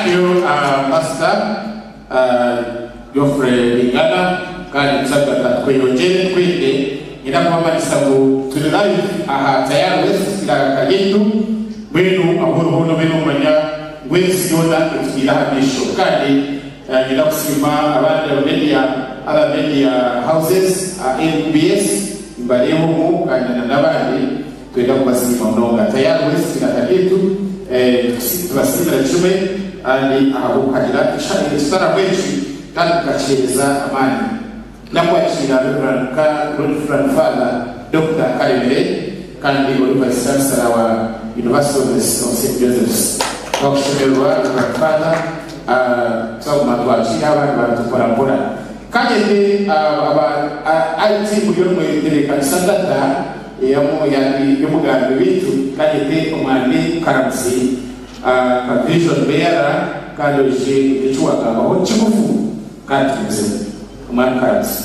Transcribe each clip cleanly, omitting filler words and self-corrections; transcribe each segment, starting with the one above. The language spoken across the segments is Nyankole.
Thank you Pastor Geoffrey Bingana kandi tusabwa tweyongyere twine nyine kubamanyisa ngu turi live aha Tayari West Iraka ryaitu mbwenu ahu ori hoona obe nomanya ngu ensi yoona etutaire aha maisho kandi nyine kusiima abandi aba media other media houses NBS nibareeba omu kandi na n'abandi Twenda kubasiima munonga. Tayari West Iraka ryaitu nitubasiimira kimwe kandi ahabw'okuhagira ekitaramo eki kandi mukakiheereza amaani. Nakwakiira Rev. Father Dokita Karemire kandi ori Vice Chancellor wa University of St Joseph's. Twakushemererwa Rev. Father, twaguma twakiire abandi bantu mpora mpora. Kanyende aba IT muriyo nimwetebeekanisa data Y'omugambi waitu kanyete omwami Karamuzi nka vision bearer kandi oije ogire eki wagambaho kigufu kandi tugumizemu. Omwami Karamuzi.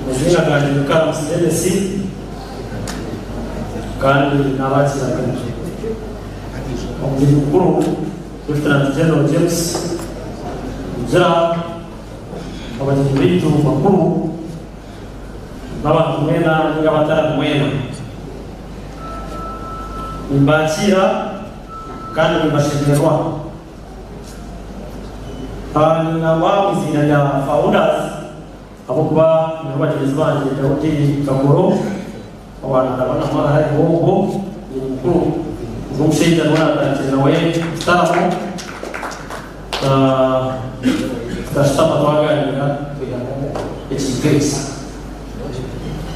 Amaziina gangye ni Karamuzi Denis. Kandi n'abaakiraga Omugyenyi Mukuru Lieutenant General James Rugira, abagyenyi baitu bakuru n'abantu mwena nainga abatarami mwena. Nimbakiira kandi nimbashemererwa. Ningamba omu iziina rya Founders Ahabw'okuba nyowe bagyenzi bangye Daudi Kagoro owa Nandabanamu ahariho obwo ni mukuru, ogwo omushaija niwe naatandikire nawe ekitaramo tukashutama twagaaniira twihamu ekintu eki.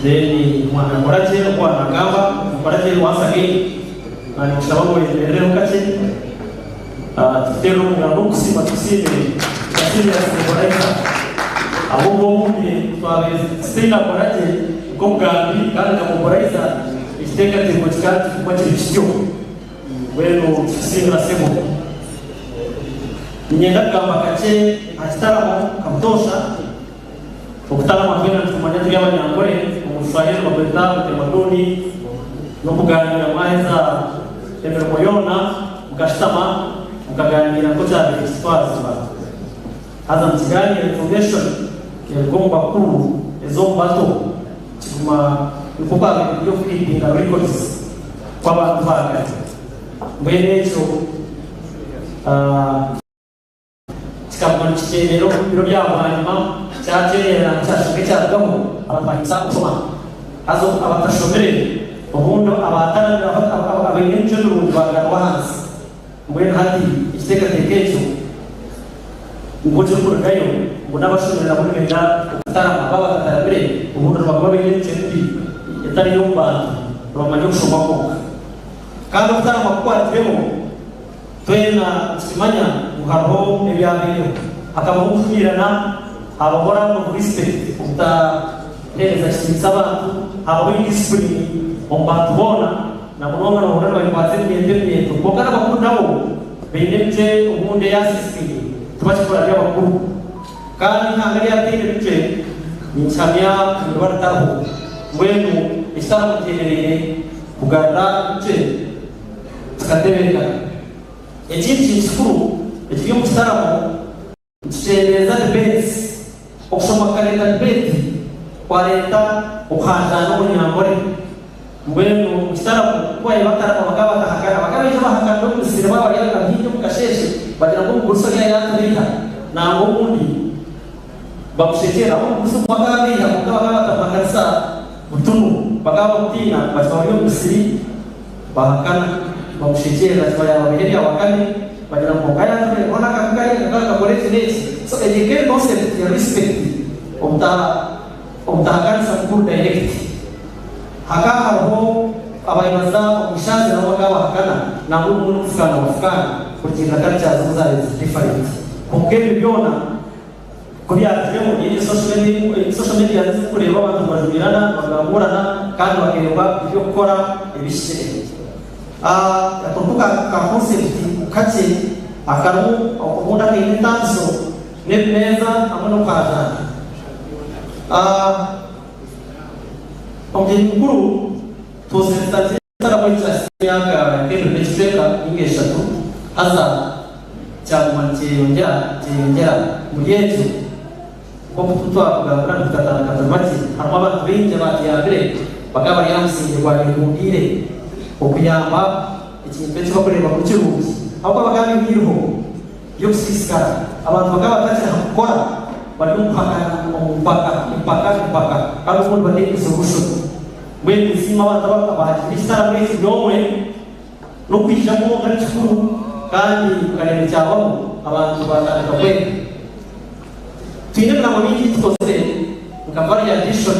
Then mwana akora gye oku waanagamba akora gye once again naanye nkushaba ngu oyemerereho kakye Tukuteerere omu ngaro n'okusiima tukusiimire tukasiimira Symbolizer ahabw'okuba obundi twabaire tutaine akora gye nk'omugambi kandi nka Mobilizer ekiteekateeko kikaba nikiguma kiri kityo. Mbwenu tukusiimira sebo. Niinyenda kugamba kakye aha kitaramo nka butoosha. Okutarama twena nitumanya turi Abanyankore, omu Rushwahiri nibagweta utamaduni, n'okugaaniira mwaheza emirimo yoona mukashutama mukaganiira nk'okyabaire nikitwarizibwa. Haza mukigaaniira information eruga omu bakuru eza omu bato kiguma nikwo kwabaire kuri okukeepinga records kw'abantu ba kare. Mbwenu ekyo. Kikaguma nikikyerera omu biro bya bwanyima, kyakyerera kyashusha nk'ekyarugaho, abantu baahindisa okushoma. Haza abatashomire, obundi abaine emicwe mirungi baagarurwa ahansi. Mbwenu hati ekiteekateeko ekyo nikwo kirikurugayo ngu n'abashomire nabo nibenda okutarama. Baaba batataramire, obundi nibaguma baine emicwe mibi etari y'omu bantu, nibamanya okushoma kwonka. Kandi okutarama ku kwarugireho, Twena nitukimanya ngu hariho ebyabaireho. Hakabaho okujumiirana, habaho lack of respect, obutaheereza kitiinisa abantu, habaho indiscipline omu bantu boona, na munonga nohurira nibakwatsa eminyeeto eminyeeto. Kwonka n'abakuru nabo baine emicwe obundi eyasisikaire, tibakikora by'abakuru. Kandi eihanga eryataine emicwe ninkihamya ngu riba ritariho. Mbwenu ekitaramo kyemereire kugarura emicwe. Kikatebeekana. Ekindi kintu kikuru ekiri omu kitaramo nikikyendeeza debates. Okushoma kukareeta debate kwareeta okuhanjaana omunyankore. Mbwenu omu kitaramo ku baabaire batarama bakaba batahakana. Bakaba baija bahakanira omu misiri baaba bari aha kahingi omu kasheeshe bagira ngu omugurusi oriya yaatubeiha nangwa obundi bamushekyera. Ahabw'omugurusi ogu bakaba beiha kwonka bakaba batamuhakanisa butunu. Bakaba bamutiina bati bari omu misiri. Bahakana, bamushekyerera ati bayaaba biha ebya wakane, bagira ngu kwonka yaatubire hoona akabi kariya kakaba nikakora eki n'eki. So egyo ekaba eri concept ya respect obuta obutahakanisa mukuru direct. Hakaba hariho abayibaza omu ishaazi nabo bakaba bahakana nangwa obumwe n'okufukaana bafukaana kurugiirira cultures oku zaabaire ziri different. Kwonka ebyo byona Ku byarugiremu, nyine social media ezirikureeba abantu nibajumirana, nibagambuurana kandi bakeebwa eby'okukora ebihikire. Akantu ka concept kakye. Akarimu obundi akaine entaaniso n'ebimeeza hamwe n'okuhaajaana. Omugyenyi mukuru twozire tutandikire ekitaramo eki kyahitsya emyaka nk'ebiri n'ekicweka ninga eshatu haza kyaguma nikyeyongyera nikyeyongyera. Omuri ekyo nk'oku twakugambira ngu tukatandika turi bakye, harimu abantu baingi abaatuyambire bakaba bari aha musingye gwa Beekundiire okuyamba ekintu eki bakureeba ngu nikirungi ahabw'okuba bakaba baine eiriho ry'okusiisikara. Abantu bakaba batakiri ha kukora bari omu kuhakana omu mpaka, empaka, empaka kandi obundi bataine solution. Mbwenu ninsiima abantu abaagizire ekitaramo eki buri omwe n'okwija kwonka ni kikuru kandi nkareeba ekyabaho abantu baatandika kwega. Twine emiramo mingi ei tukozire nka Value Addition,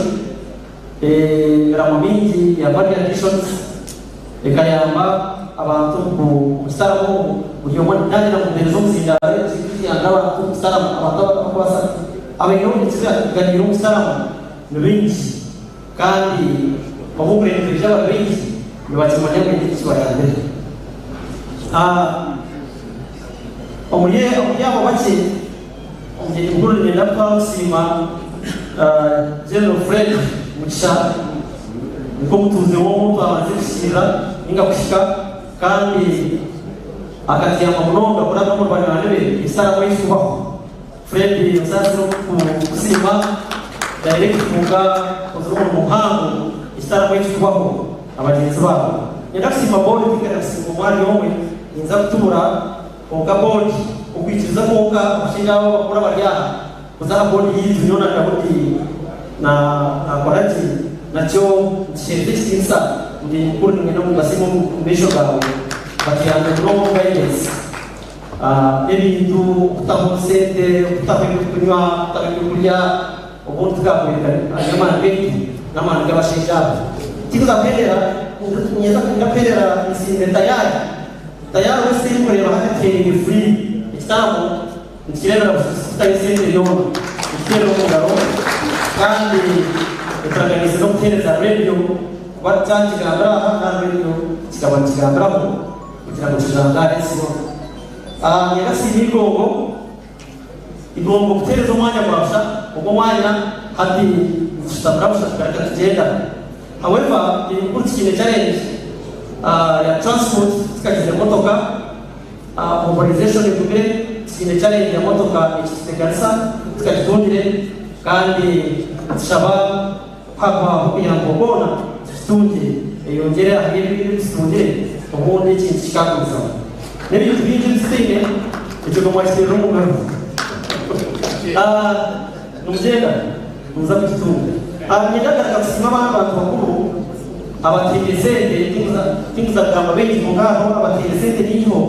emiramo mingi ya Value Additions ekayamba abantu omu kitaramo omu buri omwe naagira ngu mpeereza omuzindaaro ekirikuyamba abantu omu kitaramo abantu abarikubaasa abaine ekibaganiire omu kitaramo ni baingi kandi obu okureeba nitwija bari baingi nibakimanya ngu haine eki kibayambire. Omuri abo bakye, omugyenyi mukuru niinyenda kutwara okusiima General Fred Mugisha nk'omutuuze w'omu twabanza kuhikiirira ninga kuhika kandi akatuyamba munonga kuraba omuri banywani be ekitaramo eki kubaho. Fred osaasire okukusiima direct kwonka okozire omurimo muhango ekitaramo eki kubaho na bagyenzi baawe. Niinyenda kusiima board tinkenda kusiima omwe ahari omwe ninza kutuura Kwonka boodi okwikiriza kwonka abashaija aba abakuru abari aha kuza aha boodi yaitu nyowe na Daudi na nakora gye nakyo nikiheereza ekitiinisa Mugyenyi mukuru niinyenda ngu mbasiime omu maisho gaawe batuyambe munonga omu guidance n'ebintu okutaho sente okutaho eby'okunywa okutaho eby'okurya obundi tukakworeka ari amaani gaitu n'amaani g'abashaija aba tikuza kuhendera niinyenda kuhendera nsiime tayari Tayari wesi erikureeba hati tuhereire free ekitambo nitukireebera busha tikutayo sente yoona nituteera omu ngaro kandi eturaganiise n'okutuheereza radio kuba kyakigambira aha kandi radio kikaba nikigambiraho kugira ngu kijanjaare ensi yoona. Niinyenda kusiima Igongo, Igongo kutuheereza omwanya gwa busha ogwo omwanya hati nitushutamira busha tugaruka tugyenda. However, buri tukiine challenge ya transport tikagize motoka, mobilization egumire, tukiine challenge ya motoka ekituteganisa tukagitungire kandi nitushaba kuhakuhaho okuyambwa kwona tukitungire eyongyere ahari ebi ebindi ebitutungire obundi ekintu kikagumizamu. N'ebintu bingi ebi tutaine ekyo ka mwakiteerera omu ngaro. Nimugyenda nimuza kugitunga. Niinyenda kugaruka kusiima abandi bantu bakuru abataire sente, tinkuza kugamba baingi kwonka hariho abataire sente nyingiho,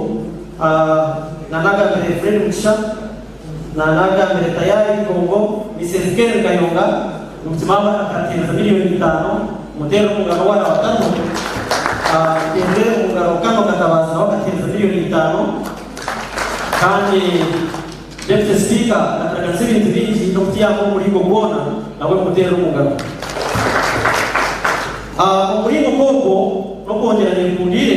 naanagambire Fred Mugisha, naanagambire Tayari Igongo, Mises Karen Kayonga, Mukimamba akateereza miriyoni itaano, muteere omu ngaro waaba atariho, muteere omu ngaro Kano Katabaazi nawe akateereza miriyoni itaano kandi Deputy Speaker akaturaganisa ebintu bingi n'okutuyamba omu muringo gwona nawe mumuteerere omu ngaro. Omu muringo nk'ogwo n'okwongyera ninkundiire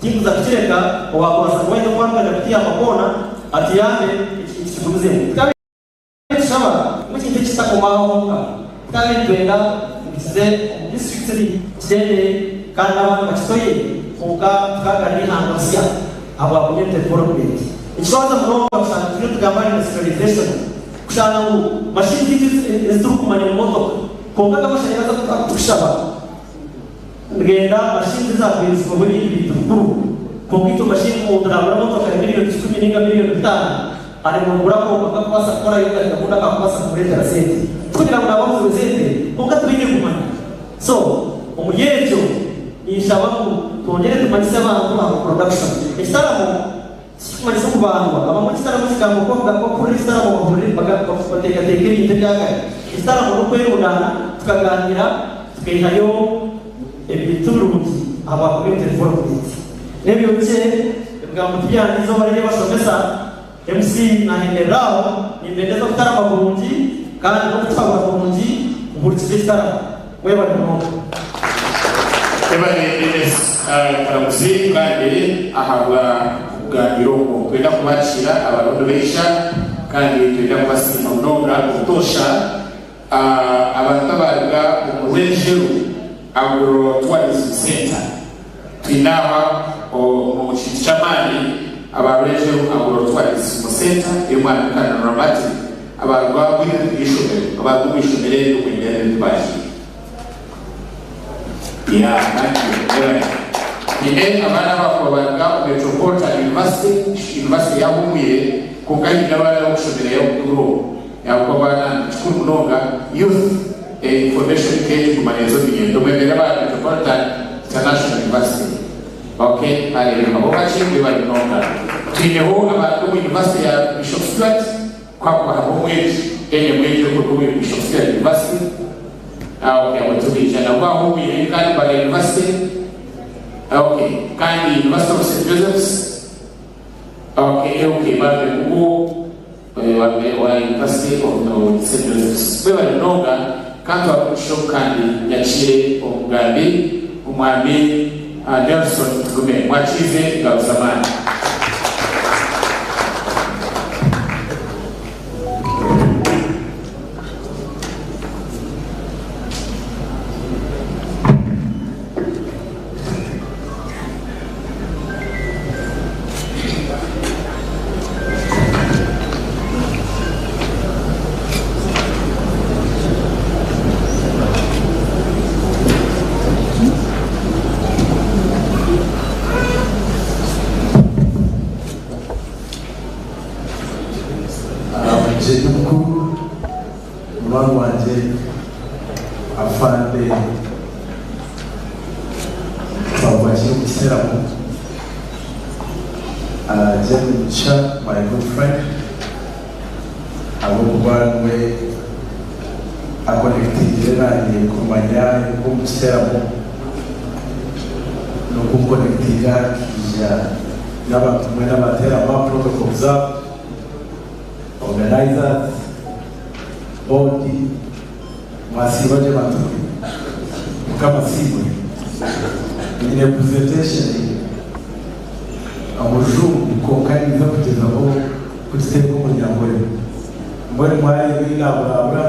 tinkuza kukireka owaakubaasa kuba aine oku arikwenda kutuyamba kwona atuyambe ekintu kigumizemu. Tukaaba nitushaba ngu ekintu eki kitakoma aho honka, tukaaba nitwenda ngu kize omu disiturikiti ezindi kigyende kandi n'abandi bakitoye kwonka tukagarura eihanga busya. Ahabwa community development. Nikitwaza munonga kushanga turiyo nitugamba aha industrialization kushanga ngu machine zaitu ezi turikumanya omu motoka kwonka aga amashanyarazi agu turikushaba nigenda machines ezakuhindusibwaho ebindi bintu bikuru kwonka itwe machine omuntu nagura motoka ya miriyoni kikumi ninga miriyoni bitaano aremwa kugura akooma akakubaasa kukora yogati obundi akakubaasa kumureetera sente tikugira ngu naaba abuzirwe sente kwonka tibaine kumanya. So omuri ekyo ninshaba ngu twongyere tumanyise abantu aha production. Ekitaramo tikikumanyisa okubandwa. Abamwe ekitaramo kigamba oku bakuhurira ekitaramo bahurire bateekateeka ebintu ebya kare. Ekitaramo n'okwerundaana tukaganira tukaihayo ebintu birungi ahabwa community development. N'ebyo bikye ebigambo tibyandiize izooba ry'abashomesa. MC nahenderera aho, Nimbendeza okutarama kurungi kandi n'okutuhabura kurungi kuhurikiza ekitaramo. Mwebare munonga. Mwebare Denis Karamuzi kandi ahabwa. kuganira okwo. Twenda kubakiira abariho nibaija kandi twenda kubasiima munonga obutoosha abantu abaruga omu Rwenjeru Agro Tourism Centre. Twine aha omu kintu ky'amaani aba Rwenjeru Agro Tourism Centre ey'omwami Canon Ramati abaruga omu abaruga omu ishomero eri omu embeera eri tubaakiire. Yeah, thank you. Mwebale. Nyine abaana abakuba baruga omu Metropolitan University, university eyahumwire, kwonka haine abaana abokushomerayo Touro. Ahabw'okuba abaana nikikuru munonga youth information nk'egi kuguma neeza omu myendo. Mwemere aba Metropolitan International University. Okay, haleluya. Abo bakye mwebale munonga. Twineho abaruga omu University ya Bishop Stuart, ku hakuba hariho omwegi, then omwegi orikuruga omu Bishop Stuart University. Ah ok abo tibaija nabo bahumwire kandi bara university ah ok kandi University of St Joseph's ah ok eh ok bambe kubo bambe wa University of St Joseph's mwebale munonga kantware omugisha ogu kandi nyakiire omugambi omwami Nelson Tugume mwakiize engaro z'amaani. Omugyenyi mukuru munywani wangye Afande twakwakira omu kiteramo Gen Mugisha my good friend ahabw'okuba niwe akonekitingire nanye kumanya omu kiteramo n'okunkonekitinga nkaija n'abantu mwena abaterama protocol observed. Organizers, board, mwasiiba gye bantu mwe? Mukama asiimwe. Nyine presentation omu rujungu kwonka ninza kugyezaho kugiteeka omu Runyankore. Mbwenu mwareeba ei naaburabura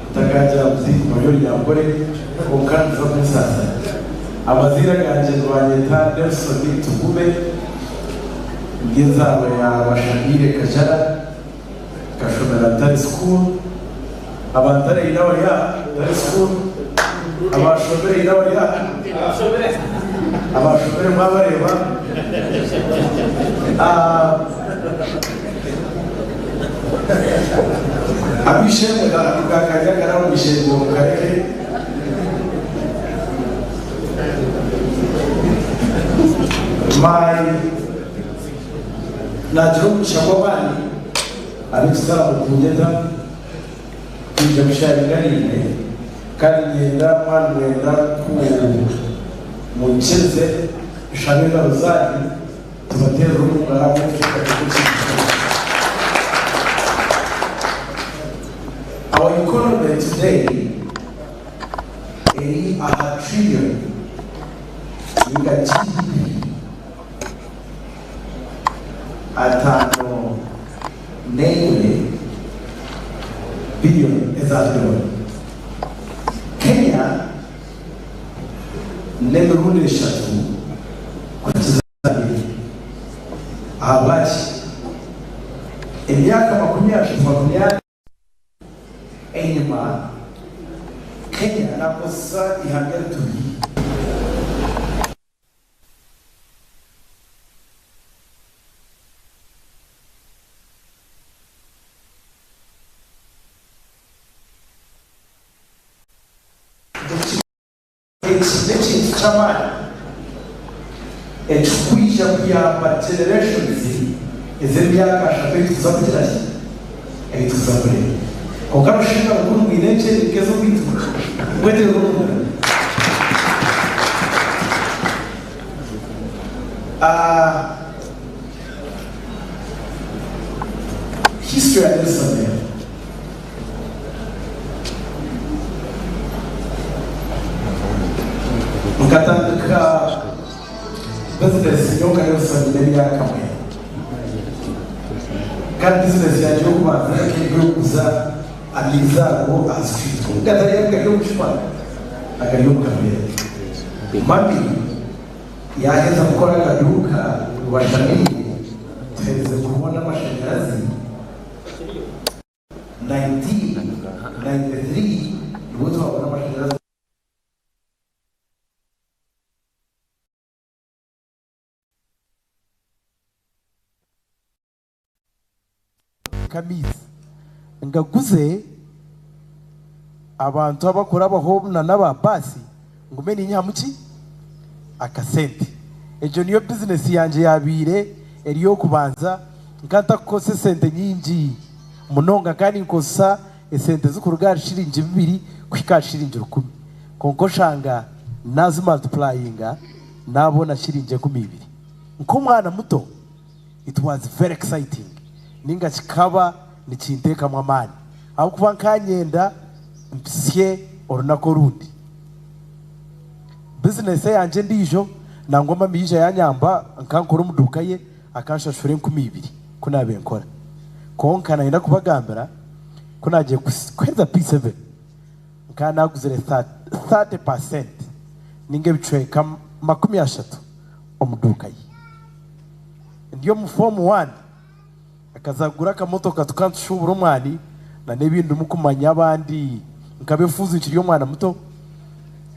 mutakagira ngu tinkumanya Orunyankore kwonka nimuza kunsaasira. Amaziina gangye nibanyeta Nelson Tugume. Ndi enzaarwa ya Rwashamiire Kajara, nkashomera Ntare School. Aba Ntare haine abari aha? Ntare School? Abaashomire haine abari aha? Abaashomire mwabareeba? Ab'eishe-emwe ako kari omu ishengo mukareke. My Naagira omugisha gw'amaani ab'ekitaramo kunyeta kwija kusharinga naimwe kandi niinyenda mwaba nimwenda ku munyikirize nshabe engaro zaanyu tubateerere omu ngaro ahabw'okuteekateeka ekintu kyona. Our economy today eri aha trillion ninga GDP 51 billion eza doora. Kenya n'emirundi eshatu kukiza Zambia. Ahabwaki? Emyaka 30 24 enyima, Kenya nakozesa eihanga erituri. Eki n'ekintu ky'amaani ekirikwija kuyamba generations ez'emyaka ashatu ei turikuza kugira ki? Ei turikuza kureeba. Kwonka Rushenga rukuru rwine enkyeri nk'ez'obwitu mweterere omu ngaro. History ya Nelson Mandela. Nkatandika Bizinesi nyowe nkayoresa nyine emyaka mwenda. Kandi bizinesi yangye y'okubanza ekaba eri ey'okuguza amaizi ago aha street kwonka gatari agari omu bucupa, agari omu kaveera. Mummy yaaheza kukora akaduuka rwashamiire tuherize kubona amashanyarazi. 1993 nibwo twabona amashanyarazi. Nk'amaizi ngaguze abantu abakurabaho na n'aba baasi ngume ninyihamu ki? Akasente. Egyo niyo bizinesi yangye yaabaire eri ey'okubanza. Nkaba ntarikukozesa esente nyingi munonga, nkaba ninkozesa esente zirikuruga ahari shiringi bibiri kuhika aha shiringi rukumi. Kwonka oshanga naazimultiplyinga naabona shiringi 2000. Nk'omwana muto, it was very exciting ninga kikaba nikinteekamu amaani ahabw'okuba nkaba nyenda mpitsye orunaku orundi. Bizinesi eyangye endiijo nangwa mami yaija yanyamba nkaba nkora omu duuka ye akanshashura 2000 ku naabaire nkora. Kwonka nayenda kubagambira ku naagiire kuheereza P7 nkaba naaguzire 30% ninga ebicweka 30 omu duuka ye. Ndi omu foomu wani, akaza kugura akamotoka tukaba nitushuubura omwani n'ebindi ndimukumanya abandi nkaba efuuzi nkiri omwana muto,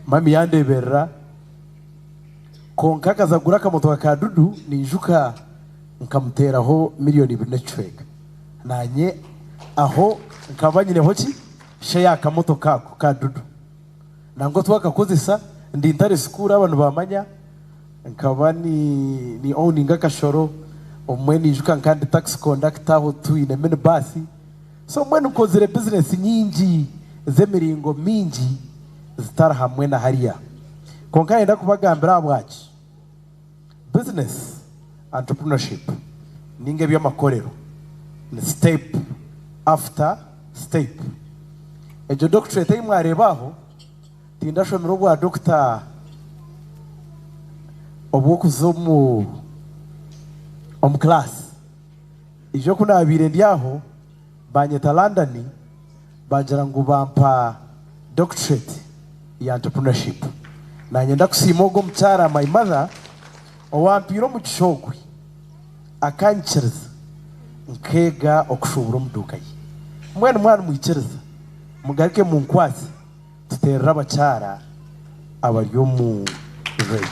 mami yandeeberera. Kwonka akaza kugura akamotoka ka dudu ninjuka nkamuteeraho miriyoni 2 n'ekicweka. Naanye aho nkaba nyineho ki? Sheya aha kamotoka ako ka dudu. Nangwa twakakozesa ndi ntare sikuuru aba nibamanya. Nkaba ni ni owninga akashoro, obumwe ninjuka nka ndi taxi conductor aho twine mini bus. So mbwenu nkozire business nyingi z'emiringo mingi zitari hamwe na hariya. Kwonka nayenda kubagambira ahabwaki business, entrepreneurship ninga eby'amakorero ni step after step. Egyo doctorate ei mwareeba aho, Tindashomire obwa dokita obw'okuza omu omu class. Ijo ku naabaire ndi aho, baanyeta London baagira ngu bampa doctorate ya entrepreneurship. Naanye ndakusiima ogwo omukyara my mother owampiire omugisha ogwe akanyikiriza nkeega okushuubura omu duuka ye. Mbwenu mwaba nimwikiriza mugaruke munkwatse. Tuteerere abakyara abari omu regi.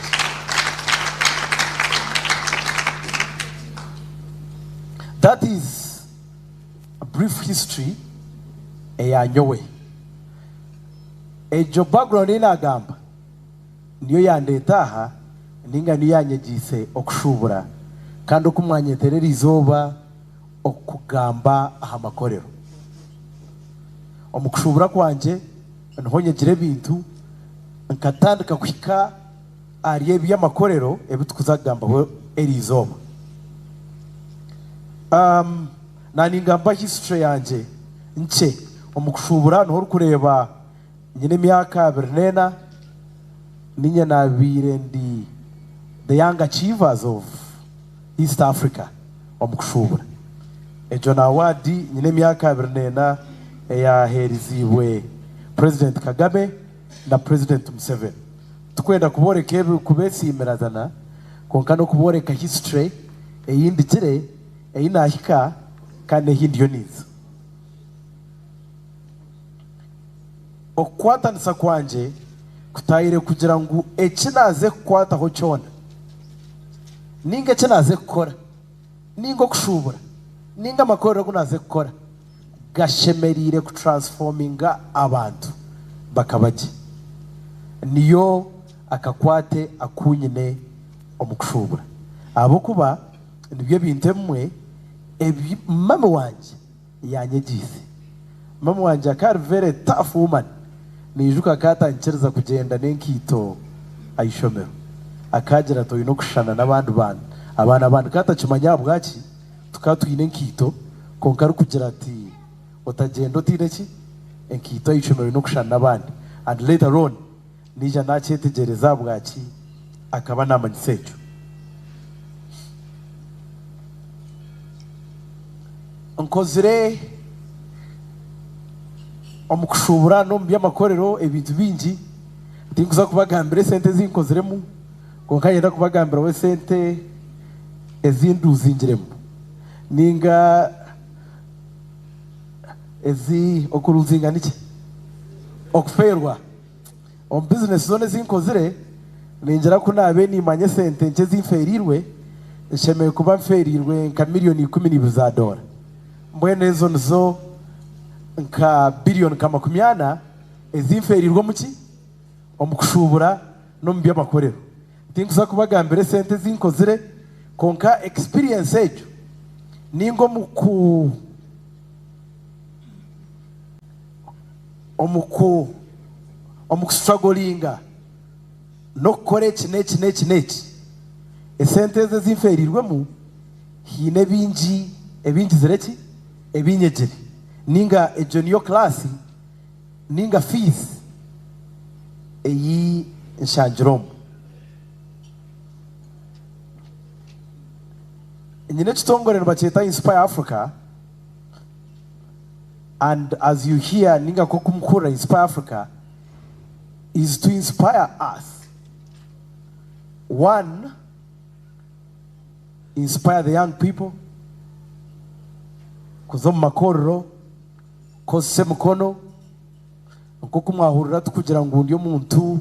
That is a brief history eya nyowe. Egyo background ei nagamba niyo yandeeta aha ninga niyo yanyegyeise okushuubura kandi oku mwanyetera eriizooba okugamba aha makorero. Omu kushuubura kwangye niho nyegire ebintu nkatandika kuhika ahari eby'amakorero ebi turikuza kugambaho eriizooba. Naaningamba history yangye nkye omu kushuubura niho orikureeba nyine emyaka 24 niinye naabaire ndi the young achievers of East Africa omu kushuubura. Egyo na award nyine emyaka 24 eyaheeriziibwe President Kagame na President Museveni. Tikwenda kubooreka ebi kubeesiimirazana kwonka n'okubooreka history ei ndigire, ei naahika kandi n'ehi ndiyo ninza. Okukwatanisa kwangye kutaire kugira ngu eki naaze kukwataho kyona, ninga eki naaze kukora, ninga okushuubura, ninga amakorero agu naaze kukora, gashemereire kutransforminga abantu bakaba gye. Niyo akakwate aku nyine omu kushuubura. Ahabw'okuba nibyo ebintu ebimwe ebi mami wangye yanyegyeise. Mama wangye akaba ari very tough woman. Naijuka akaba atanyikiriza kugyenda n'enkaito aha ishomero. Akagira ati oine okushushana n'abandi baana. Abaana abandi akaba atakimanya ahabwaki tukaba twine enkaito kwonka arikugira ati otagyenda otaine ki? Enkaito aha ishomero oine okushushana n'abandi. And later on naija nakyetegyereza ahabwaki akaba namanyisa ekyo. Nkozire omu kushuubura n'omu by'amakorero ebintu bingi. Tinkuza kubagambira esente ezi nkoziremu, kwonka niinyenda kubagambiraho esente ezi nduuzingiremu nainga ezi okuruuzinga niki? Okufeerwa. Omu bizinesi zoona ezi nkozire, ningira ku naabaire niimanya esente nkye ezi nfeereirwe, nshemereire kuba nfeereirwe nka miriyoni 12 za doora. Mbwenu ezo nizo nka biriyoni nka 40 ezi nfeereirwe omu ki? Omu kushuubura n'omu by'amakorero. Tinkuza kubagambira esente ezi nkozire, kwonka ekisipiriyensi egyo nainga omu ku. Omu ku omu kustragolinga n'okukora eki n'eki n'eki n'eki, esente ezo ezi nfeereirwemu haine ebingi ebingizire ki? Ebinyegire. Nainga egyo niyo class nainga fees ei nshangire omu. Nyine ekitongore nibakyeta Inspire Africa. And as you hear ninga nkoku mukuhurira Inspire Africa is to inspire us one inspire the young people kuza omu makorero kukozesa emikono nkoku mwahurira tukugira ngu ndi omuntu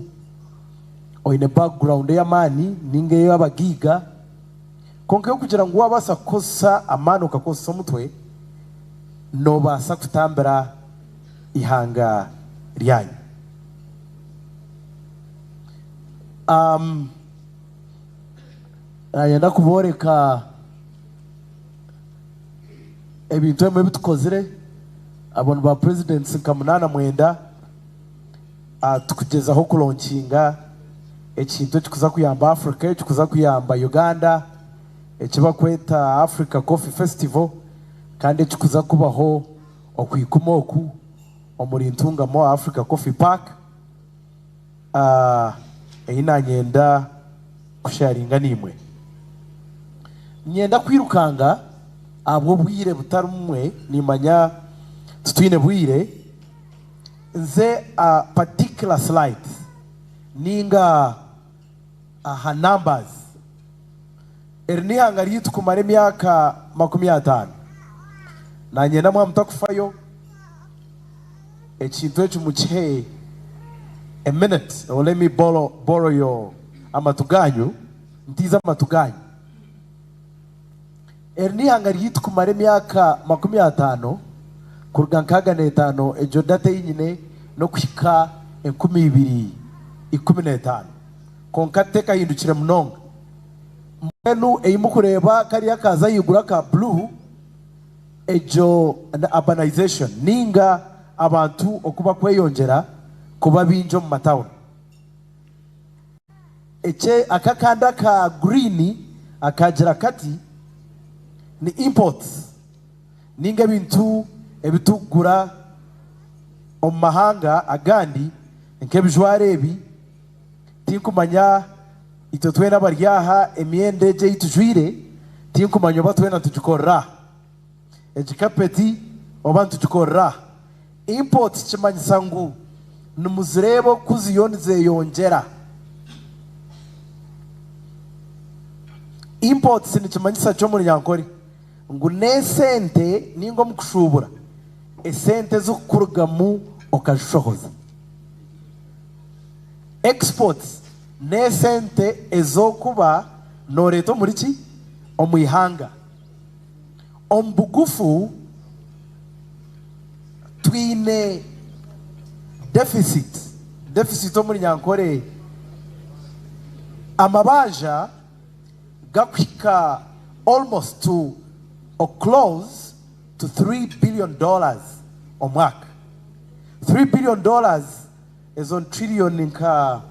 oine background ey'amaani ninga ey'abagaiga kwonka eyokugira ngu wabaasa kukozesa amaani okakozesa omutwe noobaasa kutambira eihanga ryanyu. Naayenda kubooreka ebintu ebimwe ebi tukozire. Abo ni ba presidents nka munaana mwenda tukugyezaho kulonkinga ekintu ekikuza kuyamba Africa, ekikuza kuyamba Uganda, eki bakweta Africa Coffee Festival. Kandi ekikuza kubaho okwikuma oku omuri Ntungamo Africa Coffee Park ei nanyenda kusharinga naimwe. Niinyenda kwirukanga ahabw'obwire butari bumwe nimanya titwine bwire nze aha particular slides ninga aha numbers. Eri n'eihanga ryaitu kumara emyaka 50. Naanye na mwamutakufayo, ekintu eki mukihe a minute or let me borrow, borrow your amatu ganyu, ntiize amatu ganyu. Eri n'eihanga ryaitu kumara emyaka 50, kuruga 65 egyo data ei nyine n'okuhika 2015. Kwonka tekahindukire munonga. Mbwenu ei mukureeba kariya akaza ahaiguru aka blue, egyo ni urbanization ninga abantu oku bakweyongyera kuba baingi omu matawuni. Ekye aka akandi aka green akagira kati ni imports ninga ebintu ebi tukugura omu mahanga agandi nk'ebijwaro ebi. Tinkumanya itwe twena abari aha emyenda egi ei tujwaire, tinkumanya oba twena nitugikorera aha. Egi kapeti oba nitugikorera aha. Imports kimanyisa ngu nimuzireeba oku ziriyo nizeyongyera. Imports nikimanyisa ki omu Runyankore? Ngu n'esente ninga omu kushuubura, esente ezikukurugamu okazishohoza. Exports n'esente ez'okuba nooreeta omuri ki? Omu ihanga. Omu bugufu twine deficit, deficit omu Runyankore amabanja gakuhika almost to or close to $3 billion omwaka. $3 billion ezo ni trillion nka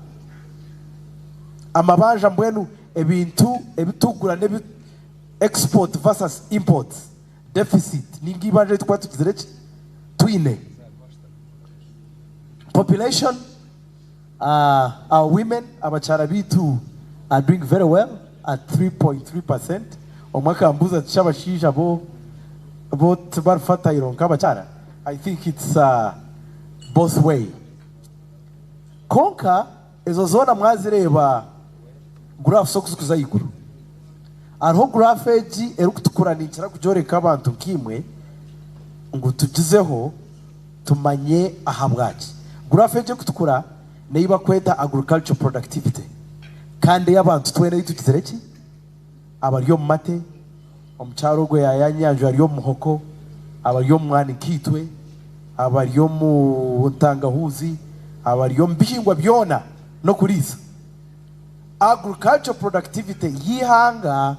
amabanja mbwenu ebintu ebi tukugura n'ebi export versus import deficit ninga eibanja eri turikuba tugizire ki twine. Population our women abakyara baitu are doing very well at 3.3%. Omwe akambuuza ati shi abashaija bo Bo tibari fertile nk'abakyara I think it's both way. Kwonka ezo zoona mwazireeba graphs oku zirikuza ahaiguru. Hariho graph egi erikutukura ninkira kugyoreka abantu nkaimwe ngu tugizeho tumanye ahabwaki. Graph egi erikutukura n'ei barikweta agricultural productivity kandi ey'abantu twena ei tugizire ki? Abari omu mate, omukyara ogwo yaayanyanjura ari omu muhoko, abari omu mwani nkaitwe, abari omu ntangahuuzi, abari omu bihingwa byona n'okuriisa. Agricultural productivity y'eihanga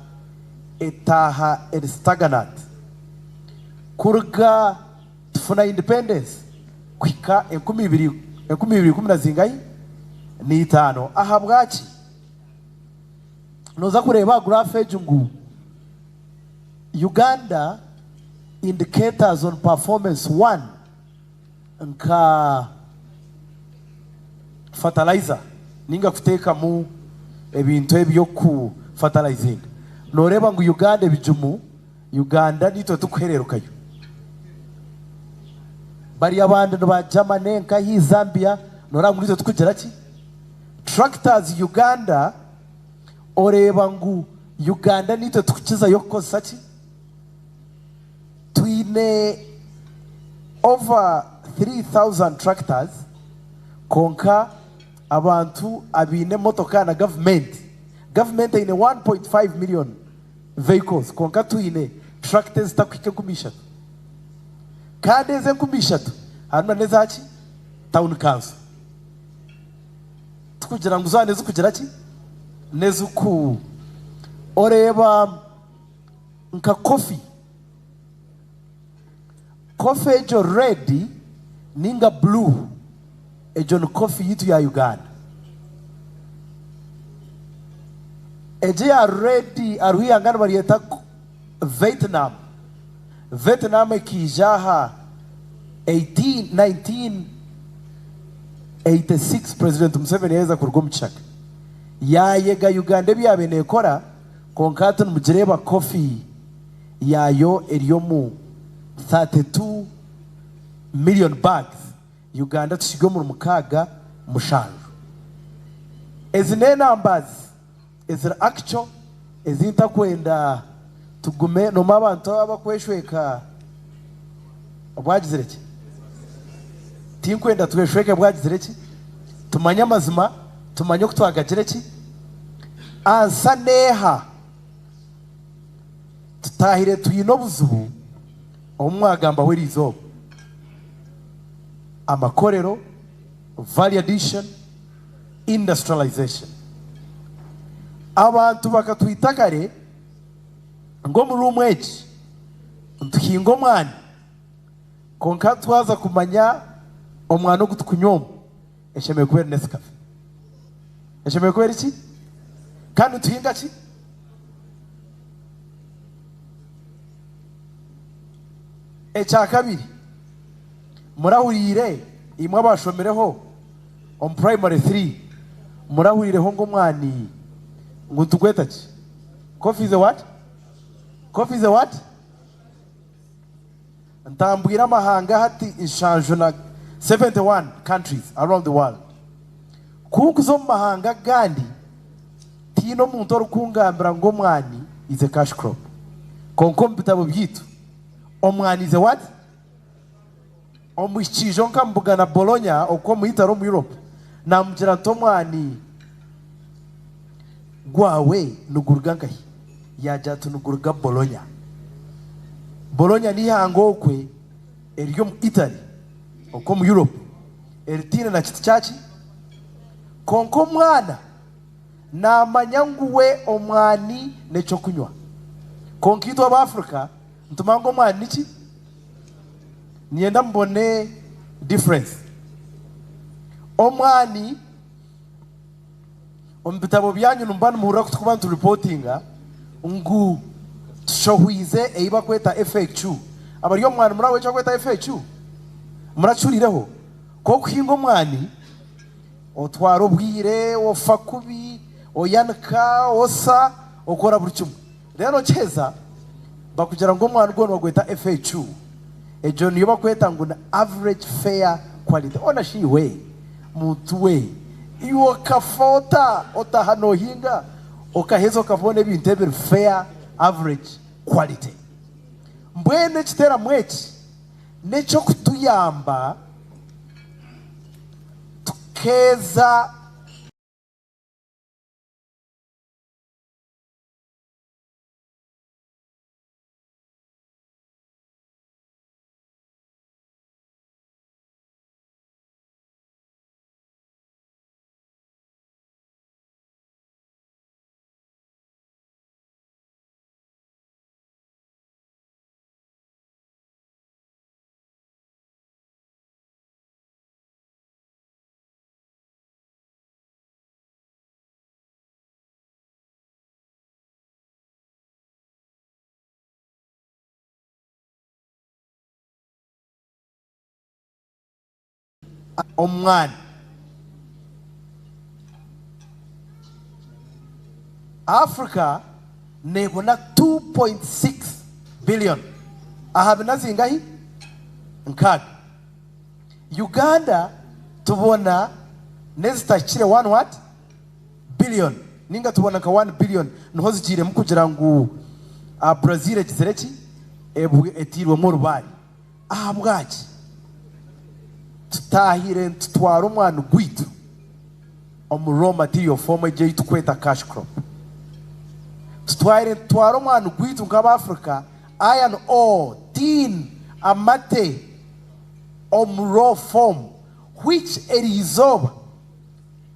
etaaha eri stagnant kuruga tufuna independence kuhika 2015 na zingahi? Ahabwaki? Nooza kureeba aha graph egi ngu Uganda indicators on performance one nka fertilizer ninga kuteekamu ebintu eby'oku fertilizinga. Nooreeba ngu Uganda ebijumu, Uganda niitwe turikuhereerukayo. Bari abandi ni ba Germany nkahi, Zambia, nooreeba ngu niitwe turikugira ki? Tractors Uganda oreeba ngu Uganda niitwe tukukizayo kukozesa ki? Twine over 3000 tractors kwonka abantu abaine emotoka na gavumenti, gavumenti eine 1.5 million vehicles kwonka twine tractor ezitakuhika 3000 kandi ezo 3000 harimu na n'eza ki? Town council. Tikugira ngu zoona n'ezikugira ki? N'eziku oreeba nka coffee. Coffee egyo red ninga blue egyo ni coffee yitu ya Uganda. Egyo eya red hariho eihanga nibaryeta Vietnam. Vietnam ekaija aha 1986 President Museveni yaheza kuruga omu kishaka yayega Uganda ebi yaabaire neekora kwonka hati nimugireeba coffee yaayo eri omu 32 million bags Uganda tushigwe omuri mukaaga mushanju. Ezi n'enambazi eziri actual ezi ntakwenda tugume nomu abantu abakweshweka bwagizire ki? Tinkwenda tweshweke bwagizire ki? Tumanye amazima, tumanye oku twagagire ki? Ansa neeha? Tutahire twine obuzibu obu mwagambaho eriizooba. Amakorero, value addition, industrialization. Abantu bakatwita kare ngu omu ruumu egi nituhinga omwani kwonka twaza kumanya omwani ogu tukunywa omu eshemereire kuba eri Nescafe. Eshemereire kuba eri ki? Kandi nituhinga ki? Ekyakabiri, murahuriire imwe abashomireho omu primary 3 murahuriireho ngu omwani ngu nitugweta ki? Coffee is a what? Coffee is a what? Ntambwire amahanga hati nshanju na 71 countries around the world. Ku nkuza omu mahanga agandi tihaine omuntu orikungambira ngu omwani is a cash crop. Kwonka omu bitabo byaitu omwani is a what? Omwishiki nkamubugana Bologna okwo omu Italy omu Europe, naamugira nti, Omwani gwawe niguruga nkahi? Yaagira ati, Niguruga Bologna. Bologna n'eihanga okwe eriri omu Italy okwo omu Europe eritaine na kiti kyaki. Kwonka omwana naamanya ngu we omwani n'eky'okunywa. Kwonka itwe Abaafrika nitumanya ngu omwani niki? Niinyenda mubone difference. Omwani omu bitabo byanyu nimuba nimuhurira ku turikuba nitu reportinga ngu tushohwize ei barikweta FAQ. Abari omu mwani murahurira eki barikweta FAQ? Murakihuriireho? Ku orikuhinga omwani, otwara obwire, ofa kubi, oyanika, osa, okora buri kimwe. Reero okiheza. Bakugira ngu omwani gwo nibagweta FAQ. Egyo niyo bakweta ngu ni average fair quality. Hoona shi iwe muntu we, iwe okafa ota otaha nohinga okaheza okabona ebintu ebiri fair average quality? Mbwenu ekiteeramu eki n'eky'okutuyamba tukeeza. Omwani. Africa nebona 2.6 billion aha bina zingahi? Nkaaga. Uganda tubona nezitahikire one what? Billion ninga tubona nka one billion niho zigiiremu kugira ngu Brazil egizire ki? Etiirwemu orubaare. Ahabwaki tutaahire nitutwara omwani gwaitu omu raw material form egyo ei turikweta cash crop? Tutwaire nitutwara omwani gwaitu nk'Abaafrica, iron ore, tin, amate omu raw form which eriizooba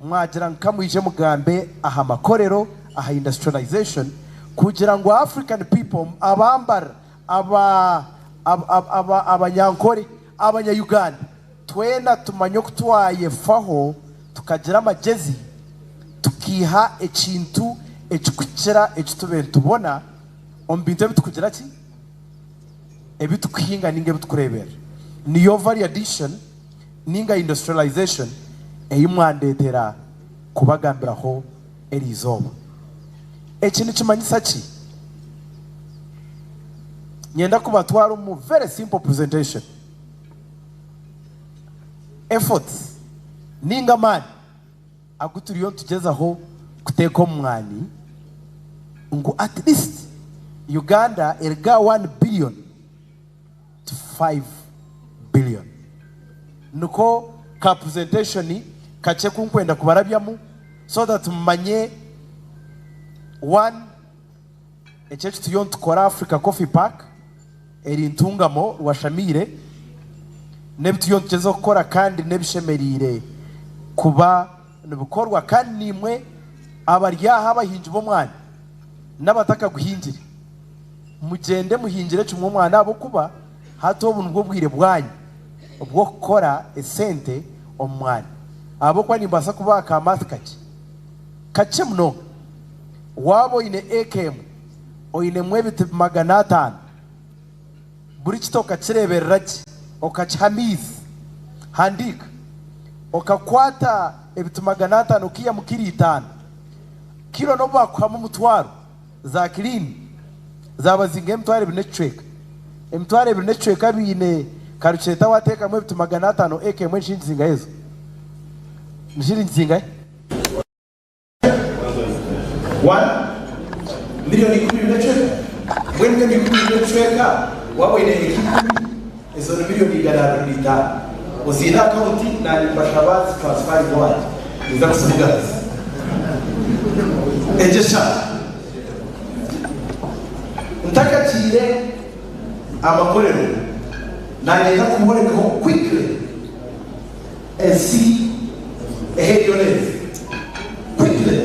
mwagira nka mwije mugambe aha makorero, aha industrialization kugira ngu African people abambara aba aba abanyankore, abanya Uganda twena tumanye oku twayefaho tukagira amagyezi tukiiha ekintu ekikukira eki tube nitubona omu bintu ebi tukugira ki ebi tukuhinga ninga ebi tukureeberera. Niyo value addition ninga industrialization ei mwandetera kubagambiraho eri izooba. Eki nikimanyisa ki? Nyenda kubatwara omu very simple presentation. Efforts ninga amaani agu turiyo nitugyezaho kuteeka omu mwani ngu at least Uganda erige aha one billion to 5 billion. Niko ka presentation kakye ku nkwenda kubarabyamu so that mumanye one eki eki turiyo nitukora Africa Coffee Park eri Ntungamo Rwashamiire n'ebi turiyo nitugyezaho kukora kandi n'ebishemereire kuba nibikorwa kandi naimwe abari aha abahingi b'omwani n'abatakaguhingire Mugyende muhingire kimwe omwana ahabw'okuba hati obu nibwo bwire bwanyu bw'okukora esente omu mwani. Ahabw'okuba nimbaasa kubaha ka math kakye kakye munonga. Waaba oine eka emwe oinemu ebiti 500, buri kiti okakireeberera gye, okakiha amaizi, handiika, okakwata ebiti 500 okaihamu kiro itaano, kiro n'obu baakuhamu omutwaro, za kiliini zaaba ziri nk'emitwaro ebiri n'ekicweka. Emitwaro ebiri n'ekicweka biine karukyeta waateekamu ebiti 500 eka emwe ni shilingi zingahi ezo? Ni shilingi zingahi? One, Milioni ikumi n'ekicweka. Mbwenu milioni ikumi n'ekicweka waaba oine eka ikumi, ezo ni milioni 225. Oziine aha akawunti naanye nimbashaba zitransfaringe owangye. Ninza kuzimugaruza. Egyo eshaaha ntakagiire aha makorero, naanyenda kumworekaho quickly ensi ahu eriyo neeza. Quickly.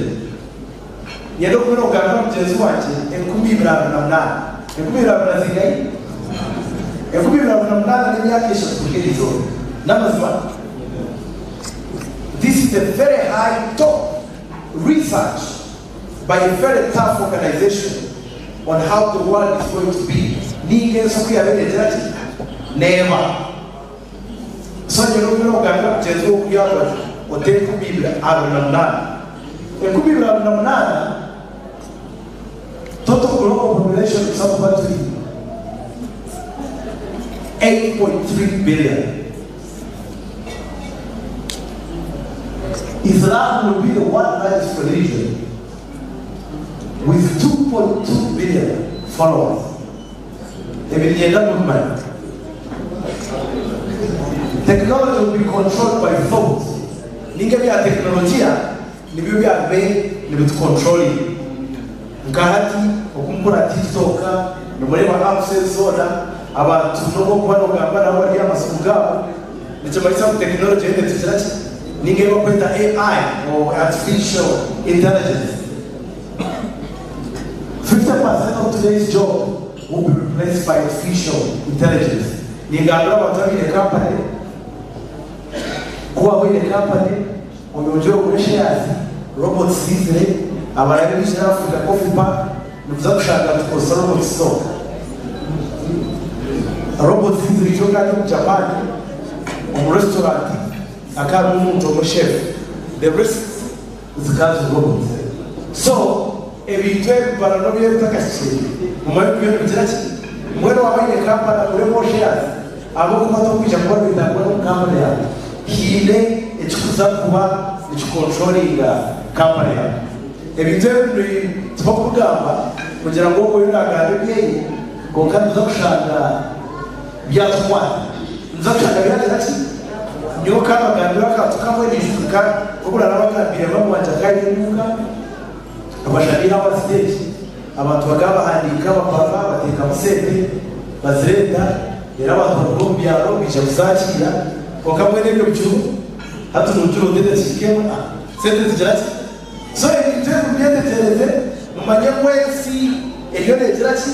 Nyenda okubona okugambira mugyenzi wangye 2028. 2020 na zingahi? 2028 n'emyaka eshatu kuruga eri izooba. N'amazima? This is a very high top research by a very tough organization on how the world is going to be ninga ensi oku yaabaire neegira ki? Neeba. So nyenda okubona okugambira mugyenzi waawe okuri aha rubaju oti 2028. 2028 total global population tuza kuba turi. 8.3 billion. Islam will be the world largest religion with 2.2 billion followers. Ebi niinyenda mubimanye. Technology will be controlled by thought. Ninga ebya tekinologiya nibyo byabe nibitukontrolinga. Nka hati oku mukura TikTok, nimureeba apps ezi zoona, abantu n'obu orikuba noogamba nabo bari aha masimu gaabo, nikimanyisa ngu tekinologi eriyo netugira ki? Ninga ei barikweta AI or Artificial Intelligence. 50% of today's job will be replaced by artificial intelligence. Ningambira abantu abaine kampani, ku waaba oine kampani, Oyongyere ogure shares, robots ziizire, abarabe baizire Africa Coffee Park nituza kushanga nitukozesa robots zonka. Robots ziizire itwe kandi omu Japan omu restaurant hakaba harimu omuntu omwe chef the rest zikaba ziri robots. So ebintu ebi baraba nobireeba otakahikire mumanye ngu biriyo nibigira ki? Mbwenu waaba oine company ogure more shares Ahabw'okuba tokwija kuba noyetambura omu kampani yaawe, haine ekikuza kuba nikikontrolinga kampani yaawe. Ebintu ebi tibakubigamba kugira ngu ogwo oriyo nagamba ebyeye, kwonka nituza kushanga byatukwata. Nituza kushanga byagira ki? Nyowe kabagambire akantu kamwe niijuka obu narabagambiire maama wangye akaba aine eduuka, abashabiire aha siteegi. Abantu bakaba bahandiika amabaruha bateekamu sente bazireeta, reero abantu baruga omu byaro baija kuzakiira. Kwonka mbwenu ebyo bikiriho? Hati nogira oti edakiika emwe sente zigira ki? So ebintu ebi mubyetegyereze mumanye ngu ensi eriyo neegira ki?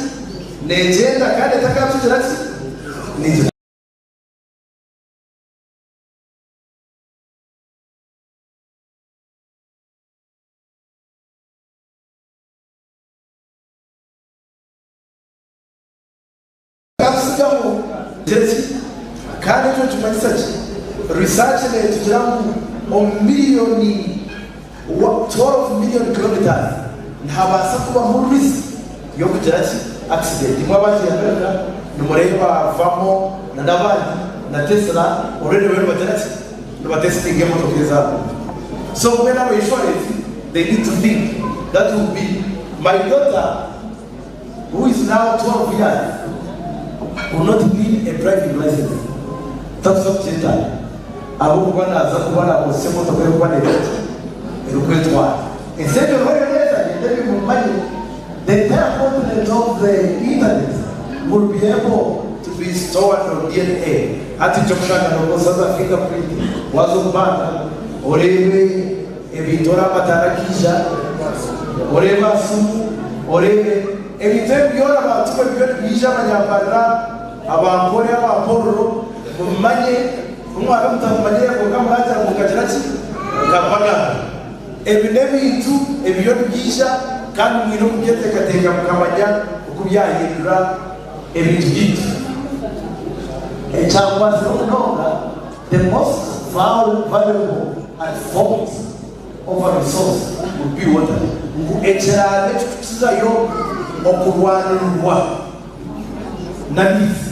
Neegyenda kandi etakatugira ki? Akatutsigaho gira ki? Kandi ekyo nikimanyisa ki? Research netugira ngu omu miriyoni 12 million kilometres nihabaasa kubamu risk y'okugira ki? Accident. Imwe abagiire America nimureeba Vamo na n'abandi na Tesla already bariyo nibagira ki? Nibatesitinga emotoka ezaabo. So mbwenu aba insurance they need to think that will be my daughter who is now 12 years will not need a driving license takuza kugyetaaga ahabw'okuba naaza kuba naakozesa emotoka erikuba neegira ki erikwetwara. Ensi egyo eriho eriyo neeza gyenda ebyo mubimanye the entire continent of the internet will be able to be stored on DNA hati oija kushanga nookozesa za fingerprint waaza omu banka oreebe Ebintu oreebe amataara gaija, oreebe aha simu, oreebe ebintu ebi byona bantu mwe biriyo nibiija abanyambarira, abankore, abampororo, mubimanye, ku mwabe mutabimanyire kwonka muragira ngu nkagira ki? Nkabibagambira. Ebi n'ebintu ebiriyo nibiija kandi mwine okubyeteekateeka mukamanya oku byahindura ebintu byaitu. Ekyankwasire munonga The most valuable and fought over resource would be water, ngu ekiraabe ekikukizayo okurwanirirwa n'amaizi.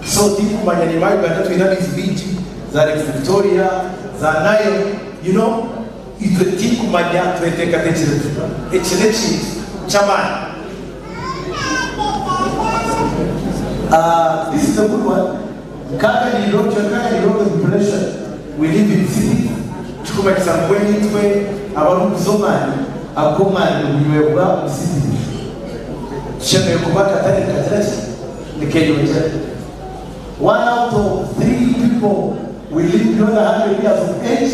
So tinkumanya nimba Uganda twine amaizi maingi za Lake Victoria, za Nile, you know, itwe tinkumanya tweteekateekire tuta. Eki n'ekintu ky'amaani. This is a good one. Nkaaga Nairobi, Nkaaga Nairobi population we live in city kikumanyisa ngu mbwenu itwe abarikuguza omwani ahabw'okuba omwani nigunywebwa omu city tushemereire kuba akatare nikagira ki nikeyongyera one out of three people will live beyond 100 years of age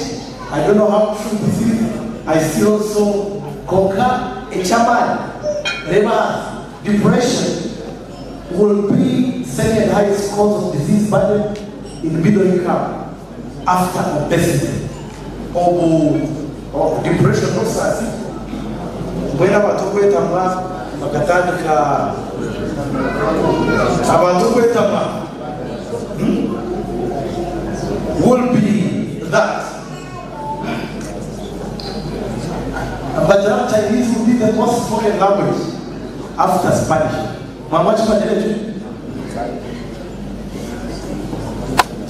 I don't know how true this is I still also kwonka eky'amaani reeba ahansi depression will be second highest cause of disease burden in middle income after obesity. Obu depression n'obusaasi mbwenu abantu okwetamwa bakatandika abantu okwetamwa will be that Bagira ngu Chinese will be the most spoken language after Spanish. Mwaba mwakimanyire ekyo?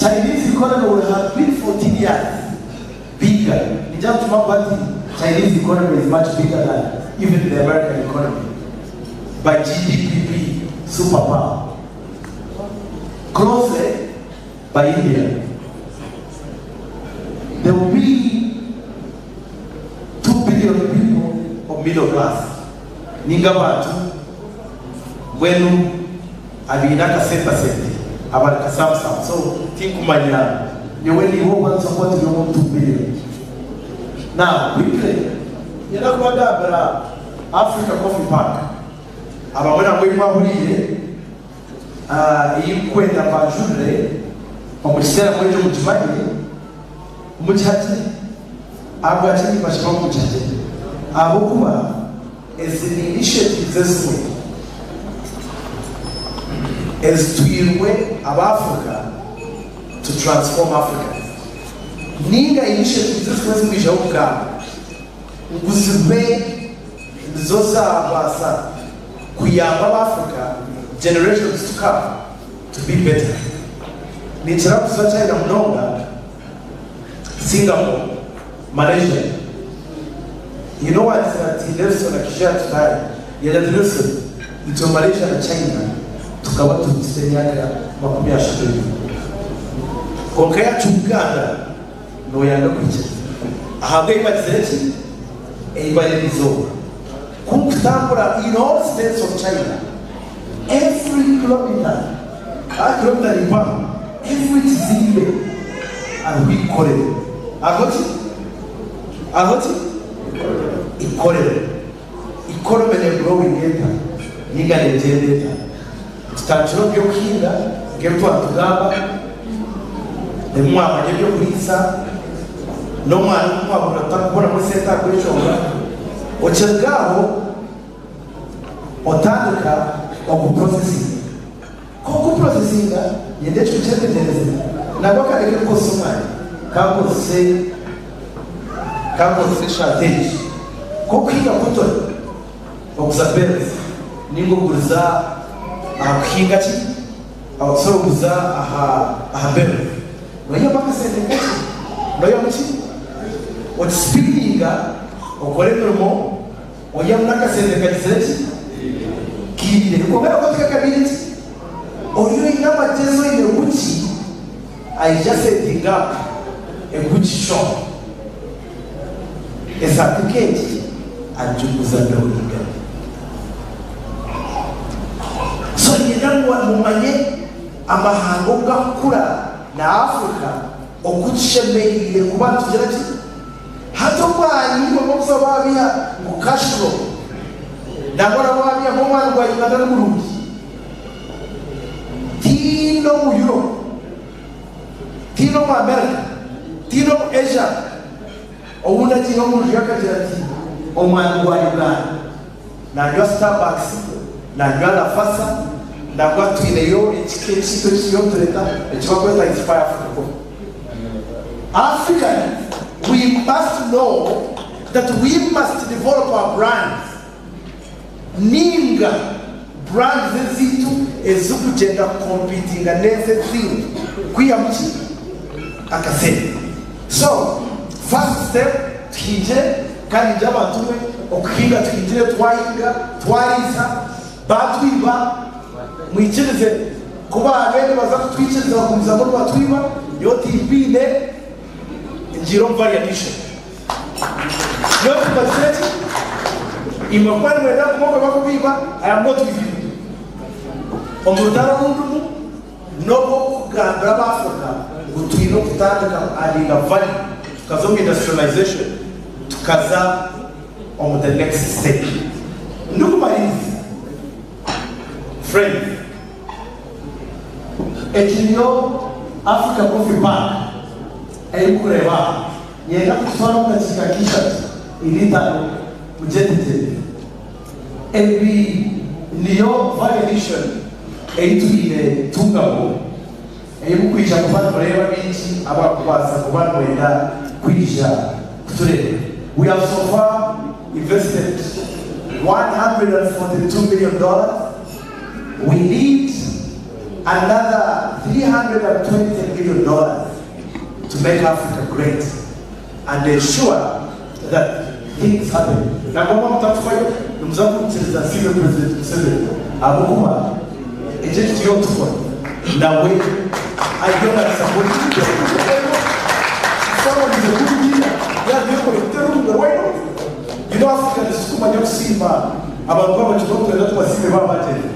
Chinese economy will have been 14 years bigger. Nija kutuma ngu hati Chinese economy is much bigger than even the American economy by GDPP superpower. Closely by India. There will be 2 billion people of middle class. Ninga abantu mbwenu abaine akasentesente abari kasamusamu so tinkumanya nyowe niiwe oba nituza kuba turi omu 2 billion. Now quickly nyenda kubagambira Africa Coffee Park abamwe nambwenu mwahuriire ei nkwenda mbanjurire omu kiseera mbwenu ekyo mukimanye mukihakire ahabwaki nimbashaba ngu mukihakire ahabw'okuba Ezi ni initiatives ezimwe ezitwirwe aba Africa to transform Africa ninga initiatives ezimwe ezikwijaho kugamba ngu zibe nizo zabaasa kuyamba aba Africa generations to come to be better. Ninkira kuza China munonga, Singapore, Malaysia. Haine owaagira ati Nelson akaija yaatutaayo, yaagira ati Nelson, itwe Malaysia na China tukaba tuhikise emyaka 30 enyima. Kwonka yaacu Uganda nooyanga kwikiriza. Ahabw'ebi bagizire ki? Ei bari erizooba. Ku nkutambura in all states of China, every kilometer, aha kilometer ni mpango, every kizimbe hariho eikorero. Hariho ki? Hariho ki? Eikorero. Economy ne growing eta ninga negyenda eta? Tutandikire omu by'okuhinga nk'ebi twaba nitugamba, ebi mwamanya eby'okuriisa, n'omwana ogu mwahurira tutarikubonamu esente aha kweshongora. Okiruga aho otandika oku processinga. Ku oku processinga, nyenda eki mukyetegyereze, nabwo akareke kukozesa omwanya, kankozese kankozese eshaati egi. Ku okuhinga cotton, oguza bales ninga oguriza aha kuhinga ki? Sorry oguza aha aha bales. Noihamu akasente kakye, noihamu ki? Okisipiininga, okore emirimo, oihamu n'akasente kagizire ki? Kiire. Kwonka nabwo tikakabaire ki? Oriyo oine amagyezi oine Gucci aija setting up a Gucci shop esaati nk'egi agiguza mirongo igana. So niinyenda ngu mumanye amahanga oku gakukura na Africa oku tushemereire kuba nitugira ki? Hati omwani bamwe babiha ngu cash crop nangwa nabo babiha ngu omwani gwa Uganda ni murungi. Tihaine omu Europe, tihaine omu America, tihaine omu Asia ou ndagiire omu nju ye akagira ati, Omwani gwa Uganda. Nanywa Starbucks, nanywa Lafasa, nangwa twineyo ekika ekiitu eki turiyo nitureeta eki barikweta Inspire Africa Coffee. Africans, we must know that we must develop our brands. Ninga brands ezaitu ezirikugyenda kukompitinga n'ensi ezindi kwihamu ki? Akasente. So, first step tuhingire kandi ningira abantu mwe okuhinga tuhingire twahinga, twariisa, baatwiba mwikirize ku baabe nibaza kutwikiriza bagumizamu nibatwiba nyowe timpiine ngiire omu value addition. Nyowe timbagizire ki? Imwe kuba nimwenda kuguma okwe bakubiiba, I am not with you. Omu rutaro oru ndimu n'orw'okugambira ab'Africa ngu twine okutandika ku addinga value tukaza omu industrialization tukaza omu the next step. Ndikumariiriza, friends, egi niyo Africa Coffee Park ei mukureeba aha. Niinyenda kukitwara omu dakiika nka ishatu ina itaano mugyetegyereze. Ebi niyo value addition ei twine kutungaho ei murikwija kuba nimureeba baingi abarikubaasa kuba nibenda kwija kutureeba. We have so far invested $142 million. We need. Another $320 million to make Africa great and ensure that things happen. Nagomba mutakufayo nimuza kuikiriza nsiime President Museveni ahabw'okuba eki eki turiyo nitukora nawe ariyo natusapootinga. Someone is a good leader, yaaba yakora kuteera orugaro why not? You know Africans titukumanya kusiima abantu baaba bakiriho nitwenda tubasiime baaba bagyenzire.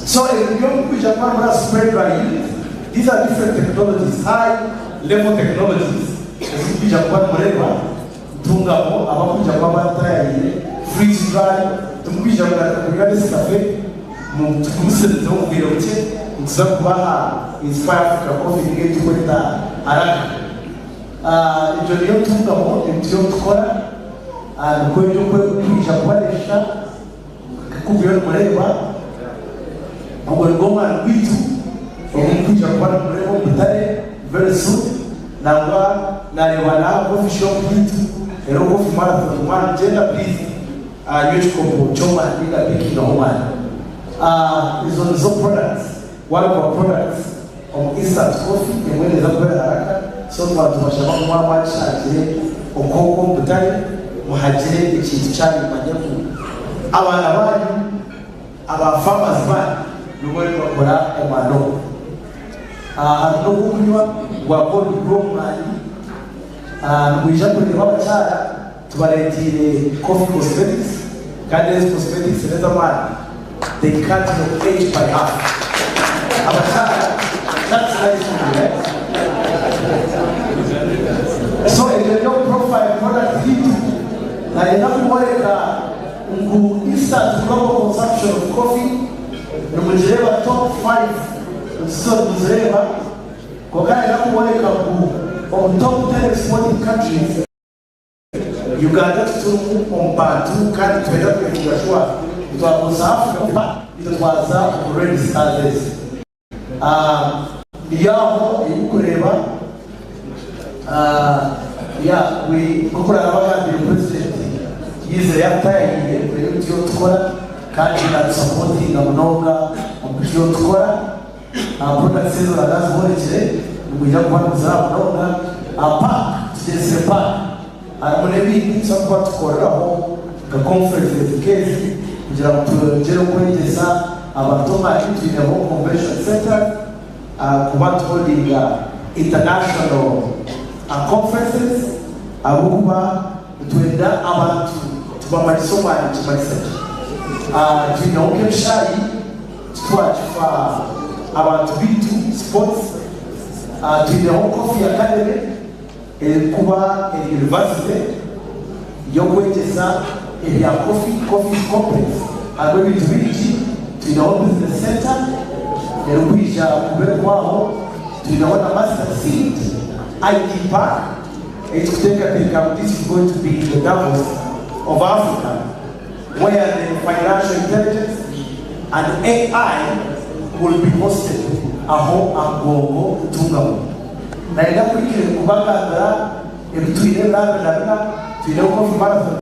So ebyo byomukwija kuba muri spray dry unit, these are different technologies, high level technologies ezirikwija kuba nimureeba ntungamo abakwija kuba batayayire freeze dry, timukwija kugaruka kunywa Nescafe tugumisirize omu bwire bukye nituza kubaha Inspire Africa Coffee niyo ei turikweta haraka. Egyo niyo ntungamo ebi turiyo nitukora nikwo ebyokwija kubareesha nk'oku nimureeba ogwo nigwo omwani gwaitu ogurikwija kuba nimureeba omu butare very soon. Nangwa nareeba na coffee shop yaitu eriho Coffee Marathon. Mwana gyenda please nywa ekikopo ky'omwani ninga pikingaho omwani. Ezo nizo products, one of our products omu instant coffee emwe neeza kubeera haraka. So twaba tubashaba ngu mwaba mwakishangire okwokwo omu butare muhagire ekintu kyanyu mumanye ngu abaana banyu aba farmers banyu nibo nibakora omwani ogwo. Hariho n'ogw'okunywa gwa cold brew omwani. Nimwija kureeba abakyara tubareetiire coffee cosmetics kandi ezi cosmetics n'ez'amaani, they cut your age by half. Abakyara, that's nice for you, eh? So ebyo niyo profile product yitu. Nayenda kuboreka ngu instant global consumption of coffee nimugireeba top 5 nzizo nimuzireeba, konka nayenda kuboreka ngu omu top 10 exporting countries Uganda tuturimu omu bantu kandi twenda kumakinga sure twakoza Africa itwe twaza omu red stars. Niyo aho eyikureeba ya we nkokurara bagambire president yizire yatayayire kureba ebi turiyo nitukora kandi natusupportinga munonga omu bi turiyo nitukora. Products ezo naziborekire nimwija kuba nimuziraba munonga. Park tugyezire park harimu n'ebindi tusobola kuba tukoreraho nka conferences nk'ezi kugira ngu twongyere okwegyesa abantu omwani. Twineho convention center kuba tuholdinga international conferences ahabw'okuba nitwenda abantu tubamanyise omwani kimanyisa ki. Twineho nk'ebishaayi titwakifa abantu bitu sports. Twineho Coffee Academy erikuba eri university y'okwegyesa ebya coffee. Coffee complex harimu ebintu bingi. Twineho business center erikwija kubeerwaho. Twineho na Mustard Seed IT Park ekikuteekateeka ngu this is going to be the Davos of Africa, where the financial intelligence and AI will be hosted aho Agongo Ntungamo. Nayenda kurikire kubagambira ebitwire birabirabira twineho Coffee Marathon.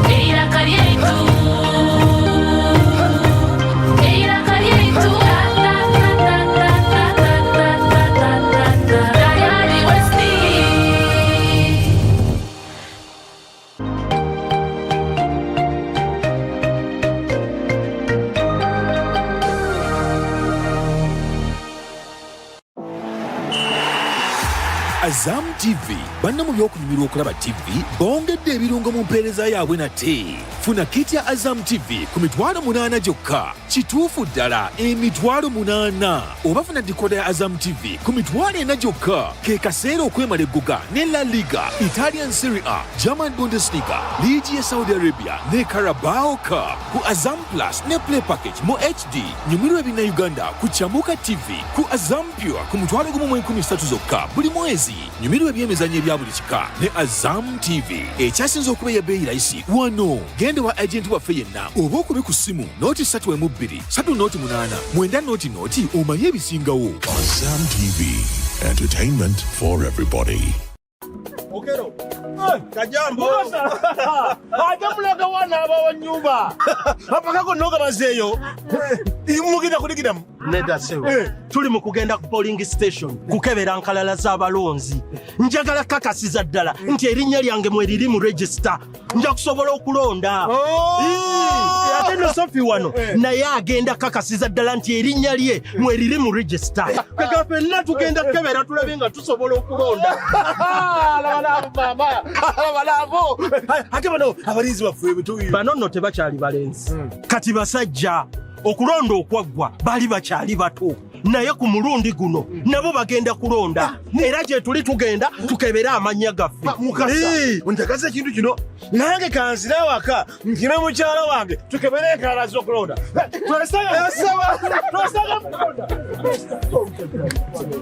Eiraka ryaitu, eiraka ryaitu, ta-ta-ta-ta-ta-ta-ta-ta-ta-ta-ta, Tayari West. Azam TV banna mu by'okunyumirwa okulaba TV bongedde ebirungo mu mpeereza yaabwe nate. Funa kit ya Azam TV ku 800 gyokka. Kituufu ddala 800,000. Oba funa dikoda ya Azam TV ku 40,000 gyokka. Ke kaseera okwemala eggoga ne La Liga, Italian Serie A, German Bundesliga, liigi ya Saudi Arabia ne Carabao Cup ku Azam Plus ne Play Package mu HD. Nyumirwa ebinnauganda ku Chamuka TV ku Azam Pure ku 10,030 zokka buli mwezi. Nyumirwa ebyemizannyo ebya buli kika ne Azam TV ekyasinze okuba ey'ebbeeyi layisi wano. Genda wa agenti waffe yenna oba okube ku ssimu nooti ssatu emu bbiri ssatu nooti munaana mwenda nooti nooti omanye ebisingawo. Azam TV, entertainment for everybody. Okero. Kajambo. Ate mulaga wana abawa nyumba. Apaka ko noga bazeyo. Mugenda kudigidamu. Nedda ssebo. Tuli mu kugenda ku polling station kukebera nkalala z'abalonzi. Njagala kakasiza ddala nti erinnya lyange mwe liri mu register. Nja kusobola okulonda. Oh! Ii, ate no Sophie wano naye agenda kakasiza ddala nti erinnya lye mwe liri mu register. Kaka ffenna tugenda kukebera tulabe nga tusobola okulonda. Laba nabo mama. Laba nabo. Ate bano abalinzi baffe betuyi. Bano nno tebakyali balenzi. Kati basajja okulonda okwaggwa baali bakyali bato naye ku mulundi guno nabo bagenda kulonda era gyetuli tugenda tukebere amannya gaffe. Mukasa, njagaza ekintu kino nange kanzire awaka nkine mukyala wange tukebere enkalala z'okulonda.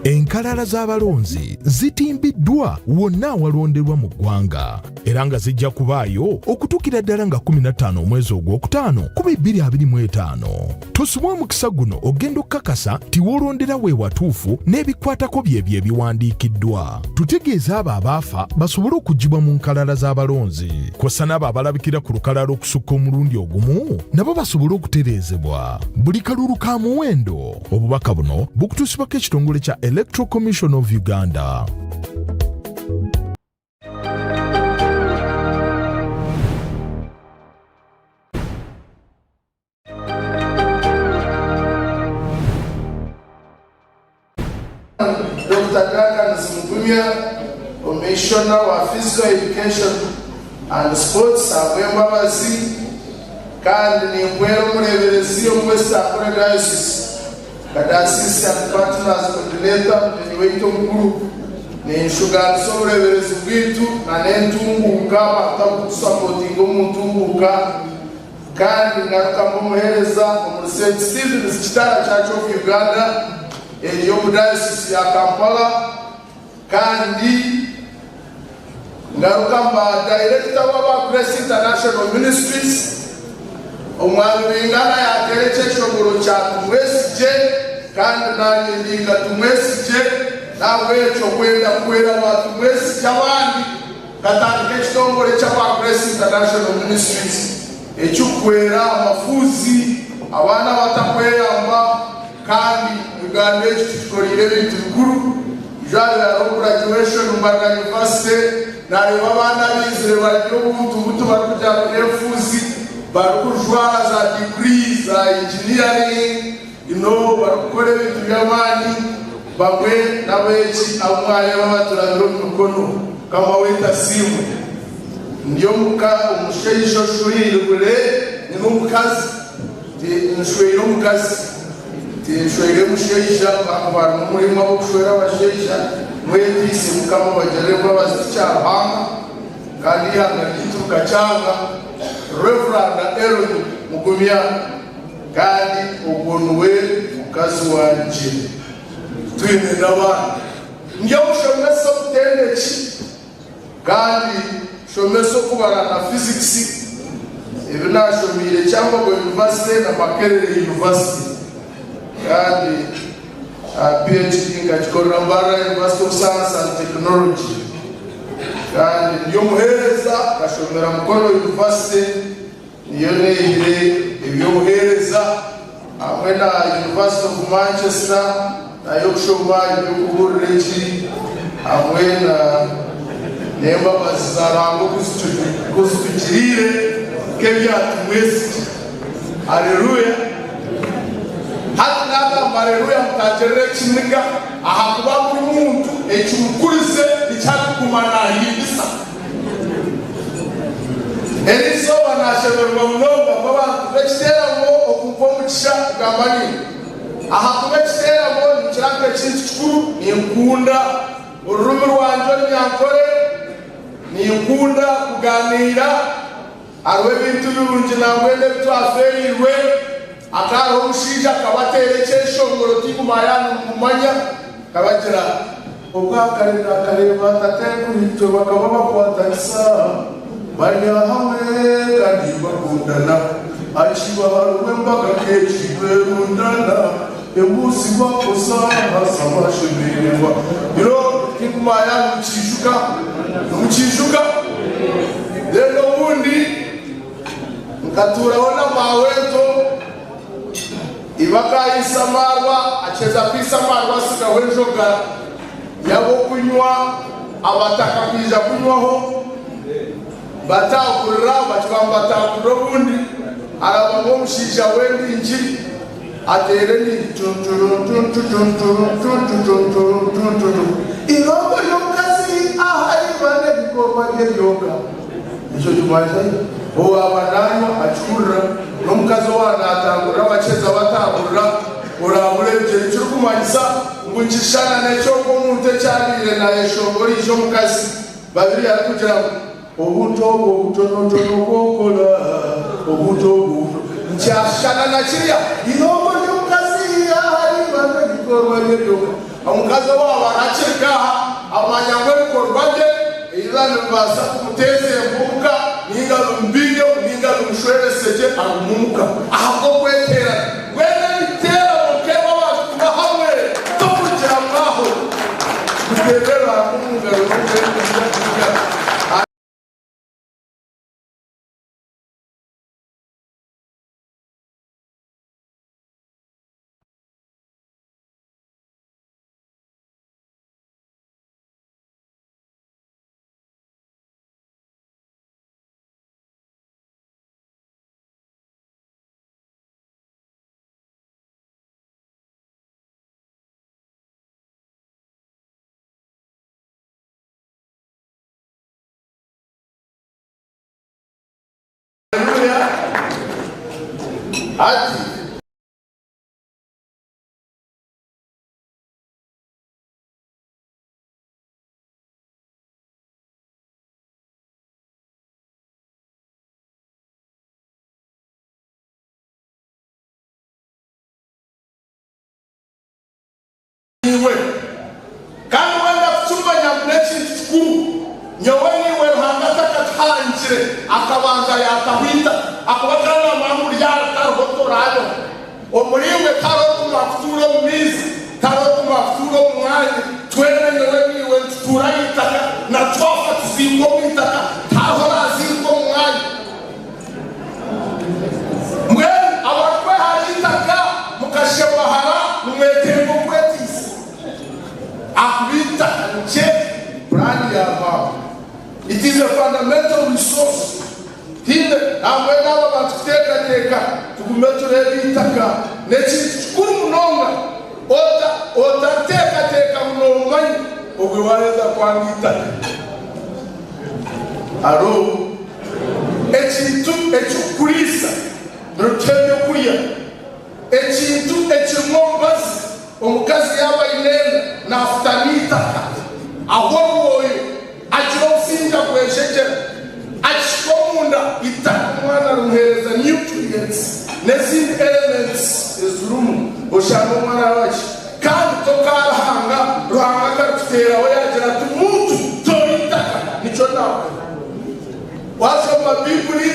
Enkalala z'abalonzi zitimbiddwa wonna awalonderwa mu ggwanga era nga zijja kubaayo okutuukira ddala nga 15 omwezi ogwokutaano 2025. Tosubwa omukisa guno ogenda okukakasa nti w'olondera we watuufu n'ebikwatako byebyo ebiwandiikiddwa. Tutegeeza abo abaafa basobole okuggyibwa mu nkalala z'abalonzi kw'ossa n'abo abalabikira ku lukalala okusukka omulundi ogumu nabo basobole okutereezebwa. Buli kalulu ka muwendo. Obubaka buno bukutuusibwako ekitongole kya Electoral Commission of Uganda. Dr. Duncan Mugumya, Commissioner wa Physical Education and Sports Ahabw'embabazi kandi nimpwera omureeberezi omu West Ankole Diocese nka Diocese and Partners Coordinator mugyenyi waitu omukuru. Ninshugaanisa obureeberezi bwaitu na n'entunguuka abantu abarikutusapotinga omu ntunguuka kandi ngaruka mba omuheereza omuri St Stephen's Kitara Church of Uganda eri omu Diocese ya Kampala kandi ngaruka mba Director w'aba Grace International Ministries. Omwami Bingana yateera ekyeshongoro kya Tumwesigye kandi naanye ndi nka Tumwesigye n'ahabw'ekyo kwenda kuhwera ba Tumwesigye abandi nkatandika ekitongore ky'aba Grace International Ministries ekirikuhwera amafuuzi, abaana abatakweyamba kandi Uganda egi tukikoreire ebintu bikuru. Ijo haabaire hariho graduation Mbarara University naareeba abaana abaizire bari obuntu buto barikugira ngu n'efuuzi barikujwara za degree za engineering you know, barikukora ebintu by'amaani bamwe n'abeegi abu mwareeba abaturabire omu mikono Mukama waitu asiimwe. Ndi omuka omushaija oshweirwe nyine omukazi nshweire omukazi tinshweire mushaija barimu omurimo ab'okushwera abashaija mwetiise Mukama abagirire embabazi tikya Ruhanga kandi eihanga ryaitu rikakyanga Rev Aaron Mugumya kandi ogwo niwe mukazi wangye twine n'abaana. Ndi omushomesa omutendeki kandi nshomesa okubara na physics ebi naashomeire Kyambogo University na Makerere University kandi PhD nkagikorera Mbarara University of Science and Technology. Kandi ndi omuheereza, nkashomera Mukono University, niyo neeyire eby'obuheereza hamwe na University of Manchester nayo kushoma eby'okubuurira engiri hamwe na n'embabazi za Ruhanga oku zitugiriire nk'ebyatumwesigye. Haleluya! Hati naagamba haleluya mutangirira ekiniga ahakuba buri muntu ekimukurize nikyo arikuguma naahimbisa. Eri izooba naashemererwa munonga ku abantu b'ekiteeramo okumpa omugisha kugamba naimwe. Ahakuba ekiteeramo nikira nk'ekintu kikuru. Ninkunda orurimi rwangye Orunyankore, ninkunda kugaaniira. Hariho ebintu birungi nambwenu ebi twafeereirwe. Hakaba hariho omushaija akaba ateera ekyeshongoro tinkumanya yaaba nimumumanya, akaba agira. Obwakare nakare baatatenkuriitwe bakaba bakwatanisa, bari hamwe kandi bakundana. Hakiba hariho embaga nk'egi berundana, embuzi bakoza haza bashemererwa. Biro tinkumanya yaaba nimukiijuka. Nimukiijuka? Then obundi nkatuuraho na maaweento. Iba akaayisa amaarwa, akiheza kwisa amaarwa asigaho enjoga y'ab'okunywa, abataka kwija kunywaho bataagurira, bakiba nibataagurira obundi harabamu omushaija w'endingiri ateera endingiri tunturuntuntutunturuntuntutunturuntuntuntu Eirombo ry'omukazi aha iba n'ebikorwa bye byonka. Ekyo kimwajayo. Owaaba naanywa akihurira, n'omukazi owaaba naatangurira abakyeza batangurira, oraabura ebigyere ekirikumanyisa ngu nikishushana n'eky'ogwo omuntu eki abaire naayeshongora eija omukazi Babirye arikugira ngu, Obuto obwo obutonotono obu okora, obuto obwo obuto. Nikyashushana na kirya eirombo ry'omukazi ahari iba n'ebikorwa bye byonka. Omukazi owaaba arakirika aha amanya ngu ebikorwa bye either nibibaasa kumuteeza embwa omuka ninga bimubingeho ninga bimushwerese gye agume omuka ahabw'okweteerana. Mbwenu ebiteerano nk'ebi abantu kuba hamwe tokugira ngu aho muteerere Ruhanga omu ngaro n'okwekunda. Haleluya! Hati. Iwe. Kandi wenda kukimanya ngu n'ekintu kikuru, nyowe naiwe Ruhanga atakatuhangire akabanza yaataho eitaka, ahakuba akaba naamanya ngu ryari tariho toraabeho. Omuriiwe tihariho orikumanya kutuura omu maizi, tihariho orikumanya kutuura omu mwanya. Twena nyowe naiwe nitutuura aha itaka, na twafa tuziikwa omu itaka, tihariho oraaziikwa omu mwanya. Mbwenu abarikwehara eitaka mukashemahara nimwetenga okweteisa ahakuba eitaka nikyo puraani ya Ruhanga. It is a fundamental resource. Haine nambwenu aba bantu kuteekateeka tugume tureebe eitaka n'ekintu kikuru munonga. Ota otariteekateeka ngu noomanya obwe waaheza kwanga eitaka. Hariho ekintu ekirikukuriisa nirutuha ebyokurya, ekintu ekirimu omubazi, omukazi yaaba aine enda naafutama eitaka, ahwa orwoyo, agira obusingye agwejegyera, akihika omunda eitaka omwana rimuheereza nutrients n'ezindi elements ezirimu oshanga omwana araba gye. Kandi tokaarihanga, Ruhanga akarikuteeraho yaagira ati, Muntu, tori itaka, nikyo naakora. Waashoma Baibuli,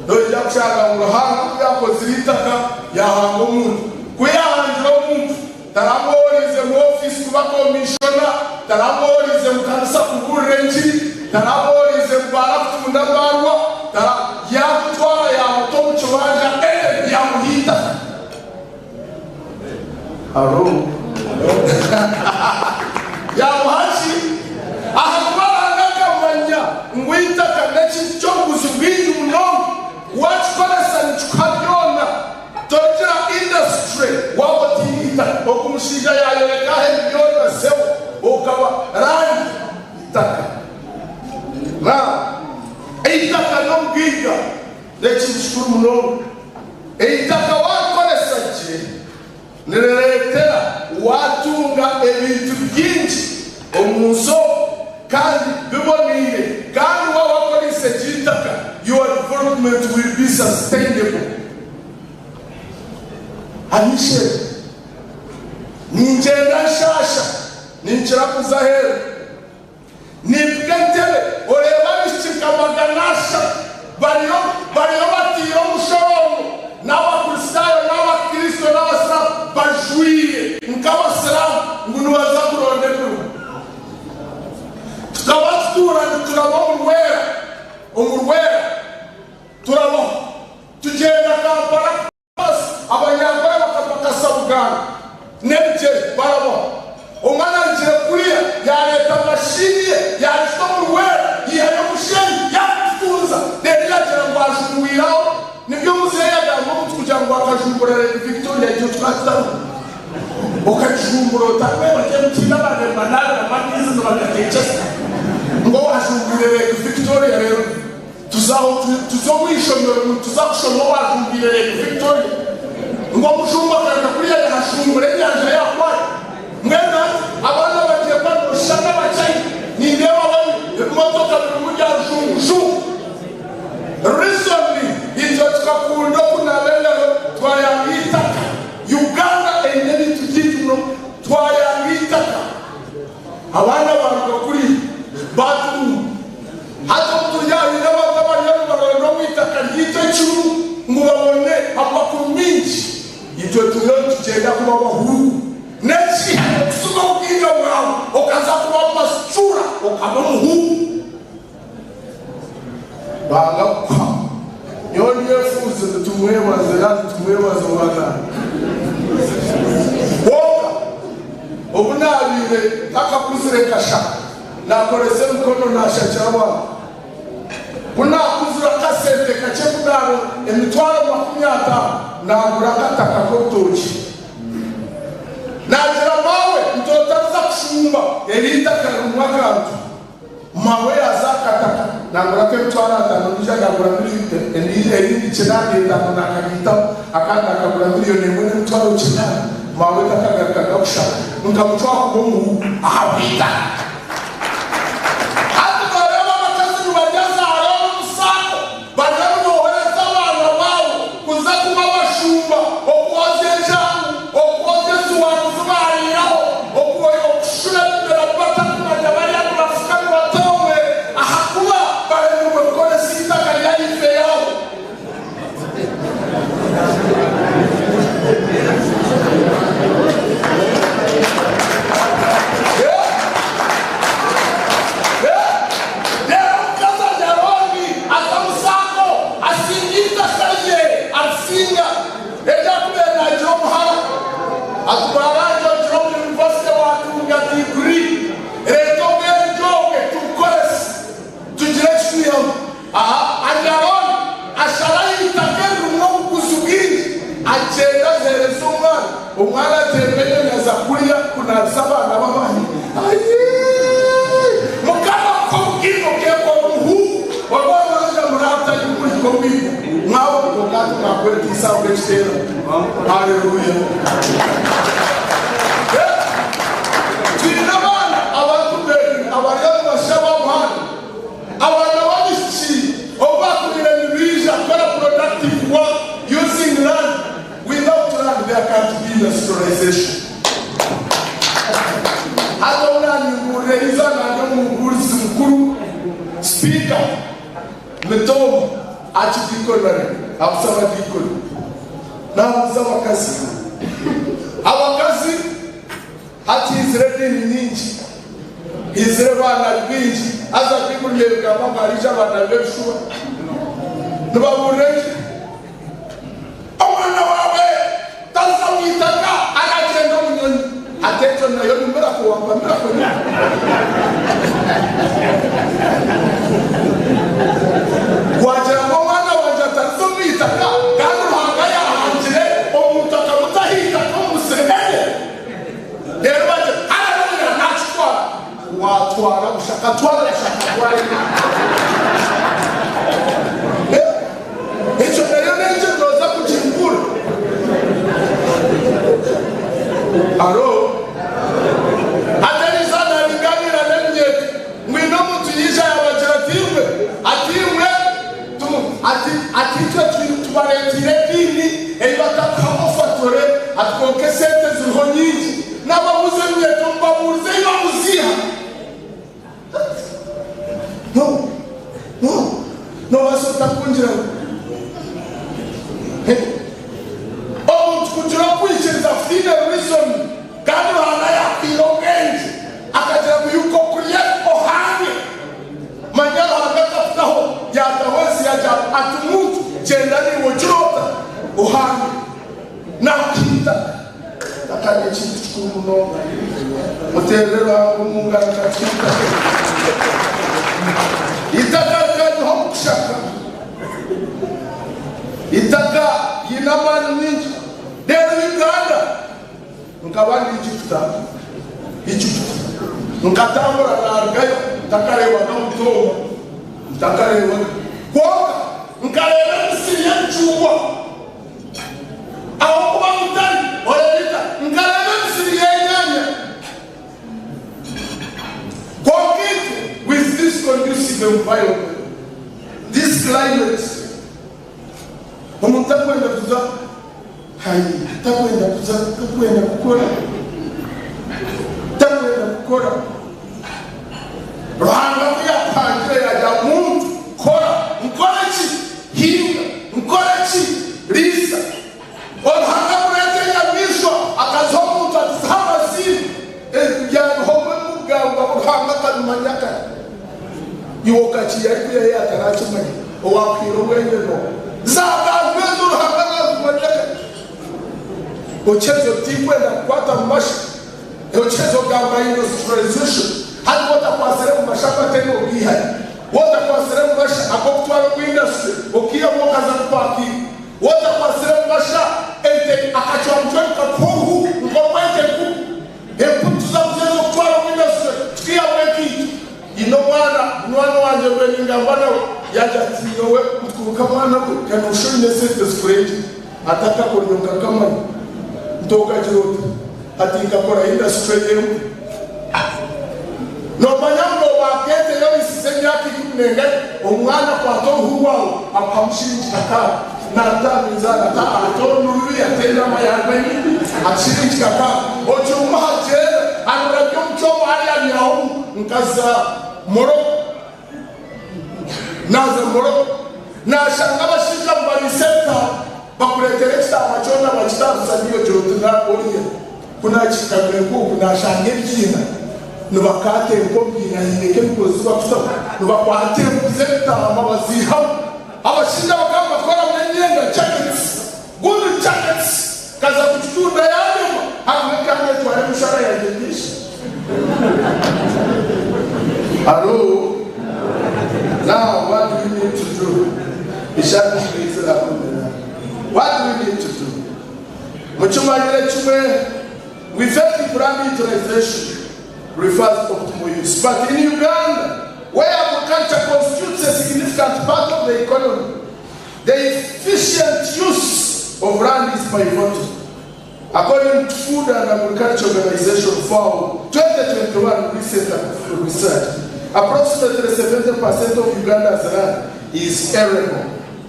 noija kushanga ngu Ruhanga ku yaakozire eitaka, yaahanga omuntu. Ku yaahangire omuntu, taramwoherize mu ofiisi kuba komishona, taramwoherize mu kanisa kubuurira. engiri, tarabooriize ngu barakutunda amaarwa, tara, yaamutwara yaamuta omu kibanja Edeni yaamuha eitaka. Haro. Yaamuha ki? Ahakuba Ruhanga akamanya ngu eitaka n'ekintu ky'obuguzi bwingi munonga. Waakikoresa nikikuha byona. Torigira industry waaba otaine eitaka. Ogu mushaija yaayoreka aha ebi byona sebo okaba land eitaka. Now, eitaka n'obugaiga n'ekintu kikuru munonga. Eitaka waarikoresa gye nirireetera waatunga ebintu bingi omu nsi omu kandi biboneire kandi waaba wakoreise gye eitaka your development will be sustainable. Ab'eishe-emwe, ningyenda nshaasha, ninkira kuza aheeru. Nimpika entebe, oreeba abaishiki nka 300 bariyo bariyo bataire omushorongo, n'Abakristaayo n'Abakristo n'Abasiraamu bajwaire nk'Abasiraamu ngu nibaza kuronda emirimo. Tukaba tutuura nituraba omu rwera, omu rwera turabaho, tugyenda Kampala. Abanyankore bakapakasa Buganda n'ebigyere barabaho. Omwana arugire kuriya yareeta mashini ye yagita omu rwera yaihayo omushenyi yagututunza reero yagira ngu ajumbwire aho. Nibyo muzeeyi yagamba omuntu kugira ngu akajumbura Lake Victoria egyo tukaba tutariho. Okagijumbura ota? Kwebagye mutiine abaana nibanaabira amaizi nibagateekyesa ngu owajumbwire Lake Victoria reero Tuza aho tuza omu ishomero nituza kushoma owajumbwire Lake Victoria ngu omujungu akaruga kuriya yahashumbura enyanja ya Kwale. Mbwenu hati abaana bagiye kuba nibashushana n'Abachina nindeeba bamwe ebimotoka birimu bya rujungu-jungu. Reason itwe tukakunda okunaaba engaro twayanga eitaka. Uganda eine ebintu bingi munonga twayanga eitaka. Abaana baaruga kuriya baaturuuma. Hati obu turi aha haine abantu abariyo nibaronda omu itaka ryaitu ekiru ngu babone amakuru maingi. Itwe turiyo nitugyenda kuba abahuuku. N'eki okusiga obugaiga bwawe okaza kuba masicura okaba omuhuuku. Banga kukuha. Nyowe nyefuuze nitumwebaza era nitumwebaza ow'amaani. Kwonka obu naabaire ntakakuzire nkashaba. Naakoresa emikono naashakira abantu. Ku naakuzire akasente kakye ku naaronda 50,000 naagura akataka k'orutookye. Naagira maawe nti otariza kushumba eri itaka ririmu akantu. Maawe yaaza aha kataka naagurako 50,000 ondiijo naagura erindi 85 naakagaitaho akandi naakagura 1,800,000. Maawe takagarukaga kushaba. Nkamucwa kuba omuhuuku ahabw'eitaka. Hati nooreeba abakazi nibarya za looni omu saako, bariyo niboohereza abaana baabo kuza kuba abashumba, okwozya enjangu, okwozya esuwaani zi baariiraho, okushura ebimera bi batarikumanya bariya nibafuka nibatoowe ahakuba baremirwe kukoresa eitaka rya ife yaabo. Reero omukazi arya looni, aza omu saako, asinga eitaka rye, arisinga. Egi arikubeera naagira omuhara, atwara agye ogira omu yunivasite waatunga diguri, reeta obwengye obwe tubukorese. Tugire eki twihamu. Aha, arya looni, ashara aha itaka eririmu obuguzi bwingi, agyenda aziheereza omwana, omwana atemba enyonyi aza kuriya kunaabisa abaana b'abandi. Ayii! Mukama akuhe obugaiga okeekora omuhuuku, orwo orubanja muratayo muhika omwirima. Mwaba omugongo hati mwakwetiisa ahabw'ekiteerane. Haleluya! Twine abaana abarikubeeringa abariyo nibashaba omuhanda. Abaana b'abaishiki obu baakubaire nibaija kukora productive work using land, without land there can't be industrialization. Hati obu naanyungurira eriizooba nandi omubuurizi mukuru, speaker, Mitooma Archdeaconry, abuza abadiikoni, naabuuza abakazi. Abakazi hati haizire ediini nyingi. Haizire baanabi baingi, haza Baiburi neegamba ngu hariija baanabi b'ebishuba. Nibabuurira enjiri. Omwana waawe taza mu itaka, aragyenda omu nyonyi. Hati egyo nayo ni miracle wampa miracle nyowe. Wagira ngu omwana wangye atariza omu itaka kandi Ruhanga yaahangire omuntu akamuta aha itaka omu musiri Edeni. Reero bagira haleluya nakitwara. Watwara busha katwara busha katwara Ekyo nayo n'ekyo nooza kugingura. Haro? Hati eriizooba naaringaaniira n'eminyeeto ngu haine omuntu yaija yaabagira ati imwe, ati imwe, tu, ati, ati itwe tubareeteire ediini ei batakuhamu ofatore, ati kwonka esente ziriho nyingi. Naababuuza eminyeeto mbabuurize ei bamuziiha. No, no, noobaasa ota kungira ngu Hey. Omuntu kugira okwikiriza kutaine reason kandi Ruhanga yaakuhaire obwengye akagira ngu you co-create ohange. Manya Ruhanga akakutaho yaataho ensi yagira ati muntu gyenda naiwe ogire ota ohange. Naakuha eitaka. Eitaka n'ekintu kikuru munonga. Muteerere Ruhanga omu ngaro akatuha eitaka. Eitaka rikanyiha omu kushaka. Eitaka riine amaani maingi. Reero Uganda nkaba ndi Egypta, Egypt. Nkatambura naarugayo ntakareebaga mutooma, ntakareebaga. Kwonka nkareeba emisiri y'ebicungwa. Ahabw'okuba mutari oreebeka, nkareeba emisiri y'enyaanya. Kwonka itwe, with this conducive environment, this climate, omuntu takwenda kuza hai, takwenda kuza, takwenda kukora, takwenda kukora. Ruhanga ku yakuhangire yaagira ngu muntu kora, nkore ki? Hinga, nkore ki? Riisa. Ruhanga kureeta enyamaishwa akaziha omuntu ati zihe amaziina, ebyo mugamba ngu Ruhanga akabimanya kare. Iwe okakiiha hi kwihayo atarakimanya? Owaakuhaire obwengye n'oha? Zaagambwa ezo Ruhanga naazimanya kare. Okyezo tinkwenda kukwata mu masha. Okyezo gamba industrialization. Hati wotakwasire mu masha amatene ogiihayo. Wotakwasire mu masha ag'okutwara omu industry okiihamu okaza kupakinga. Wotakwasire mu masha ente akacwamutwe nikakuha oruhu nk'orw'ente enkuru. Enkuru tuza kugyeza okutwara omu industry tukiihamu enkaito. Nyine omwana munywani wangye mbe ningamba nawe yaagira ati nyowe nti mwana gwe ka noshusha oine esente zikurengire ati akakoryo nkakamanya nti okagira ota ati nkakora industry y'enku nomanya ngu nobaaka ente yorisize emyaka ikumi nengahi omwana akwata oruhu rwawe akuhamu shiringi kakaaga natano enzaara ati ati oru nirubi ati enyama yarwe ati shiringi kakaaga okirumu hagyenda arurabya omu kyoma hariya abyihaho nkaza Morocco naaza Morocco naashanga abashaija nibariisa ebitaama bakureetera ekitaama kyona bakitaanisa niiwe ogira oti oriya ku naakihika nkuuku naashanga ebiina nibakaata enku omu biina haine nk'emigozi bakutamu nibakwata enku z'ebitaama baziihamu abashaija bakaba nibakoramu emyenda jackets good jackets nkaza kugitunda yanyoma hariho ekanga etwara emishara yangye mingi. Hallo now what do we need to do Eshaaha ishatu zirakumira what do we need to do Mukimanyire kimwe ngu effective land utilization refers optimal use but in Uganda where agriculture constitutes a significant part of the economy the efficient use of land is pivotal. According to Food and Agriculture Organization, FAO, 2021 recent research, approximately 70% of Uganda's land is arable.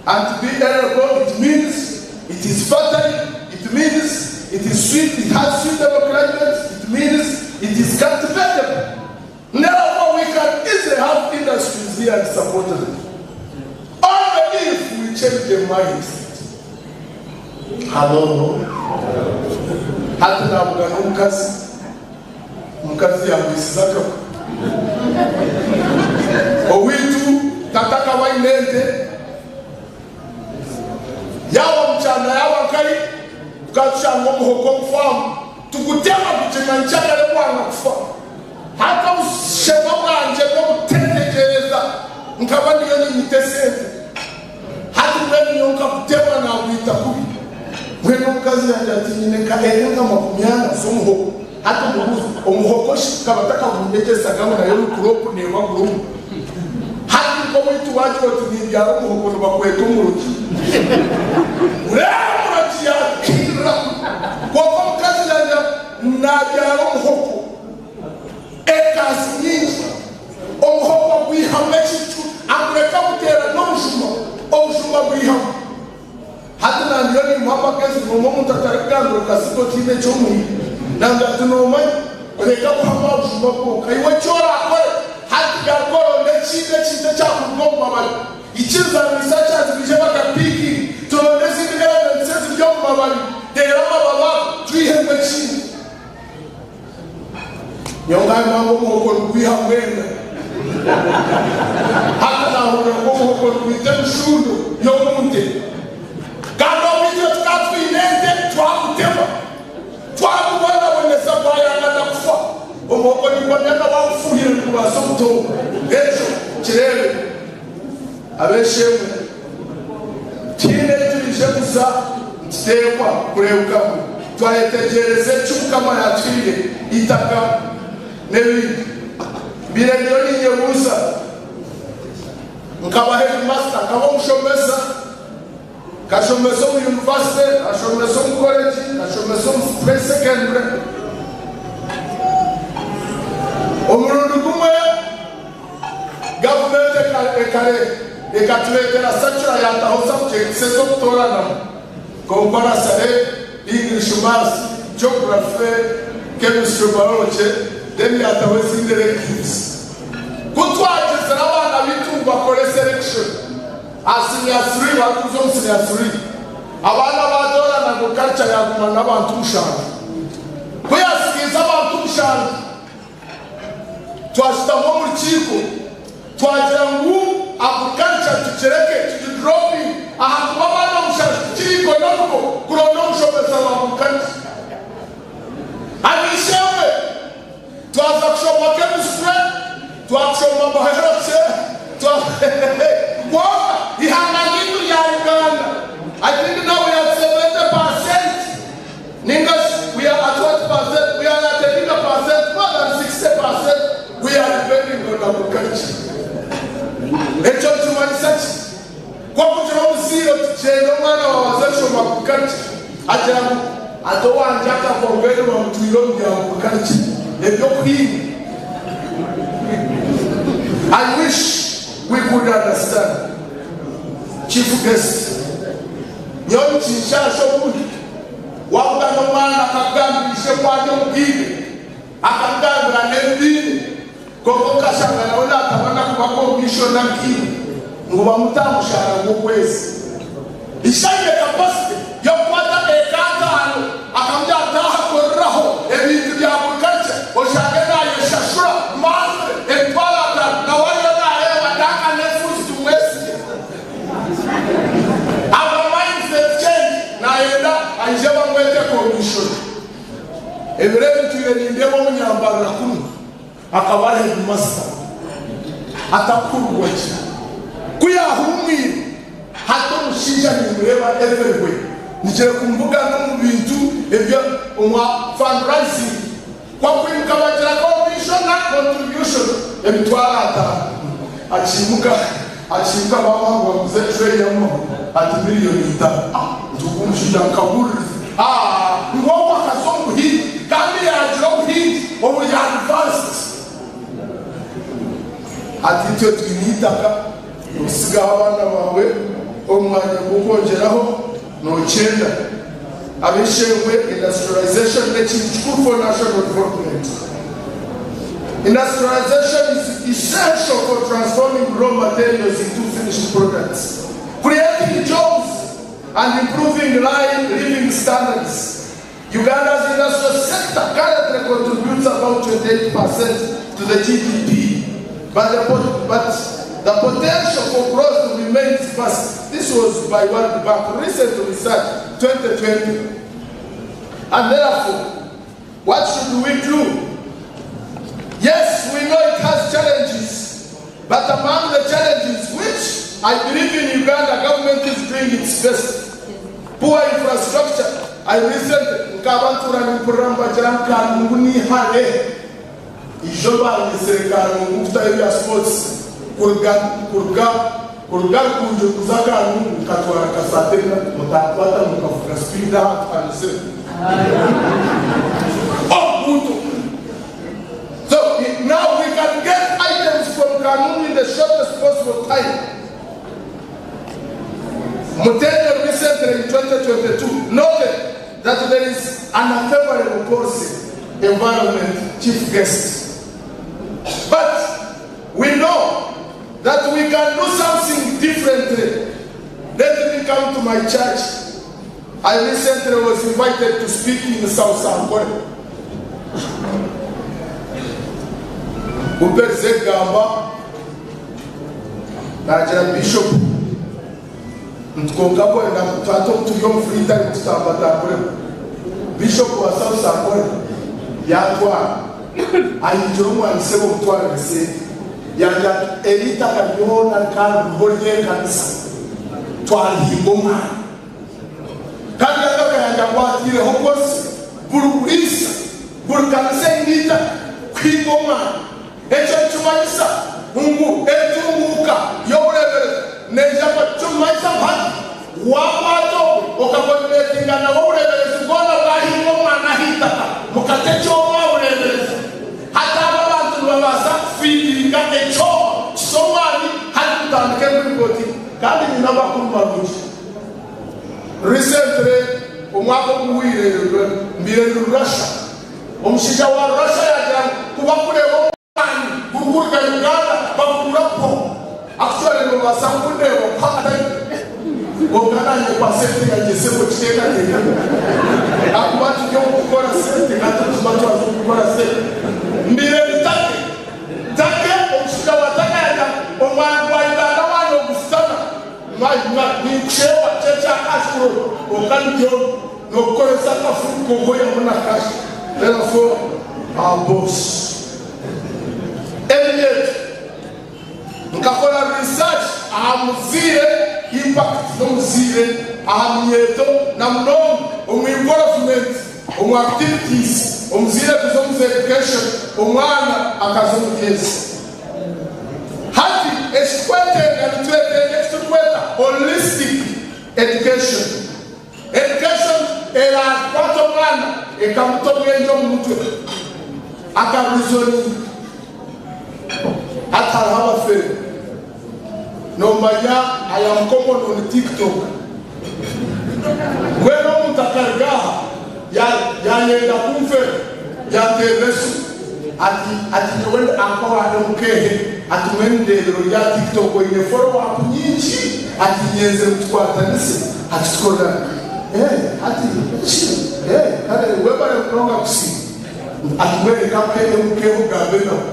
And to be arable, it means it is fertile, it means it is sweet, it has suitable climate, it means it is cultivatable. Therefore, we can easily have industries here and support them. Only if we change the mindset. Halo. Hati nabugana omukazi, omukazi yangwisiza akagwe. Owaitu tata akaba aine ente, yaaba mukyanda yaaba nkahi, tukaba tushanga omuhoko omu faamu tugutema gugima nkyakare gwanga kufa. Hati obushema bwangye n'obutetegyereza nkaba ndiyo niinyita esente. Hati mbwenu nyowe nkagutema naagwita kubi. Mbwenu omukazi yangira ati nyine nka ente nka 40 z'omuhoko. Hati omubuuza, omuhoko shi nkaba ntakagunyegyesaga ngu nayo ni crop neeba gurimu. Hati nk'owaitu waagira oti nimbyara omuhoko nibakweta omurogi. Reero omurogi yaakirira. Kwonka omukazi yangira ngu naabyara omuhoko. Ekaasi nyingi. Omuhoko gwihamu ekicu, agureka guteera n'obujuma, obujuma bwihamu. Hati nandiyo nimuha amagezi, noomanya omuntu atarikugambira okasiga otiine eki omuhaire. Nambwira ati, Noomanya, reka kuhamu aha bujuma bwonka. Iwe eki oraakore, hati garuka oronde ekindi ekintu ekyakuruga omu mababi. Ikiriza ngu researchers baije bagapiikinge, turonde ezindi elements eziri omu mababi, reero amababi ago twihemu ekindi. Nyowe nkagamba ngu omuhoko nigwiha mwena. Hati nahurira ngu omuhoko nigwita emishundo y'omu nte. Kandi obu itwe tukaba twine ente, twagutema, twagubonabonesa gwayanga na kufa. Omuhoko niguhamya na wagufuhire nigubaasa obutoba. Ekyo kireebe. Ab'eishe-emwe, tihaine ei turaije kuza nituteekwa kureebeka ngu twayetegyereza eki Mukama yaatuhaire, eitaka n'ebindi. Mbaire ndiyo niinyebuuza, nkaba heedimasita, nkaba omushomesa, nkashomesa omu yunivasite, nkashomesa omu koregi, nkashomesa omu pre-secondary. Omurundi gumwe, Gavumenti ekatureetera sacura yaataho sabujekiti ez'okutooranamu nk'Omuparasare, English, Maths, Geography, Chemistry, Biology then yaataho ezindi electives. Ku twagizire abaana baitu ngu bakore selection aha senior three barikuza omu senior three, abaana baatoorana agriculture yaaguma n'abantu mushanju. Ku yaasigaize abantu mushanju, Twashutama omu rukiiko twagira ngu agriculture tugireke tugidropinge ahakuba abaana mushanju tikiri economical kuronda omushomesa wa agriculture. Ab'eishe-emwe twaza kushoma chemistry, twakushoma biology, twa kwonka eihanga ryaitu rya Uganda I think now we are at 70%. Ninga shi we are at what percent? We are at a bigger percent, more than 60% we are depending on agriculture. Ekyo nikimanyisa ki? Ku orikugira omuzaire oti gyenda omwana waawe aze kushoma agriculture, agira ngu ati owangye akava mbwenu bamutwire omu bya agriculture, eby'okuhinga. I wish we could understand. Chief guest, nyowe nikinshaasha obundi. Waabugana omwana akakugambira ishe ku ari omubwire, akakugambira n'ebibaire, kwonka okashanga nawe naatabana kuba komishona nkaiwe ngu bamute aha mushaara gw'okwezi. Ishe aine kapasite y'okukwata eka ataano akamugira ati taaha koreraho ebintu bya buri kakye oshange naayeshashura monthly 500,000 nawe ariyo naareeba Duncan Efuzi tumwesigye. Aba mindset change nayenda aije bamwete komishona. Ebiro ebi ntwire nindeeba omunyambarira kunu akaba ari headmaster atakuhururwa gye. Ku yahumwire hati omushaija nimureeba everywhere nigyere kumubugana omu bintu ebya omwa fundraising. Ku akwimuka bagira komishona contribution 500,000. Akiimuka akiimuka bamuha ngu bamuguze tray y'amahwa ati 5,000,000. Ah nti ogu omushaija nkahuririza aah ngu ogu akaza omu buhingi kandi yaagira obuhingi oburi advanced. Ati itwe twine eitaka noosigaho abaana baawe omu mwanya gw'okwongyeraho nookyenda. Ab'eishe-emwe, industrialization n'ekintu kikuru for national development. Industrialization is essential for transforming raw materials into finished products, creating jobs and improving living standards. Uganda's industrial sector currently contributes about 28% to to the GDP, but the, but the potential for growth remains vast. This was by World Bank recent research, 2020. And therefore, what should we do? Yes, we know it has challenges, but among the challenges which I believe in Uganda government is doing its best. Poor infrastructure. I recently nkabantura nimpurira nibagira ngu Kanungu nihare ijo banyetsire Kanungu kutayo ebya sports kuruga kuruga kuruga Rukungiri kuza Kanungu nkatwara nka saate ina mutankwata mukavuga speed ahantu hanuzire omuntu. So now we can get items from Kanungu in the shortest possible time. Mutende recently in 2022 noted that there is an unfavorable policy environment, chief guest. But we know that we can do something differently. Let me come to my church. I recently was invited to speak in South Ankole. Kumperize kugamba naagira bishop nti kwonka kwenda hati obu turi omu free time tutambatamburemu. Bishop wa South Ankole yantwara ahingira omwani sebo omutwarire sente yangira ati eri eitaka ryoona rikaba ririho ry'ekanisa twarihimba omwani. Kandi yagaruka yangira ngu ataireho policy buri buriisa buri kanisa eine eitaka kuhinga omwani. Ekyo nikimanyisa ngu entunguuka y'obureeberezi neija kuba nikimanyisa ngu hati waakwata ogwe okakoordinetinga nawe obureeberezi bwona bwahinga omwani aha itaka mukata ekyoma aha bureeberezi. Hati abo abantu nibabaasa kufiidinga ekyoma kisa omwani hati mutandike kuripootinga. Kandi nyine amakuru marungi. Recently, omwaka oguhweire mbaire ndi Russia. Omushaija wa Russia yaagira ngu ku bakureeba omwani gurikuruga Uganda bagugura po. Actually nobaasa kundeeba mpaka time kwonka nanye kwa sente yangye sebo kiteekateeka ahakuba turi omu kukora sente kandi tuba twaza omu kukora sente. Mbaire ndi Turkey. Turkey, omushaija wa Turkey yaagira ngu omwani gwa Uganda waanogusitana Ninkusheeba kyekya cash flow kwonka nibyo nokukoresa akafu kwonka oihamu na cash therefore our boss Eminyeeto nkakora research aha muzaire impact yomuzaire aha minyeeto na munonga omu involvement omu activities omuzaire kuza omu education omwana akaza omu ryezi. Hati eki tukwetenga, nitwetenga eki turikweta holistic education. Education eraakwata omwana ekamuta obwengye omu mutwe akareasoninga. Hati hariho abafere, noomanya I am common on TikTok. Mbwenu omuntu akaruga aha yaayenda kunfera, yanteerera esimu ati ati nyowe ndi uncle wa Mukehe ati mbwenu ndeebire ori aha TikTok oine follow up nyingi ati nyenzire ngu tukwatanise ati tukorerane. Eh ati ki eh kare webare munonga kusiima ati mbwenu reka mpe Mukehe ogambe nawe.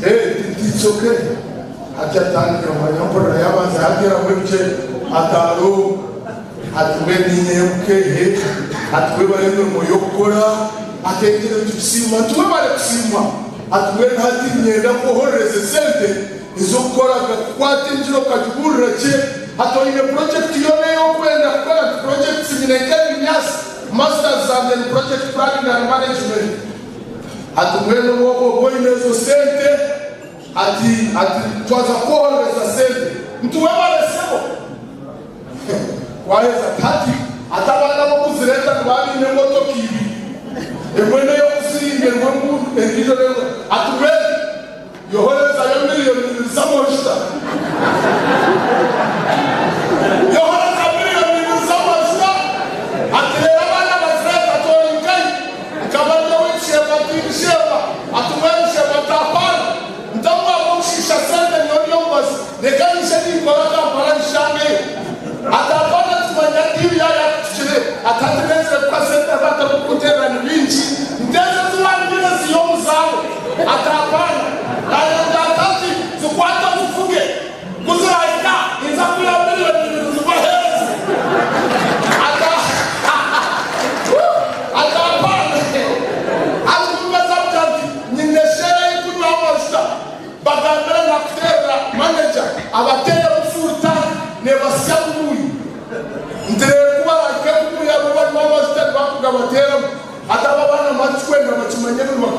Eh nti it's okay. Hati atandika manya mpurira yabanza yateeramu ebigyere ati alo ati mbwenu niinye Mukehe ati webare emirimo y'okukora ati engyero nitukusiima nti webare kusiima ati mbwenu hati niinyenda nkwohorereze sente ez'okukora kukwata engyero okagibuurira gye ati oine purojekiti yoona ei orikwenda kukora nti purojekiti nyine nk'ebinyaatsi masters zangye ni project planning and management ati mbwenu obu oba oine ezo sente Ati ati twaza kwohorereza sente nti webare sebo Waheza ati hati ati abaana abokuzireta nibaba baine emotoka ibiri emwe neyokuzirinda emwe ngu endijo neyo ati mbwenu yohorezayo miriyoni ibiri z'amajuta yohoreza miriyoni ibiri z'amajuta ati reero abaana bazireta ati ori nkahi Nkaba ndi ow'ekishemba tindishemba, ati mbwenu shemba ntapaana, ntamwaba omushiisha sente nyowe ndi omubazi, reka nyije ninkora Kampala nshangeyo. Ati apaana tumanya diiru yaaba yakutukire, ati hati nenzire kuha sente abu atarikunteerera ni bingi, nteeze ezi waanyimire ziihe omu zaawe. Ati.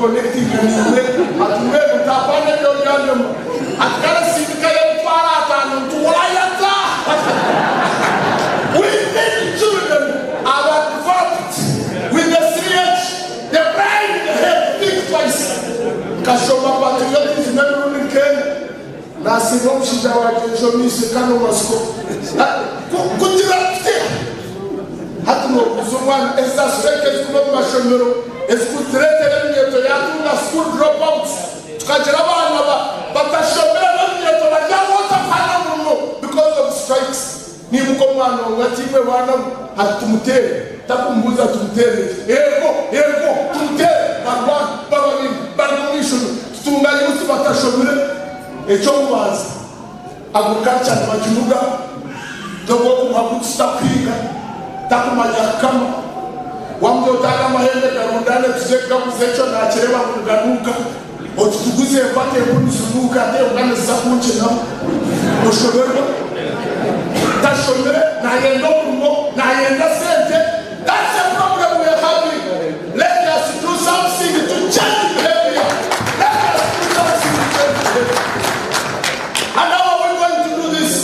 connectinga niiwe. Ati mbwenu ntaapana ebyo byanyoma. Ati kare sindikayo emitwaro atano nti waayata. We need children aba developed with the 3H, the brain, the head, think twice. Nkashoma patriotism emirundi nk'ena. Nasiima omushaija wangye nshomiise Kano Masiko. Kugira tuti hati nobuuza omwana eza strike ezikuba omu mashomero ezikutureetera eminyeeto yatunga school drop outs tukagira abaana batashomire n'eminyeeto bari aho otakuhana murimo because of strikes. Niibuka omwana omwe ati imwe baana mwe hati tumuteere takumubuuza tumuteere ki? Eego eego tumuteere barwana bababinga baruga omu ishomero tutunga youth batashomire. Eky'okubanza, agriculture nibaginuga, n'obu okumuha boots takuhiiga, takumanya kukama. Wamugira oti aga amahembe garundane tuze kugaguza ekyo nakireeba ngu niganuuka, oti tuguze empaka embu nizinuuka ate embwa niziza kunkinamu, oshoberwa. Tashomire, nayenda omurimo, nayenda sente. That's the problem we are having. Let us do something to change behavior. Let us do something to change behavior. And how are we going to do this?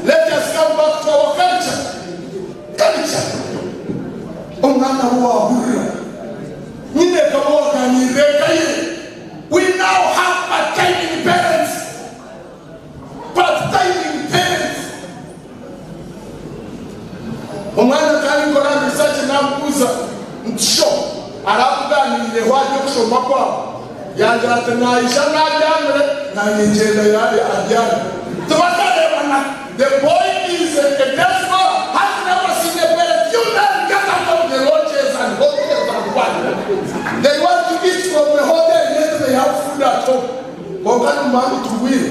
Let us come back to our culture. Culture. Omwana we wahurira nyine kaba waganirira eka ye. We now have part-timing parents. Part-timing parents. Omwana ka arikora research namubuuza nti sho arakuganiireho aha by'okushoma kwawe? Yangira ati naija nabyamire nanye ngyenda yaarya abyame. Tibakareebana. The boy is a deaf boy, has never seen a parent. You men get out of the lodges and hotels and what. They want to eat from the hotel yet they have food at home. Kwonka nimumanya ngu tugwire.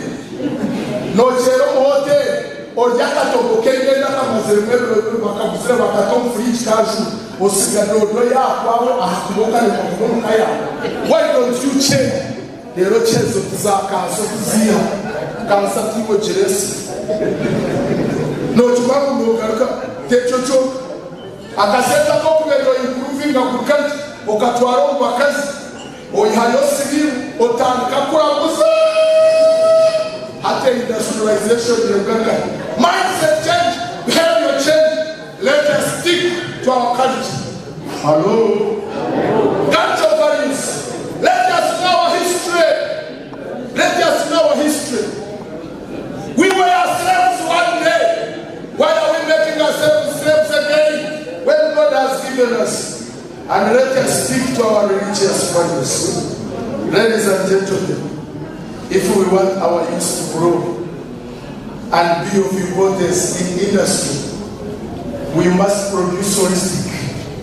Nokyera omu hoteri orya akatogo k'engendo akamaziremu ebiro bibiri bakaguzire bakata omu fridge kajura osiga doodo yaakwawe aha kuba okaremwa kuba omu ka yaawe. Why don't you change? Reero okyeze oti za kansa otiziiha. Kansa tiiwe ogireesire. Nookimanya ngu noogaruka t'ekyo kyonka. Akasente ak'okubeera oimpuruvinga agriculture okatwara omu bakazi oihayo siriimu otandika kuraguza. Hati industrialization neruga nkahi? Mindset change, behavior change, let us stick to our culture. Hallo? Culture values. Let us know our history. Let us know our history. We were slaves one day. Why are we making ourselves slaves again when God has given us? And let us stick to our religious values. Ladies and gentlemen, if we want our youth to grow and be of importance in industry, we must produce holistic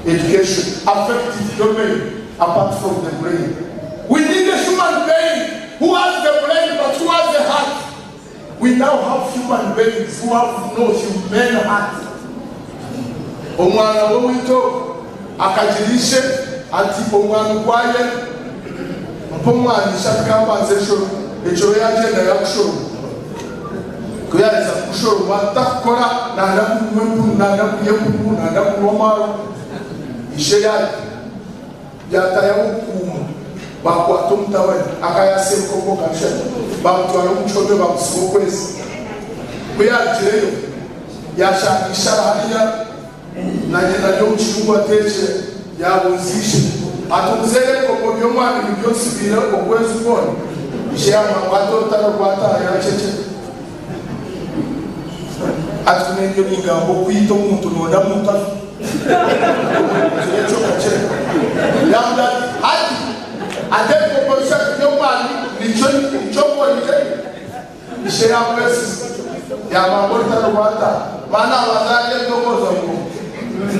education, affective domain, apart from the brain. We need a human being who has the brain but who has the heart. We now have human beings who have no human heart. Omwana w'owaitu ogu akagira ishe ati, Omwani gwayera. Mpa omwani. Ishe ati, Ka mbanze nshorome. Ekiro yaagyenda yaagushoroma. Ku yaaheza kugushoroma, takukora, naayenda kunywa empunu, naayenda kurya empunu, naayenda kunywa amaarwa. Ishe yaarya, yaataayaho obukuuma, baakwata omutabani, akayasa ebikopo nka bishatu, baamutwara omu kihome baamutsiba okwezi. Ku yaarugireyo, yaashanga ishe ari hariya na nyina ari omu kiyungu ateekire, yaabuuza ishe ati, Omuzeeyi ebikopo by'omwani nibyo ontsibiire okwezi kwona? Ishe yaamuha ngu ate orutaro rwataaha yaaceceka. Ati, Ku nendiyo ningamba okwita omuntu nonda muntu afe. Ekiro ekyo okakireka. Yaamugira ati, Hati ate ebikopo bishatu by'omwani nikyo nikyo nkoreire? Ishe yaamwesiza, yaamwamba orutaro rwataaha. Mwana abanza yarya ebitokoza ngu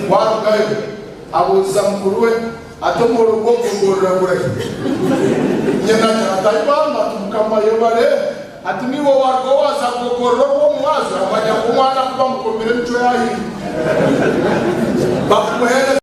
warugayo abuuza mukuru we ati omuhoro gw'okugogorora gurahi? Nyina agira ati ai maama ati mukama ayebare ati niiwe warugaho waaza kugogorora ogw'omuhaazi oramanya ngu omwana ku bamukomire emicwe yaahinduka bakumuheereza.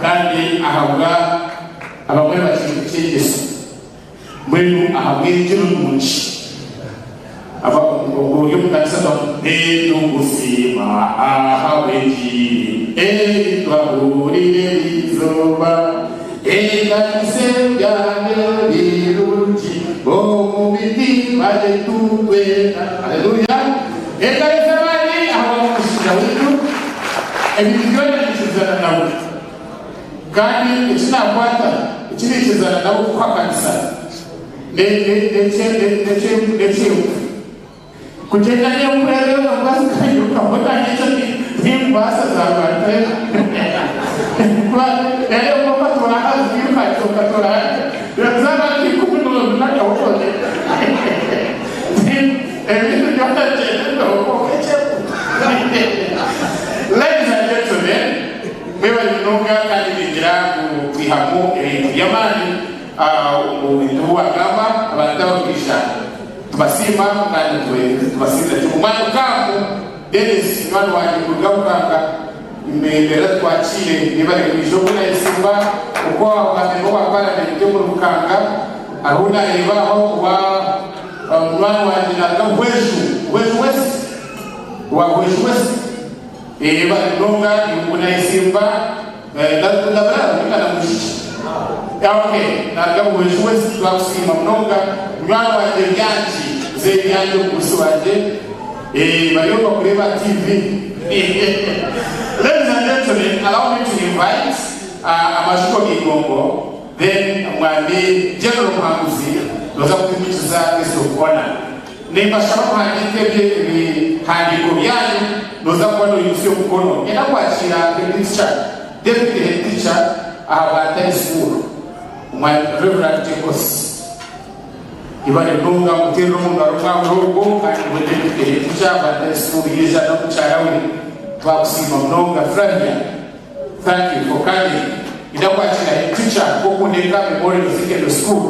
Kandi ahabwa abamwe bakiine engeso mbwenu ahabw'engiro nungi ori omu kanisa Nitukusiima ahabw'engiri ei twahurire erizooba Ekanisa ebyana ebirungi omu mitima yaitu twena. Haleluya! Ekanisa amaani ahabw'omushaija waitu ebintu byona nikizana nawe. Kandi eki naakwata eki nikizana nawe kuhakanisa n'eky'enfu. Kugyenda n'enfu reero omukazi kairukaho nanye ekyo tinkubaasa za rwantwera. Reero okatoora aha zirukakye okatoora aha zaaba ndikumunonakahoone. Ebintu byona gyenda kwonka eky'enfu. Ladies and gentlemen, mwebale munonga kandi ningira ngu twihamu ebintu by'amaani omu bintu bi wagamba. Abantu abakwija tubasiima kandi tubasiimira kimwe. Omwami Kaamu Denis munywani wangye kuruga Bukanga nimbendera tukwakiire yebare kwija oku nayesimba okwo aho ba member wa paramenti omuri Bukanga hariho nareeba aho owa munywani wangye naruga Hweju, Hweju West owa Hweju West yebare munonga ngu nayesimba ndabura na mwishiki okay naruga Hweju West twakusiima munonga munywani wangye Byangi mzee Byangi omugurusi wangye bariyo bakureeba TV. Ladies and gentlemen, allow me to invite Amashiko Gigongo, then Mwami General Muhanguzi noza kutumikiza guest of honor. Nimbashaba muhandike ebihandiiko byanyu noza kuba noyimusya omukono. Ngenda kwakira head teacher, deputy head teacher aha Bwantare School, Mwami Reverend Jacobs. Ibare munonga muteerere omu ngaro omwahura ogwo kandi niwe deputy head teacher Bwantare School yaija n'omukyara we. Twakusiima munonga Flavia. Thank you for coming. Ngenda kwakira head teacher w'Okundeka Memorial Secondary School.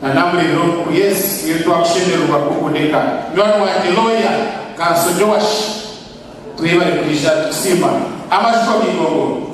Na namureebera omu yes, iyo twakushemererwa Kokundeka. Munywani wangye lawyer Kanso Joash. Twebare kwija tukusiima. Amashiko Gigongo.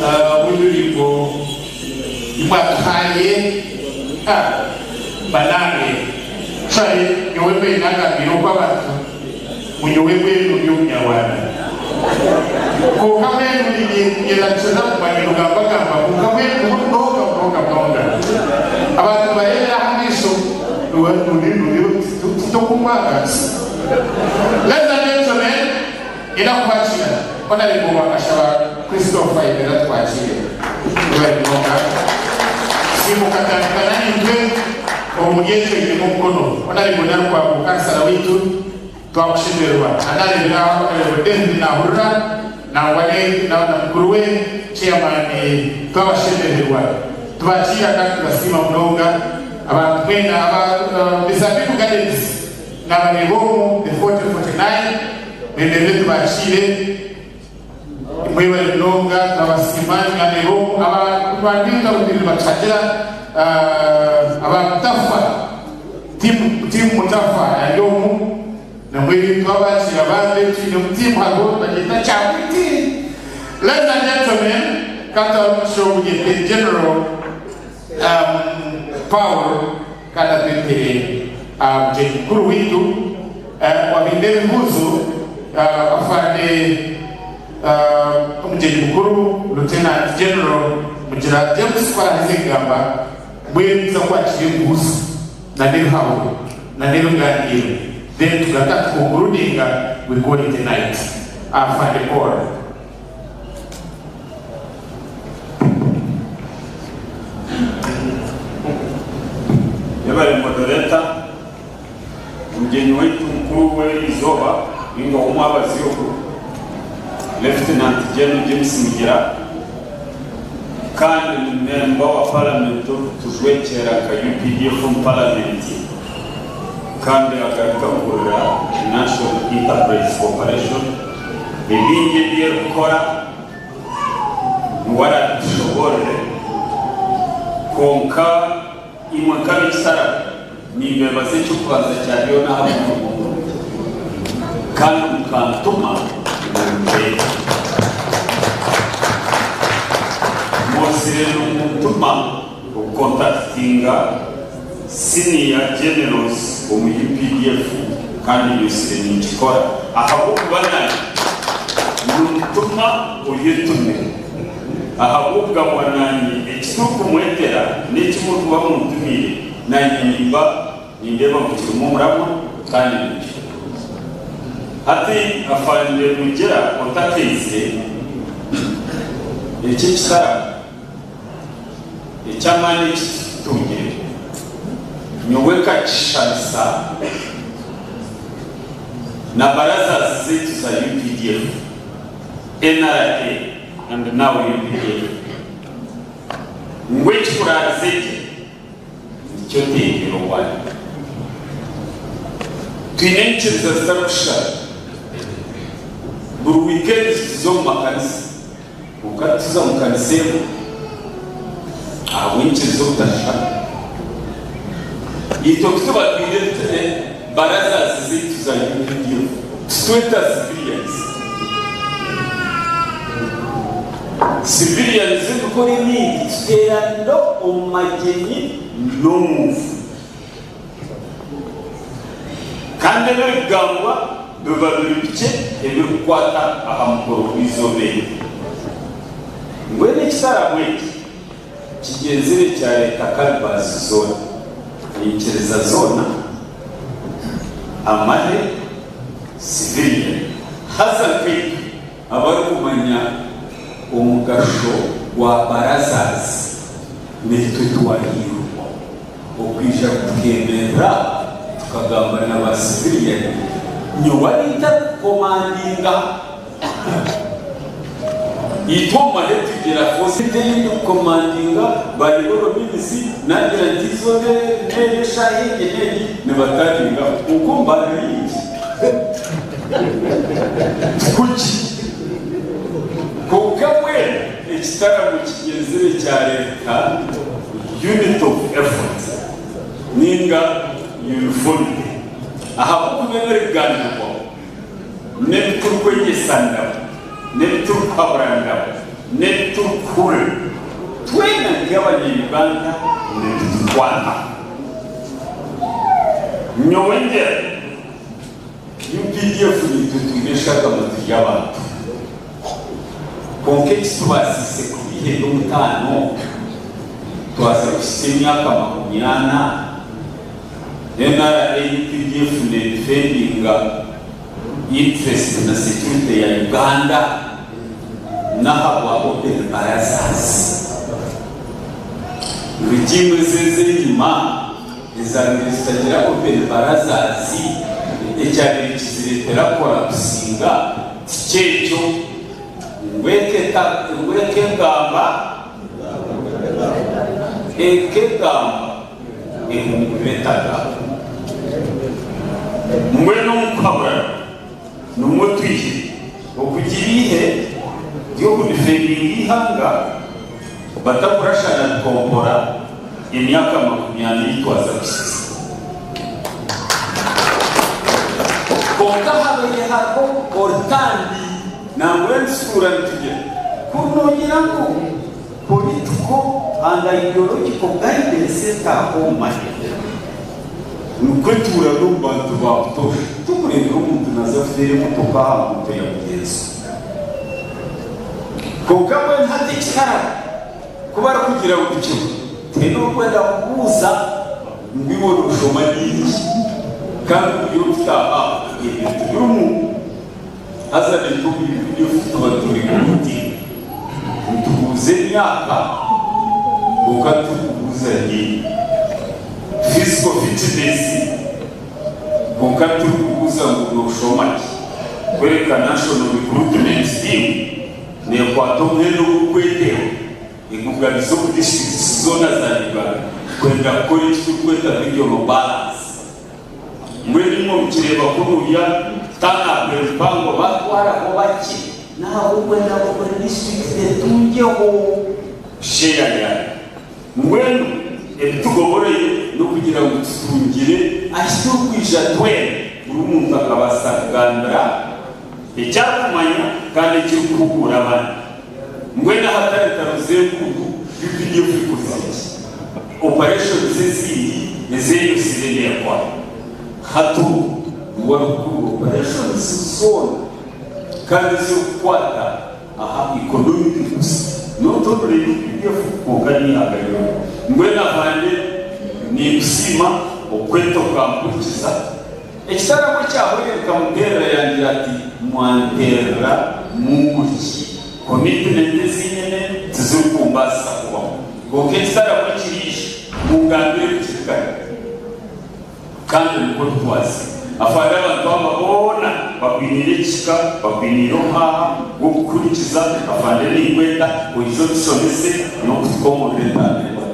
Ahabw'emiringo ei mwatuhaire, ha, banange, actually nyowe mbwenu nagambiire oku abantu ngu nyowe mbwenu ndi omunyarwanda. Kwonka mbwenu ninyerarikirira kumanya nogambagamba kwonka mbwenu ndiho munonga munonga munonga. Abantu nibareebera aha amaisho titokumwanganisa. Ladies and gentlemen, Nyenda kubakiira Honourable Bakashaba Christopher Yebera Twakiire. Mwebare munonga. Simbuka tandika naitwe omuri ekyo oinemu omukono. Honourable Nalukwago kansara waitu twakushemererwa. Anarebera aho Honourable David nahurira nangwa na mukuru we chairman twabashemererwa. Tubakiira kandi tubasiima munonga abantu mwena aba Mizabibu Gardens. Nabareeba omu the 4049 bemerire tubakiire mwebare munonga turabasiima nareeba omu aba rubiri nibatuhagira aba mutafa team team mutafa ari omu nambwenu twabakiira bambe twine omu team hariho nibagyeta kyabwiti ladies and gentlemen katubahe omugisha ogu general Paul kandi atwetere aha mugyenyi mukuru waitu owabaine ebibuuzo afande omugyenyi mukuru Lieutenant General Mugira James ku araheze kugamba mbwenu nituza kwakira ebibuuzo na n'ebihabo na n'ebiganiro then tugaruka tukonkurudinga we call it a night. Afande Paul. Yebare moderator, omugyenyi waitu mukuru w'erizooba ninga ow'omwabazyo ogu Lieutenant General James Mugira kandi ni memba wa paramenti orikutujwekyera nka UPDF omu paramenti kandi agaruka kukurira National Enterprise Corporation. Ebingi ebi erikukora niwe araabitushoboorore, kwonka imwe nk'ab'ekitaramo nimbeebaza eky'okubanza kya byona ahabw'omurimo murungi kandi mukantuma ngu mbeete. Mwozire nimuntuma okukontakitinga Senior Generals omu UPDF kandi nyosire ninkikora ahabw'okuba nanye nimutuma oyetumire ahabw'okugabwa nanye eki turikumwetera n'eki murikuba muntumiire nanye nimba nindeeba ngu kirimu omuramwa kandi ninkikora. Hati Afande Mugira otakaizire eki ekitaramo. Eky'amaani eki tutungire, nyowe nkakishushanisa na barazas zaitu za updf, NRA and now updf ngu ekikuraarize gye nikyo Tendero one. Twine enyikiriza zitarikushushana. Buri wiikendi tuza omu makanisa. Kwonka tituza mu kanisa emwe ahabw'enyikiriza obutashushana. Itwe ku tuba twine barazas zaitu za UPDF, titweta civilians. Civilians emikoro emingi tuteeranira omu magyenyi n'omu nfu. Kandi ebirikugambwa biba biri bikye ebirikukwata aha mukoro gw'eizooba eryo. Mbwenu ekitaramo eki kigyenzire kyareeta calibers zoona, enyikiriza zoona, amahe, civilian, haza nkaitwe abarikumanya omugasho gwa barazas naitwe twahiirwa. Okwija kutukemerera tukagamba na ba civilian nyowe ari ntarikukomandinga itwe omu mahe tugira force ei ndikukomandinga by all means nagira nti eizooba eri eshaaha egi n'egi nibatandingaho kwonka omu bantu baingi kuki kwonka mbwenu ekitaramo kigyenzire kyareeta Unit of effort ninga uniformity ahabw'okuba ebirikugaanirwaho n'ebi turikwegyesaniraho, n'ebi turikuhaburaniraho, n'ebi. Ebiturikuhurira twena nk'abanya-Uganda nibitukwataho. Nyowe ngira UPDF naitwe twine eshagama turi abantu. Kwonka ekitubaasiise kubiha eby'omutaano twaza kuhitsya emyaka 40, NRA UPDF needifendinga interest na security ya Uganda n'ahabwa open barazas. Regime ezi ez'enyima ezabaire zitagira open barazas ekyabaire kizireetera kolapusinga tikyekyo ngu ekegamba ekegamba ehungura etagamba. Mbwenu omu kuhabura nimwo twihire okugira eihe ry'okudifendinga eihanga batakurashana bikompora emyaka 40 ei twaza kuhitsya. Kwonka habaire hariho orutambi nangwa nitutuura nitugira ku noogira ngu Political and ideological guidance etaaha omu mahe. Nikwo etuura n'omu bantu ba butoosha. Tikureebire omuntu naaza kuteera emotoka aha nguuto ya mugyenzi we. Kwonka mbwenu hati ekitaraba, ku barikugira ngu kimwe, tihaine orikwenda kubuuza ngu iwe nooshoma diini ki? Kandi buri orikutaaha aho ebyo tibirimu. Haza naitwe omuri UPDF tuba turi omuti, nitubuuza emyaka kwonka titurikubuuza diini. Physical fitness kwonka titurikubuuza ngu nooshoma ki. Kworeka National Recruitment Team neekwata omuhendo ogurikwetengwa egugabize omu districts zoona za Uganda kwenda kukora eki turikweta regional balance. Mbwenu imwe mukireeba kunuya turn-up empango batwaraho bakye n'ahabw'okwenda ngu buri disiturikiti etungyeho share yaayo. Mbwenu ebitugoboreire n'okugira ngu tutungire ahi turikwija twena buri muntu akabaasa kugambira eki arikumanya kandi ekirikuhuguura abandi. Mbwenu ahatari ntaro z'enguuto UPDF ekozire ki? Operations ezindi ez'eyosire neekora. Hati ogu niwe arikukurira operations zoona kandi ezirikukwata aha economic boost not only UPDF kwonka n'eihanga ryona. Mbwenu afande ninkusiima okweta okampurikiza. Ekitaramo ekyahweire nkamuteerera yangira ati, Mwanteerera mungurikye. Commitment ezi nyine tizirikumbaasisa kubaho. Kwonka ekitaramo ekiriija mungambire bukiri kare. Kandi nikwo tutwaze. Afande abantu aba boona bakwiniire ekihika, bakwiniire omuhaaha gw'okukuhurikiza. Afande ninkweta oije otushomese n'okutukomorora entambwe ei wateekaho.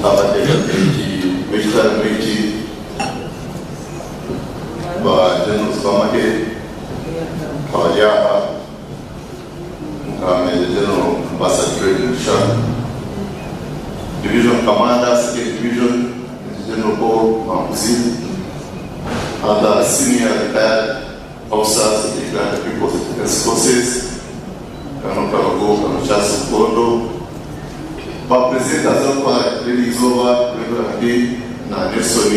Abateekateeki b'ekitaramo eki ba Generals b'amahe abari aha nka Major General Ambassador Fred Mugisha, Division Commander Second Division Major General Paul Muhanguzi, other senior retired officers of the Uganda People's Defence Forces, Colonel Karugo, Colonel Charles Bukondo, ba presenters abarikubaha eri izooba Reverand na Nelson,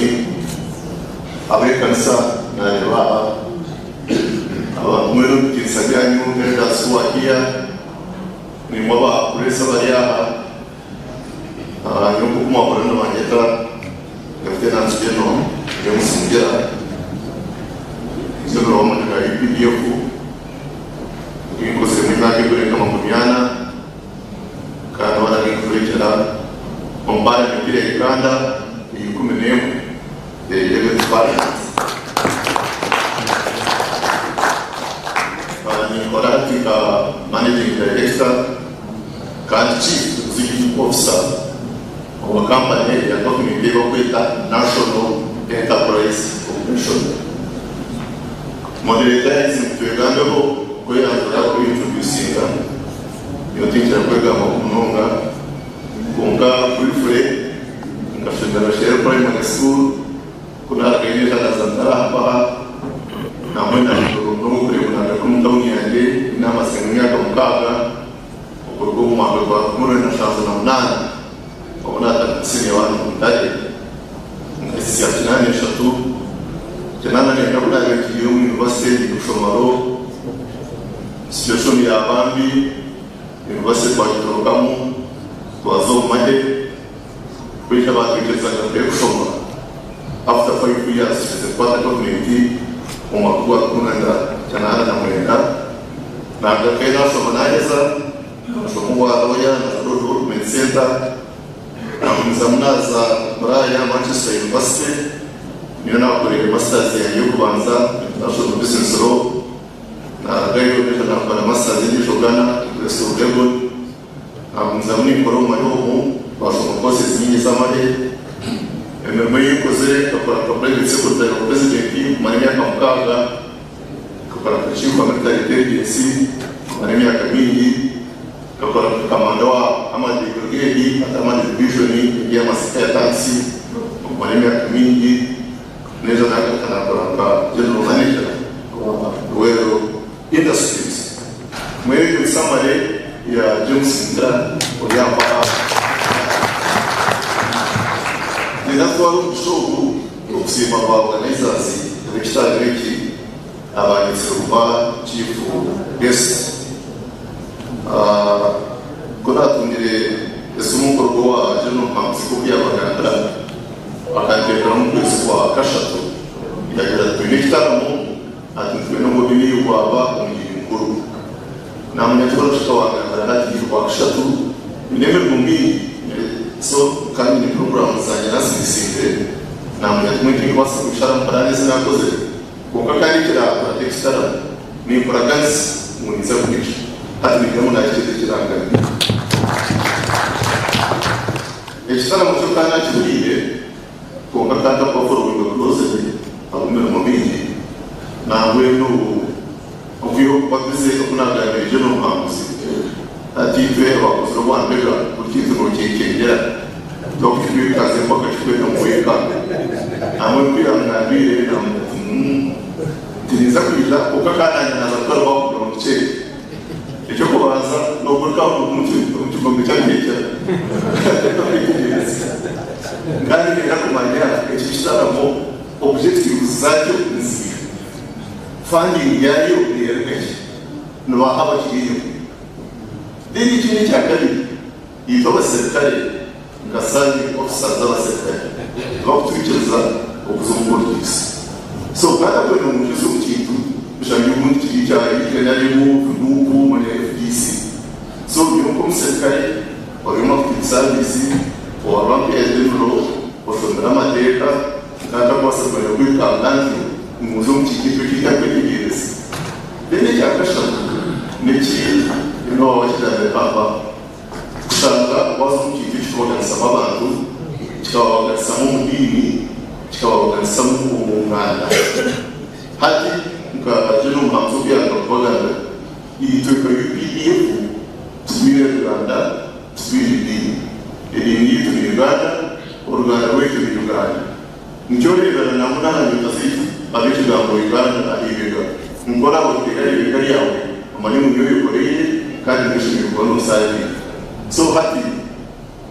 ab'ekanisa naareeba aha, abamwe n'ebitiinisa byanyu elders who are here, naimwe aba press abari aha, nyowe nk'oku mwahurira nibanyeta Lieutenant General James Mugira, General w'amahe ga UPDF, ndi nkoziremu emyaka. ekuri nka 40 kandi hoona ninkujwekyera omu Paramenti ya Uganda eya 11, the 11th Parliament. Ninkora hati nka Managing Director kandi Chief Executive Officer owa kampani ya gavumenti ei barikweta National Enterprise Corporation. Moderator yaherize ngu twegambeho kweyanjura, kweintroducinga, nyowe tinkira kwegambaho munonga kwonka briefly nkashomera Shell Primary School, ku narugayo naija naaza ntaaha mpaha nambwenu naahindura omuringo gw'okureeba ngu naagaruka omu tawuni yangye ei naamaziremu emyaka 6 okuruga omu mwaka gwa 2078 obu naatandika siniya wani omu Ntare nkahitsya 83, 84 ku naabaire ngiire omu yunivasite ndi kushoma Law, situation yaaba mbi, yunivasite twagitorokamu twaza omu mahe. Beitu abaatwikirizaga turi kushoma after 5 years tuherize kukwata gavumenti omu mwaka gwa 1989 nagarukayo nashoma naheza nashoma obwa lawyer naza Law Development Centre nagumizamu naza Buraaya Manchester University niyo nakoreire masters yangye y'okubanza International Business Law narugayo naija nakora masters endiijo Ghana University of Legon. Naagumizamu ninkora omu mahe omu, twashoma courses nyingi z'amahe. Emirimo ei nkozire, nkakora nka private secretary wa president kumara emyaka 6, nkakora nka chief wa military intelligence kumara emyaka mingi, nkakora nka commander wa armoured brigade ati armoured division eri aha Masaka ya tanks okumara emyaka mingi, naija nagaruka nakora nka general manager wa Luweero Industries. Mbwenu in summary ya James Ngira ori aha mpaha Ninza kutwara omugisha ogu okusiima ba organizers ab'ekitambiro eki abanyetsire kuba chief guest. Ku natungire esimu kuruga owa General Muhanguzi nk'oku yabagambira akanteekeramu okwezi kwa kashatu yagira ati twine ekitaramo Ati nitwenda ngu obe niiwe waaba omugyenyi mukuru. Naamanya nti waagambira hati Orwakashatu nyine emirimo mingi so kandi nyine puroguraamu zangye naazimisinze. Naamanya nti mbwenu tindikubaasa kwisharamu puraani ezi naakozire. Kwonka kandi ekiraakora ekitaramo nimpuraganisa ngu ninza kwija. Hati ningira ngu naahikiriza ekirangano. Ekitaramo kyo ka naakihuriire. Kwonka kandi abakuba closely ahabw'emirimo mingi nambwenu okwiha okuba busy oku nagambire General Muhanguzi ati itwe abakozire obwa mbega buri kintu nokyekyengera tokukitwikaza empaka kikweta ngu wekanga nambwenu ku yangambire namugira ati umm tininza kwija kwonka kandi nanye naza kukora wakugira ngu nikye Eky'okubanza nooguruka omu kigombe ky'abiheekyera okwetegyereza kandi niinyenda kumanya eki kitaramo objectives zaakyo niziiha, funding yaayo neeruga hi, nibaaha abakiri enyima. Then ekindi ekyakabiri, itwe abaserukare nka serving officers abaserukare tibakutwikiriza okuza omu politics. So kandi akwenda ngu nkize omu kintu oshange obundi kiri ekya NRM, NUP, manya FDC. So nyowe nk'omuserukare ori omu active service owarwa nka eya general oshomire amateeka nkaba ntakubaasa kwenda kwikanga ntyo ngu nze omu kintu ekyo eki ntarikwetegyereza. Then ekya kashatu n'eki waaba wakigambire papa. Kushanga waaza omu kintu ekirikubaganisamu abantu, kikababaganisamu omu diini, kikababaganisamu omu nganda. Hati nka General Muhanguzi oku yaaruga kubagambira, itwe nka UPDF titwine ruganda, titwine diini. Ediini yaitu ni Uganda, oruganda rwaitu ni Uganda. Nikyo oreebera nangwa n'aha nyota zaitu hariho ekigambo Uganda aha ibega. Nkora aho oteeka aha ibega ryawe omanye ngu niiwe oyekoreire kandi niiwe oshemereire kuba noosaavinga. So hati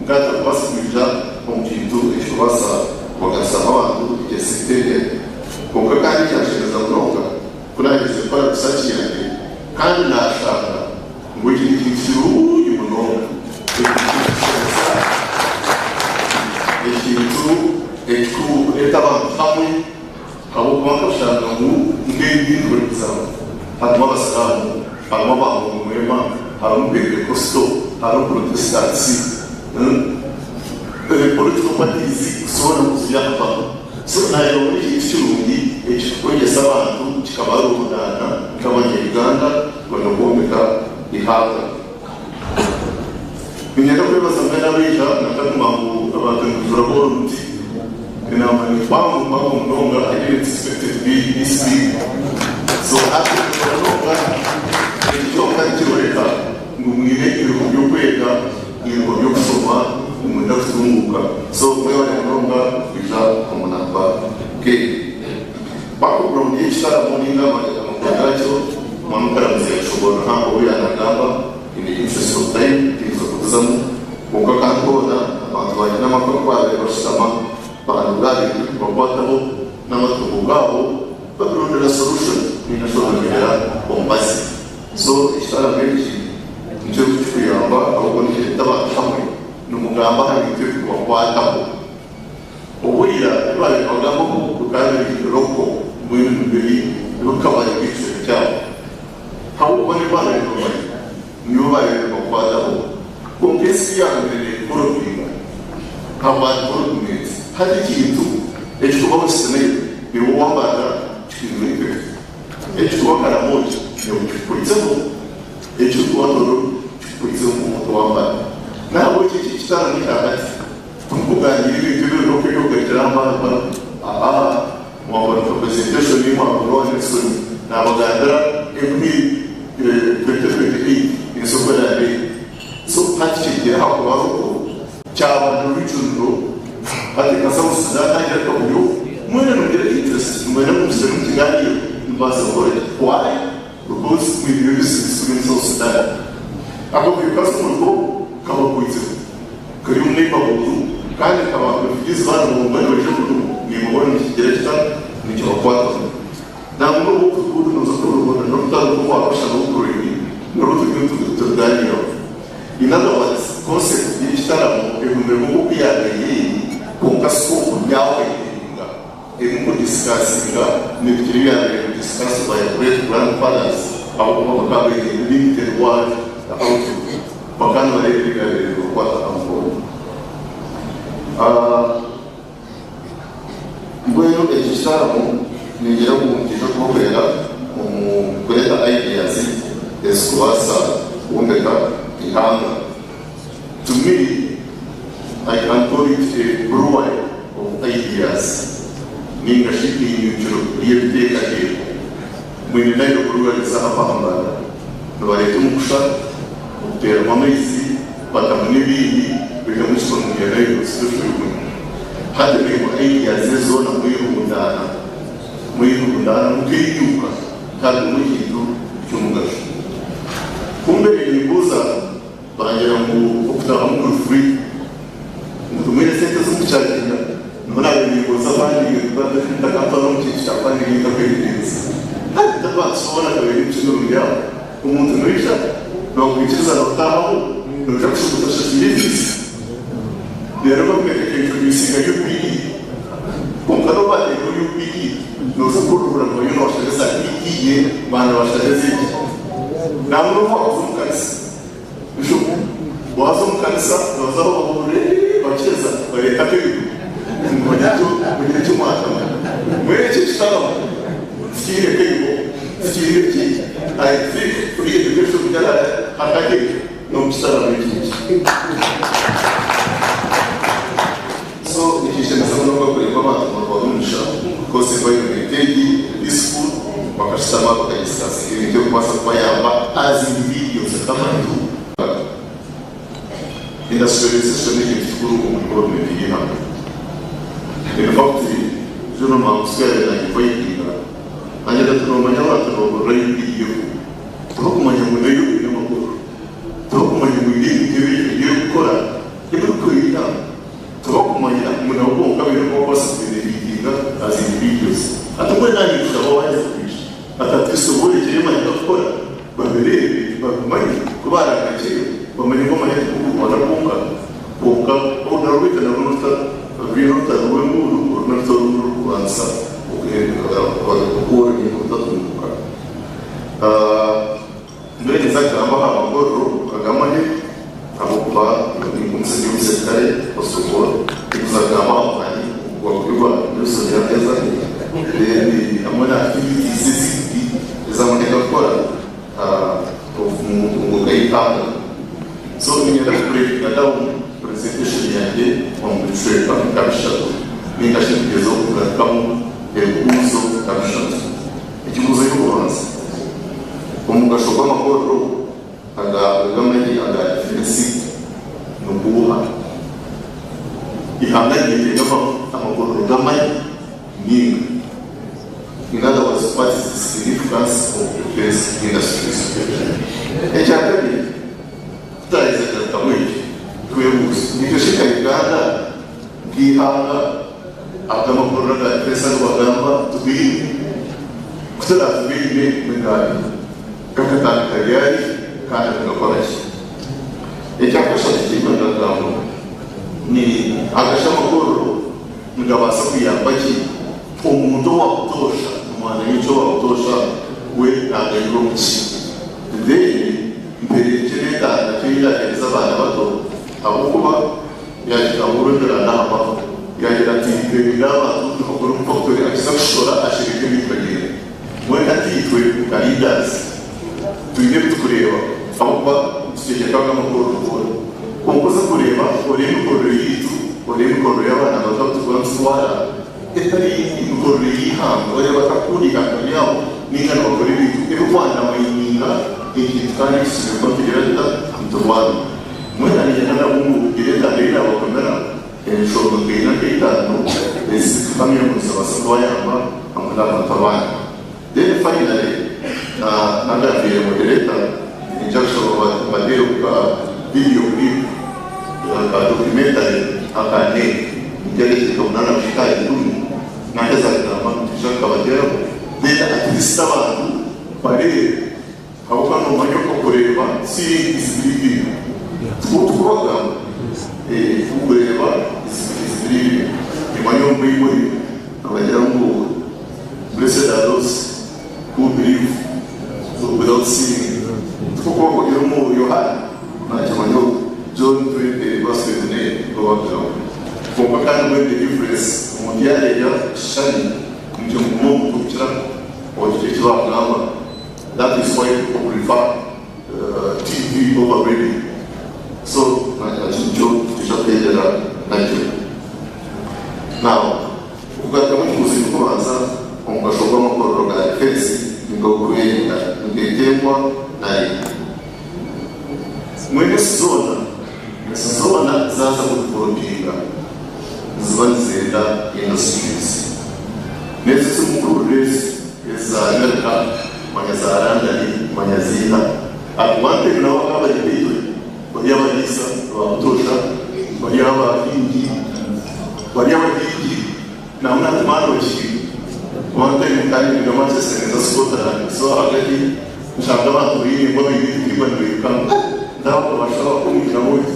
nkaba ntarikubaasa kwija omu kintu ekirikubaasa kubaganisamu abantu ekya sectarian. Kwonka kandi ekyanshemeza munonga ku naaherize kukora research yangye kandi naashanga ngu eki n'ekintu kirungi munonga. Ekintu ekirikushemeza, ekintu ekirikureeta abantu hamwe ahabw'okuba nkashanga ngu nk'ediini buri kuzamu harimu Abasiraamu, harimu aba Mwema. Harimu Pentekosto, harimu Protestantsi, political parties zoona kuziri aha pamwe. So naareeba ngu n'ekintu kirungi ekirikwegyesa abantu kikabarundaana nk'abanya-Uganda kwenda kwombeka eihanga. Niinyenda kwebaza mbwenu abaija natakuma ngu abantu nibajura boona omuti. Enaama ni mpango mpango munonga, I didn't expect it to be this big. So hati munonga eki kyonka nikyoreka ngu mwine ebiho by'okwega, ebiho by'okushoma, nimwenda kutunguuka. So mwebare munonga kwija omu namba nk'egi. Background y'ekitaramo ninga amakuru gaakyo, Mwami Karamuzi yagishoboorora nka obu yaanagamba in the interest of time tinkuza kubizamu kwonka kandi hoona abantu banyine amaka ku baabaire bashutama bahanuura aha bintu ebirikubakwataho n'amatungo gaabo babirondera solution ninga shi babirondera omubazi. So ekitaramo eki nikyo kirikukikuyamba ahabw'okuba nikireeta abantu hamwe nimugamba aha bintu ebirikubakwataho. Obwira ebi baabaire nibagambaho bikaba biri local mbwenu nibiri bikaba biri ekicweka kyabo. Ahabw'okuba nibo baabaire nibamanya, nibo baabaire nibakwataho. Kwonka ensi ku yaagumire needevelopinga, haba development, hati ekintu ekirikubaho kishemeire, iwe wambaza kihindura effect. Ekirikuba Karamoja naiwe kikukwaitseho, ekirikuba Tororo kikukwaitseho nk'omuntu wambara. N'ahabw'ekyo eki ekitaano n'ekya hati. Tikukuganira ebintu ebiriho nk'eby'okugaitira aha mara aha mwakora nka presentation mwakora owa Nelson nabagambira enkumi 2028 ensi oku eraabe eri. So hati kirugiire aha kuba local kyaba ni regional hati nka South Sudan hagira akavuyo mwena nimugira interest nimwenda ngu musubire mukigaaniire nimubaasa kukora ki? Why? Because mwine ebizibu biri omu South Sudan. Akavuyo kaza omuri Congo kabakwitseho. Kari omu neighborhood kandi nka ba refugees baana boonka nibaija kurumu nimubona nikigira kita nikibakwataho. Nangwa n'obu okuruguuto noza kurubona n'orutaro rw'orwa Russia na Ukraine nirwo turiyo niturugaaniiraho. In other words, concept y'ekitaramo egumire nk'oku yaabaire eri kwonka scope yaawideninga erimu ku discussinga n'ebikira ebyabaire biri discussed by great grandfathers ahabw'okuba bakaba baine limited world outlook. Bakaba nibareeba ebyabaire nibibakwata aha mukono. Mbwenu eki kitaramo ningira ngu nikiija kubahwera omu kureeta ideas ezikubaasa kwombeka eihanga. To me, I can call it a brewery of ideas ninga shi einyunkiro ry'ebiteekateeko. Mwine Nile Breweries aha Pahambara nibareeta omukusha, okuteeramu amaizi, batamu n'ebindi baihamu ekikono kya Nile Special Iguru. Hati naimwe ideas ezi zoona mwerundaana, mwerundaana mukeinyuka tiharugamu ekintu ky'omugasho. Ku mbaire nimbuuza bangira ngu okutaahamu kuri free, ngu timwine sente ez'okucharginga, niho naabaire nimbuuza funding ntakatwara omu kintu kya funding ntakwetegereza. Hati tibaakusobola kabaire emikino erungi aho. Omuntu noija nokwikiriza notaahamu noija kushusha otashashwire fees reero gavumenti eka introducinga UPE kwonka nobu bateekaho UPE noza kuhurira ngu bariyo nibashaba eza PTA baaba nibashaba ez'enki nangwa nobu wakuza omu kanisa Bishop waza omu kanisa noza aho bahurire bakyeza bareeta akaigo ngu mugire eki mwatama mbwenu eki ekitaramo tikiine kaigo tikiine ki I think free education hariho akaigo n'omu kitaramo eki eki so nikinshemeza munonga kureeba abantu nibatwara omugisha because environment egi eri peaceful bakashutama bakadiscussinga ebintu ebirikubaasa kubayamba as individuals nk'abantu. Industrialization n'ekintu kikuru omu development y'eihanga. In fact, General Manguzi ku yaabaire nainvitinga, naagira ati noomanya abantu nibahurira UPDF tibakumanya ngu nayo eine amakuru, tibakumanya ngu eine ebintu ebi erikukora ebirikuhwera eihanga, tibakumanya ngu nabo bonka baine kuba bakubaasa kubenefitinga as individuals. Ati mbwenu naanye ninkushaba waaheza kwija, ati atleast oborekye emanya kukora. Babireebe, babimanye, ku baaraagakyeyo, bamanye ngu amahya tigurikurwana kwonka, kwonka oru narwo narwo n'oruta rwine orutaro rw'embuuru, oru n'orutaro orurikurwanisa okuhinduka okworobi n'obutatunguuka. Mbwenu nza. kugamba aha makorero ag'amahe ahabw'okuba ndi omusirikare first of all, ndikuza kugamba aha muhani gwakubibwa Nelson Nyanteza then hamwe na activities ezindi ez'amahe gakukora omu ntunguka y'eihanga. So niinyenda ku breakinga down presentation yangye omu bicweka nka bishatu ninga shi ndigyezeho kugarukamu ebibuuzo nka bishatu. Ekibuuzo ky'okubanza, omugasho gw'amakorero aga ag'amahe aga difensi niguuha? Eihanga niryetenga amakorero g'amahe ninga? In other words, what is the significance of defence industries? Ekya kabiri, kutaheza kugarukamu ekyo, twebuuze, nitwe shi nka Uganda nk'eihanga aga amakorero aga difensi agu bagamba tugaine? Ku turatugaine, ni gaahi? Gakatandika ryari kandi nigakora ki? Ekya kashatu eki ndagamba ni agasha amakorero nigabaasa kuyamba ki omuntu owabutoosha, omwana w'enkya owabutoosha we naaganyirwa omu ki? Then mperekyere etaano ei ndaheereza abaana bato ahabw'okuba yaagira ngu orondera naahwaho. Yaagira ati, Twebembere abantu nibakora omu fakitori akiza kushora ashereka ebintu agyenda. Mbwenu hati itwe nka leaders twine ebi tukureeba ahabw'okuba nitutegyeka aga amakorero goona. Kwonka oza kureeba oreeba emikorere yaitu, oreeba emikorere y'abaana bato abu turikuba nitutwara etari mikorere y'eihanga. Oreeba batakukunda eihanga ryabo ninga nibakora ebintu ebirikwandamayininga ekintu kandi ekitusemeriire kuba nitugira tuta? Niturwana. Mbwenu niinyenda nabwo ngu ngire entanda ei naabakomera enshonga nkaina nk'eitaano ezikuhamya ngu nizibaasa kubayamba hamwe n'abantu abandi. Then finally, na nagambiire moderator niinyija kushaba mbateereho ka video clip, ka documentary aka NEC niingira dakiika munaana kuhika aha ikumi naheza kugamba nitwija kukabateeraho then at least abantu bareebe ahabw'okuba noomanya okureeba seeing is believing tikwo tukubagamba okureeba is believing. Nimanya omu Baiburi nibagira ngu blessed are those who believe without seeing tikwo kuba kugira omu Yohaana nakimanya ogu John 20 verse 29 nikwo bakugamba. Kwonka kandi mbwenu the difference omuntu yareeba ekishushani nikimuguma omu mutwe kukira ogira eki bakugamba that is why people prefer TV over radio so nakyo nikyo twija kuhendera nakyo. Now okugarukamu ekibuuzo eky'okubanza omugasho gw'amakorero ga difensi nigokwerinda nigetengwa na leta. Mbwenu ensi zoona ensi zoona zaaza kudevelopinga niziba nizenda industries. N'ezi ezi murikuhurira ezi eza America manya za London manya ziiha. At one time nabo bakaba bari nkaitwe bari abariisa ba butoosha, bari abahingi, bari abahingi nangwa na hati baana bakihinga. One time nkaba ninduga Manchester ninza Scotland so ahagati nshanga abantu baine embwa baine ebitimbwa nibairukanga ndabashaba kungira oti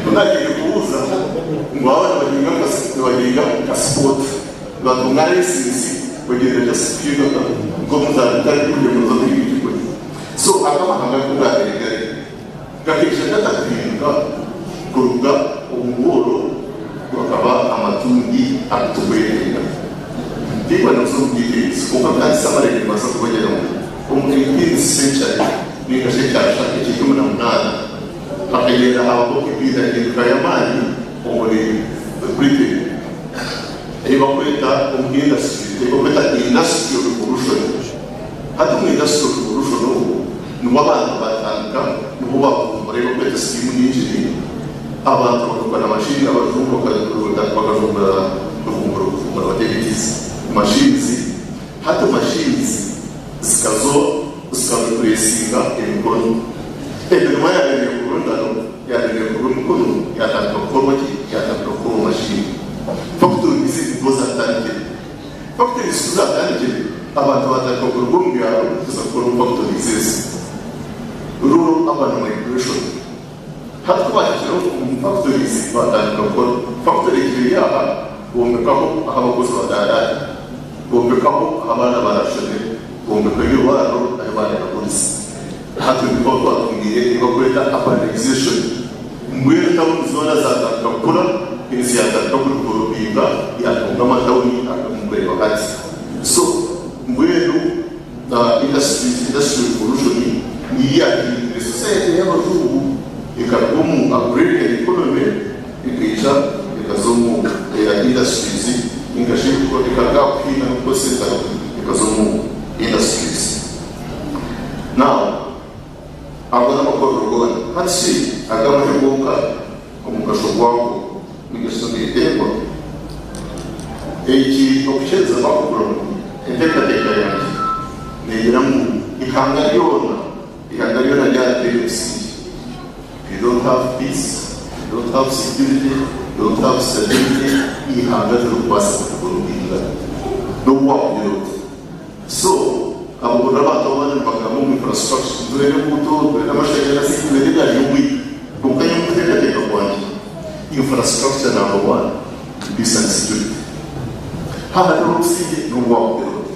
ku naagiire kubuuza ngu aba nibahinga nka nibahinga nka sport nibatunga license bagyenda just kuhinga nka nk'omuntu atari kurya ngu noza kuhinga ekigori so aga amahanga ku gaabaire gari gakaija gata kuhinduka kuruga omu bworo gakaba amatungi agu turikwetenga. Ntainga nikuza omu details kwonka kandi summary nimbaasa kubagira ngu omu eighteenth century ninga shi ekyasha eky'eikumi na munaana hakagyenda habaho empindahinduka y'amaani omuri Britain ei bakweta omu industry ei bakweta industrial revolution. Hati omu industrial revolution obwo nibwo abantu baatandika nibwo baavumbura ei bakweta steam engine abantu bakakora machine abajungu bakajumbura kuvumbura kuvumbura bati ebitizi machines hati machines zikazo zika replacinga emikono emirimo yaabaire neekorwa engaro yaabaire neekorwa emikono yaatandika kukorwa ki yaatandika kukorwa machine factories nibwo zaatandikire factories ku zaatandikire abantu baatandika kuruga omu byaro kuza kukora omu factories ezi rural urban migration. Hati ku baahikire omu factories baatandika kukora. Factory egiire eri aha, bombekaho ahu abakozi baraaraare, bombekaho ahu abaana baraashomere, bombekaho eirwariro ahu baana barakoresa. Hati nituba twatungire ebi barikweta urbanization. Mbwenu tawuni zoona zaatandika kukura, ensi yaatandika kudevelopinga yaatunga amatawuni agu murikureeba hati. So mbwenu industries, industrial revolution niyo yaahindwire society y'abajungu ekaruga omu agrarian economy ekaija ekaza omu eya industries ninga shi ekaruga aha kuhinga n'okukozesa engaro ekaza omu industries. Now ago n'amakorero goona. Hati shi ag'amahe gonka omugasho gwago ninga shi nigwetengywa? Eki okukyeza bakugura ngu enteekateeka yangye neegira ngu eihanga ryona eihanga ryona ryateera omusingye. If you don't have peace, you don't have security, you don't have stability, eihanga tirikubaasa kudevelopinga n'obu wakugira ota. So abahurira abantu abandi nibagamba ngu infrastructure, nitwenda enguuto, nitwenda amashanyarazi, nitwenda egaari y'omwika. Kwonka nyowe omu kuteekateeka kwangye, infrastructure number one ni peace and security. Haaba hariho obusingye n'obu wakugira ota.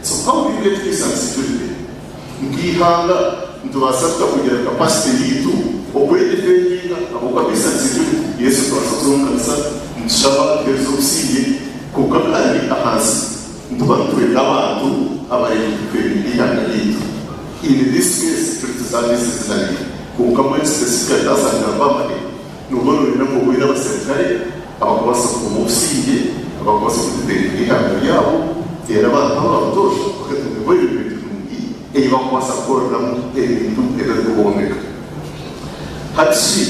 So how do you get peace and security? Nk'eihanga nitubaasa tuta kugira capacity yaitu okwedefendinga ahabw'okuba peace and security? Yes, nitubaasa kuza omu kanisa nitushaba tuheereza obusingye kwonka kandi ahansi nituba nitwenda abantu abaraije kudefendinga eihanga ryaitu. In this case security services na biri kwonka mbwenu specifically twaza kugamba amahe nooba nooyenda ngu obe oine abaserukare abakubaasa kukuuma obusingye, abakubaasa kudefendinga eihanga ryabo reero abantu aba butoosha bakatunga environment nungi ei bakubaasa kukoreramu ebintu ebirikubombeka. Hati shi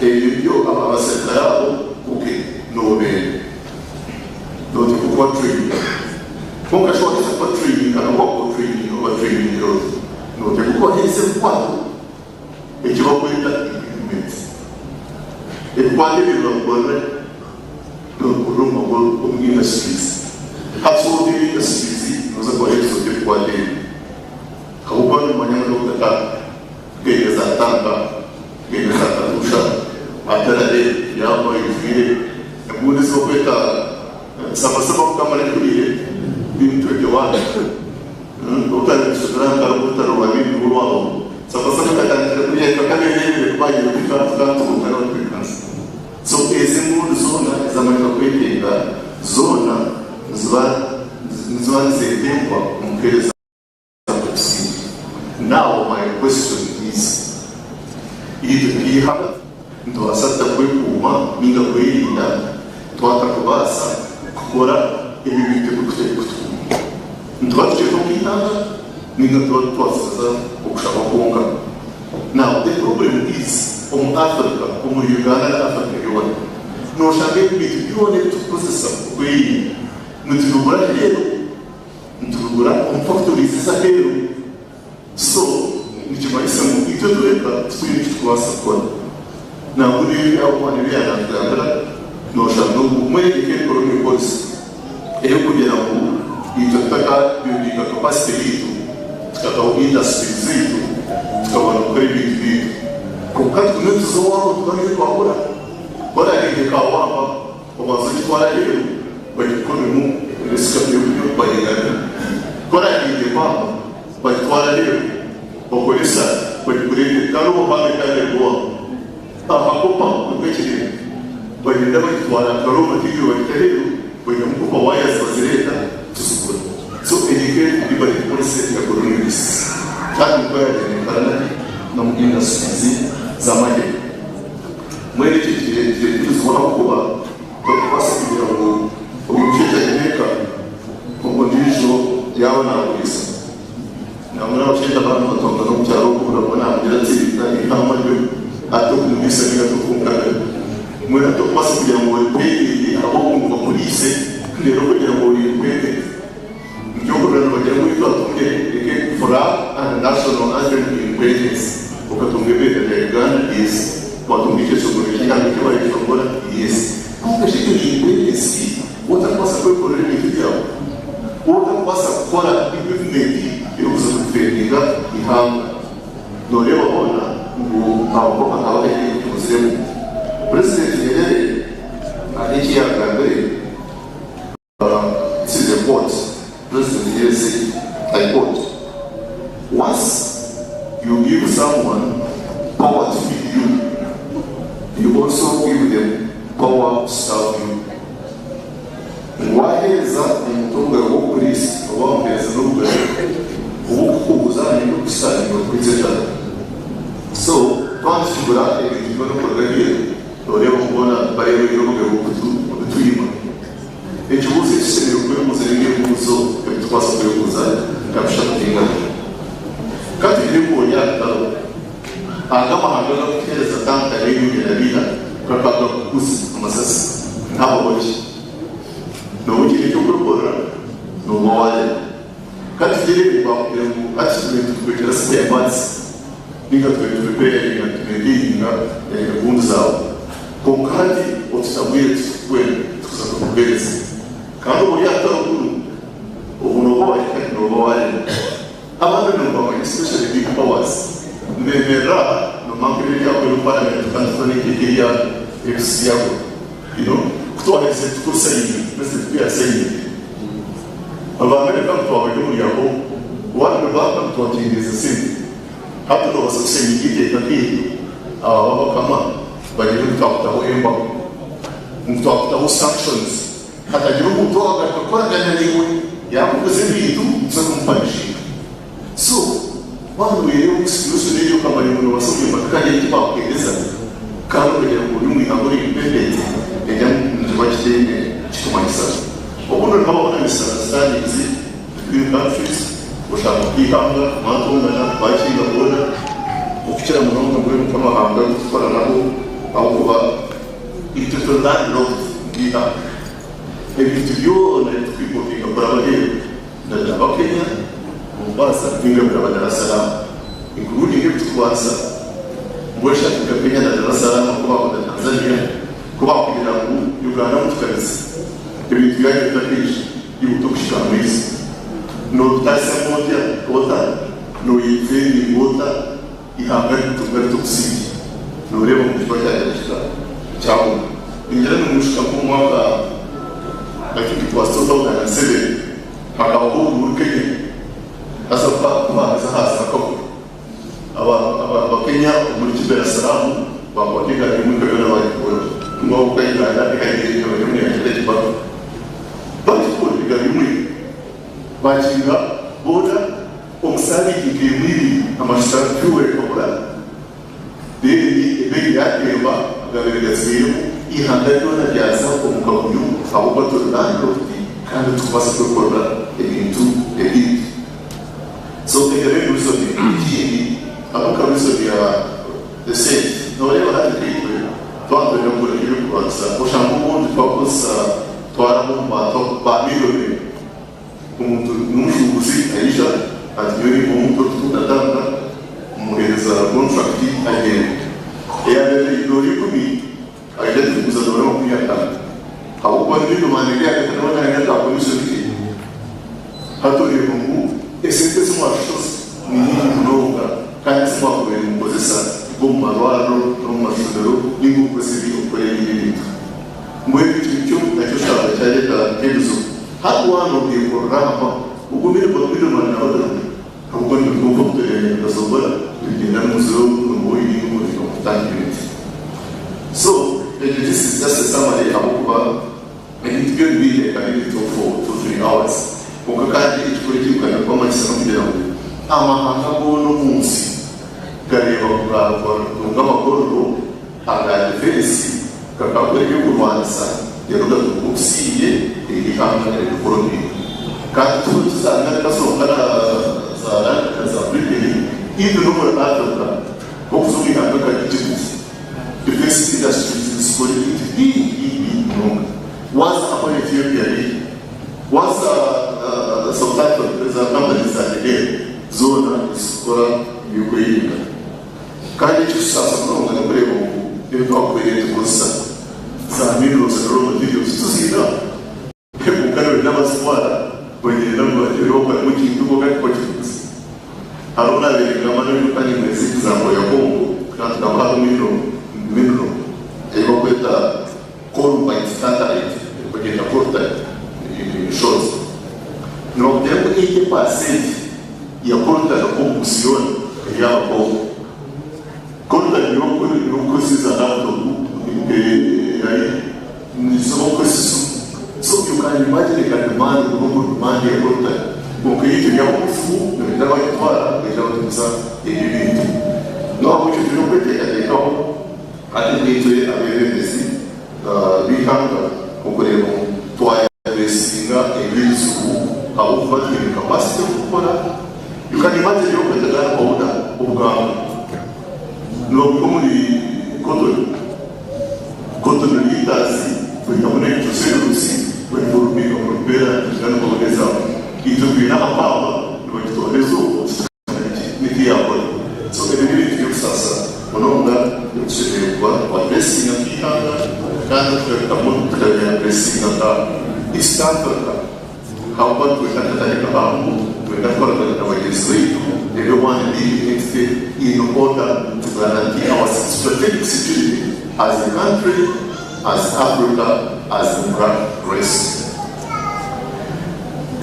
ebyo nibyo abaserukare abo okay noobenda nooteekwa kubatraininga. Kwonka shi waaheza kubatraininga n'obu wakuba otraininga obatrainingire ota? Nooteekwa kubaheereza ebikwato eki barikweta equipment. Ebikwato ebyo nibabikorera ki? Nibabikorera omu makoro omu industries. Hati waaba otaine industries nooza kubaheereza ota ebikwato ebyo? Ahabw'okuba nimumanya ngu n'obutaka bw'enka za tanka, bw'enka za katusha, atarare yaaba aijwire embundi ezi barikweta sabasaba kukamara ehuriire biri 21. Orutaro nitushobera aha rutaro orutaro rwa Bindi nirwo rwabaho. Sabasaba ekatandikira kuriya tibakabereebire ku baagiire kukantuuka n'abatwikansi. So ezi embundu zoona ez'amahe gakwetenga zoona niziba niziba nizetengwa omu kuheereza obusinge. Now my question is, itwe nk'eihanga nitubaasa tuta kwekuuma ninga kwerinda twatakubaasa kukora ebi bintu ebirikuteekwa kutukuuma? Nituba tukiriho nk'eihanga ninga nituba tutwatsiza okushaba kwonka? Now the problem is omu Africa, omuri Uganda na Africa yoona, noshanga ebintu byona ebitukukozesa okwerinda nitubigura aheeru, nitubigura omu factories ez'aheeru. So nikimanyisa ngu itwe twenka titwine eki tukubaasa kukora. Nangwa n'ebi abo ebi yaanatugambira noshanga ngu mbwenu egi nk'economic policy ey'okugira ngu itwe tutaka buildinga capacity yaitu, tukataho industries zaitu, tukabona kukora ebintu byaitu. Kwonka tugume nituza owaabo tuba niyo twakora. Ku oraareebe nka waaba obanza ogitwara aheeru bagikomemu ebisika by'okunywa bagigarure. Ku oraareebe pamba bagitwara aheeru bakoresa bagikureetere kandi obwo pamba etaareebwa owaabo. Amakopa nikwo ekireeta. Bagyenda bagitwara nka raw material bagita aheeru baihamu copper wires bazireeta tuzigura. So egi ka eri deliberate policy ya colonialists kandi nikwo yabaire nekora naki nomu industries z'amahe. Mbwenu ekyo kireeta ahabw'okuba torikubaasa kugira ngu omushaija aine eka ondiijo yaaba naaguriisa. Nangwa n'abashaija abandi nibatongana omu kyaro okwo buri omwe naamugira ati, Nainka amaryo ati okumuriisa nainga ati okunkamira. Mbwenu hati okubaasa kugira ngu orepeeringe ahabw'okuba ngu bakuriise reero kugira ngu ori independent. Nikyo ohurira nibagira ngu itwe twatunga eke flag and national anthem independence. Okatunga ebendera ya Uganda? Yes. Watunga ekyeshongoro ky'eihanga eki bareshongora? Yes. Kwonka shi egyo independence waaba otarikubaasa kwekorera ebintu byawe? Waaba otarikubaasa kukora equipment erikuza kudifendinga eihanga? Nooreeba hoona ngu aho hakaba haine ekibuziremu. Purezidenti Nyerere hariho eki yaagambire, this is a quote, President Nyerere said, I quote, Once you give. someone power to feed you, you also give them power to starve you. Ngu waaheereza omuntu obugabe bw'okukuriisa, oba waamuheereza n'obugabe obw'okukubuuza nainga okukusaninga kuhitsya enjara. So twaba nitukigura ebintu byona okuruga aheeru, nooreeba ngu boona bareeba obugabe bw'okubitwima. Ekibuuzo eki tushemereire kwebuuza n'ebibuuzo ebi turikubaasa kwebuuza nka bishatu nainga bina. Ka tugire ngu ori aha rutaro, aga amahanga agarikutuheereza tanka n'ebindi na biiha gakaba gakukuza amasasi nkabaho ki? Nooba otaine eky'okwekorera, nooba waarema. Ka tugire ngu baakugira ngu hati turiyo nitukwetera spare parts nainga turiyo niturepeyaringa, nitumaintaininga egundi zaawe. Kwonka hati otutabwire titukukwenda, titukuza kukuheereza. Kandi obu ori aha rutaro kunu, obu nooba waahika hi nooba waarema. Abandi nibabamanya especially big powers nibemerera aha nomanka ebyo ebyakora omu parliament kandi tukora n'eiteeka erya ebisi byakora you know kutwaherize tukurisayinga president kuyarisayininga aba America ngu twabari omuri aho World Bank ngu twakyendeeza sente hati nobasa kusayininga eiteeka nkeryo aba abakama bagire ngu twakutaho embargo ngu twakutaho sanctions Hatagira omuntu owagaruka kukoragana naiwe yakuguza ebintu nituza kumupanishinga. So waaba noyereba omu situation egyo okamanya ngu nobasa kugamba nti kare eki bakuhereza kandi okagira ngu ori omwihanga ori independent enya nikiba kitaine kikumanyisa. Obundi nihabaho na misunderstandings between countries oshanga nkeihanga mwatongana mwakinga boda okukira munonga mbwenu nkamahanga agu tukukora nago ahabwokuba Itwe turi landlocked nk'eihanga. Ebintu byona ebi turikuimportinga kuraba aheeru nabiraba Kenya, Mombasa ninga biraba Dar es Salaam including ebi turikubaasa mbwenu shi hati nka Kenya na Dar es Salaam ku baakuza Tanzania ku baakugira ngu Uganda mutukanize ebintu byanyu bitakeija iwe tokuhika aha maizi noobitaasyamu otya ota noyedifendinga ota Ihanga rikutunga rita obusingye? Nooreeba ngu nikiba kyagira kita? Kyaguma. Ningira nimwijuka nk'omu mwaka, I think it was 2007, hakabaho oburuuru Kenya. Haza ku baaheza haaza akabura. Abakenya omuri Kibera Salaamu baakwata egaari y'omwika yoona baagikora. Ngu ahabw'okuba Uganda ehaire eihanga ry'omunyankore ekibaka. Baagikora egaari y'omwika. Baakinga boda. Omu saabiiti nk'emwe ibiri amajuta fuel ekabura, then ebeeyi yaatemba agaabaire gatsigairemu, eihanga ryona ryaza omu kavuyo ahabw'okuba turi landlocked kandi titukubaasa kwekorera ebintu ebingi. So egyo niyo reason. Ekindi hariho nka reason ya esente. Nooreeba hati nkaitwe twaba nitwenda kugura nk'eby'okurwanisa oshanga obundi twakozesa twaramu omu bantu ba middlemen. Omuntu n'omushuubuzi aija ati nyowe nimba omuntu orikutunda tanka, mmuheereza kontrakiti agyenda. Eyaabaire eri doora ikumi aija agiguza doora 50 ahabw'okuba ni middleman eri ahagati nawe naayenda ka commission ke. Hati oreeba ngu esente ezi mwashoza ni nyingi munonga kandi ezi mwakubaire nimukozesa nk'omu marwariro n'omu mashomero nainga okukozesa okukora ebindi bintu. Mbwenu ekyo nikyo nakyo kyaba kyareeta nk'ebizibu. Hati waaba noobyekorera aha mpaho, ogumire middleman nawe agarure ahabw'okuba nitwe twonka obu tutasobora tubigyenda n'omuziro n'omwoyo nainga omuriro kutandika ebintu. So ekyo this is just a summary ahabw'okuba ebintu byo nibiingi I can even talk for two three hours kwonka kandi ekikuru ekirikwenda kubamanyisa n'okugira ngu amahanga goona omu nsi gareeba ngu gaatunga amagorero aga defense gakakora eby'okurwanisa reero gatunga obusingye reero eihanga ririkora omurimo. Kandi tihariho za Amerika zonka na za na za Britain even n'omuri Africa nk'okuza omu ihanga nka Egypt defense industries nizikora ebintu bingi bingi bingi munonga. Waaza ahu Ethiopia eri, waaza South Africa za companies za Degel zoona nizikora eby'okwerinda. Kandi ekirikusaasa munonga n'okureeba ngu ebi twakubaire nitukozesa za minerals and raw materials tituziine aha. Kwonka nibenda abazitwara bagyenda ngu bagire bakoremu ekintu kwonka tikwo kirikuza. Hariho naabaire ningamba n'obu kandi nkozesa example ya Congo kandi tugamba hariho mineral mineral ei barikweta columbite tantalite bagyeta coltan in short. Nibakugira ngu 80% ya coltan omu nsi yoona eri aha Congo. kweteekateekaho hati nitwe abeebembezi b'eihanga okureeba ngu twayaduresinga ebizibu ahabw'okuba twine capacity y'okukora. You can imagine y'okweta gun powder obuganga nibabwiha omuri cotton, cotton litres twetamu nitrocellulose bw'erubiika kurubeera gun powder ezaabo. Itwe twine akapamba nibagitwara okwo. Nikiyakora. So ebi n'ebintu by'okusaasa munonga ebi tushemereire kuba twaduresinga nk'eihanga kandi tukabitamu tukabiaduresinga nka East Africa ahabw'okuba nitwenda akatare kahango, nitwenda kukoragana na bagyenzi baitu ebe one big entity in order to guarantee our strategic security as a country, as Africa, as the black race.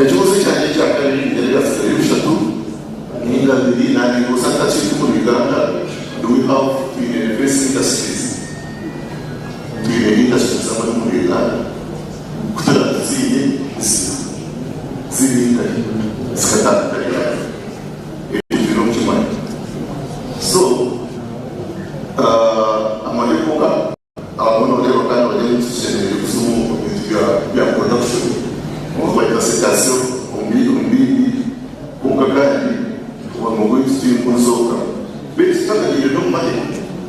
Ekibuuzo kyangye ekya kabiri yari yasigayo bishatu ninga bibiri nanyimbuuza nta kintu omuri Uganda do we have twine defence industries twine industries zamani omuri Uganda kuturaba tuziine ziri nkahi zikatandika ryari ekyo twine okukimanya so amahe gonka Abamwe noreeba kandi bari ngu titushemereire kuza omu bintu bya production omu sitasiyo omu bindi kwonka kandi omurimo gwaitu tigurikuzooka. Beitu tutakagiire n'omu mahe,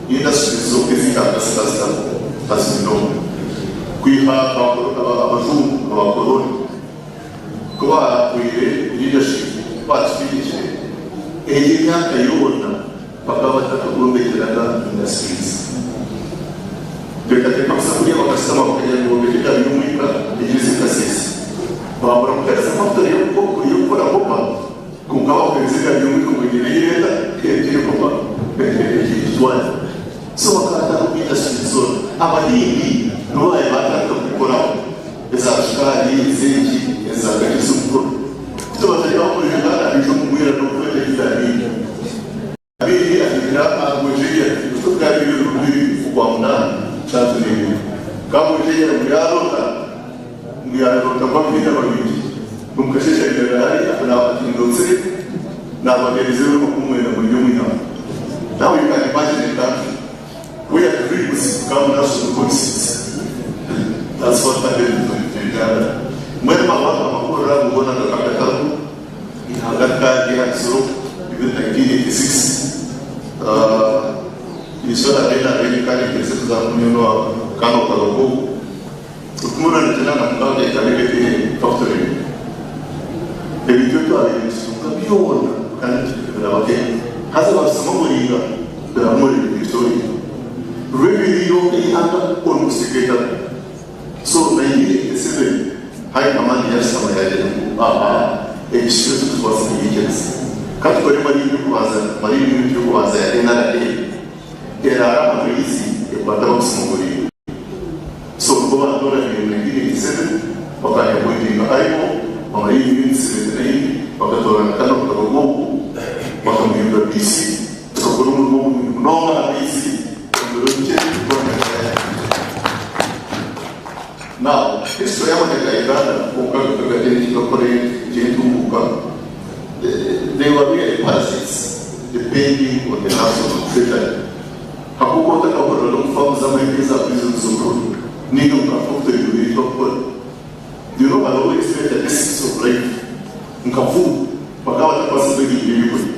industries zo ez'eihanga zikazitaho tukazinoba kwiha abajungu abakoloni ku baahweire leadership ku baatutegyekire egi emyaka yoona. Bakaba batakagombekyeraga industries. Teekateeka busa kuriya bakashutama bakagira ngu bombeke egaari y'omwika egirize Kasese. Baabura kuheereza factory y'okukora kopa kwonka baakuheereza egaari y'omwika ngu egyende ereeta ereete kopa egitware. So bakataho industries zoona. Abahindi nibo baabaire baatandika kubikoraho eza shukaari, ez'enki, eza kagisa omukono. Itwe batari ab'omuri Uganda baija omu bwira n'okweta ebigaaniiro. Abiri ahikira aha Bwegyeyera nikwo bwaba biri ebiro bibiri okwa munaana nshanju n'ebiri. Ka Bwegyeyera ngu yaroota ngu yaroota ngu abahaija babiri omu kasheeshe ayemerera hariya ati naaba ati ndotsire naabaheereza ebiro 90 muri omu ihamba. Now you can imagine a country where dreams become national policies. That's what happened to Uganda. Mbwenu amakuru ago goona gakaba gatariho. Ihanga rikagiha kisoro even 1986 Iswe na Bena Abeli kandi nkirize kuza kunyonwa kano karogo 1996 ekaba eri factory ebintu ebi twabaire nitutunga byona bikaba nibiraba Kenya haza babisima omuringa biraba omuri Victoria revenue yonka ey'ihanga almost ekaitaka. So 1987 High Command yashutama yagira ngu aha ekishushu eki titubaasa kugiikiriza. Ka tukore marine y'okubanza, marine unit y'okubanza ya NRA eraare aha maizi ekwate abakusimuguriire. So nibwo baantooraniire mu 1987 bakanyapointinga IO wa marine unit 79 bakatoorana Colonel Kagogo ogu bakamuhindura DC tukakora omurimo murungi munonga aha maizi omu biro bikye twanyakaya. Now, history y'amahe ga Uganda kwonka gakora eky'entunguuka, they were really parasites depending on the national treasury. Ahabw'okuba otakahurira n'omu faamu z'amahe nk'eza prisons obundi ninga omu ka factory ngu haine eki bakukora. Do you know hariho ekitweta basics of life nka food bakaba batakubaasa kwehingira ebyokurya.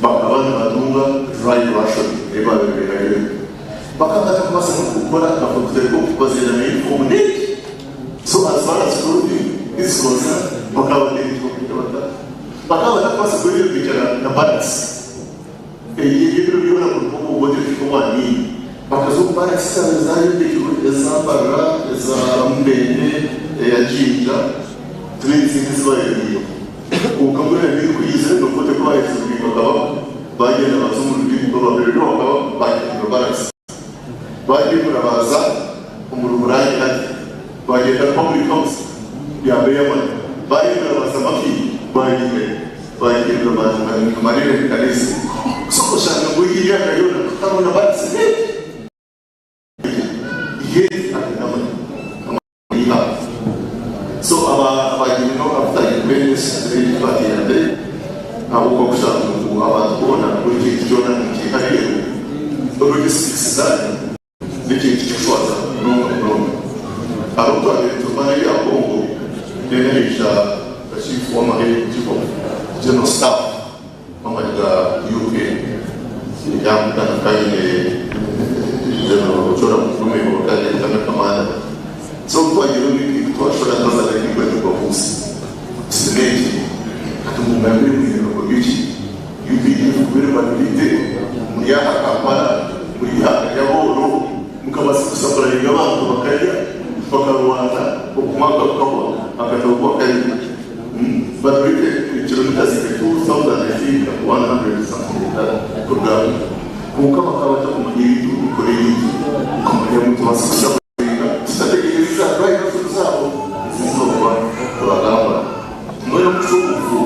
Bakaba nibatunga dry ration ei baabaire beehayo. Bakaba batakubaasa n'okukora akafakitore k'okubaziira na yunifoomu n'enki. So as far as clothing is concerned, bakaba bataine eki bakwita bata. Bakaba batakubaasa kweyombekyera na barracks. Ebyo ebiro byona kuruga obu Obote kuhika obu Amin. Bakaza omu barracks ezaabaire zaayombekirwe, eza Mbarara, eza Mubende, eya Jinja, n'ezindi ezi baayombekire. Kwonka mbwenu Amin ku yaizire, n'Obote ku baaherize kuhindura Kabaka, Baagyenda baaza omu rurembo rwa bakaba baahindura barasi. Baahindura baaza omuri Burangi hati. Baagyenda Public House ya Beyamani. Baahindura baaza Makindye. Baahindura baahindura baaza Marere Kanisa. So oshanga ngu egi emyaka yoona tihariho na barasi n'egi. So aba abagiire no after independence trade bateyambire ahabw'okuba kushanga ngu abantu boona buri kintu kyona nikiiha aheeru. Akanyine General Ochora Mugume owakaba ari Lieutenant Commander. So obu twagiire omu meeting twashusha twaza nka bahuuzi. Senate hati mungambire mwine nimukorwa ki? UPDF kubera banurite muri aha Kampala muri ihanga ry'abooro mukabaasa kusapurayiga abantu bakarya bakarwana omwaka gukahwa akatabo kuba kari banurite kilometers nka 2000 I think 100 something like that kuruga kwonka bakaba batakumanya ebintu mikore yaitu mukamanya ngu nitubaasa kusapurayiga tutategereza drive zaabo ezizooba tubagamba. Mbwenu omucuukufu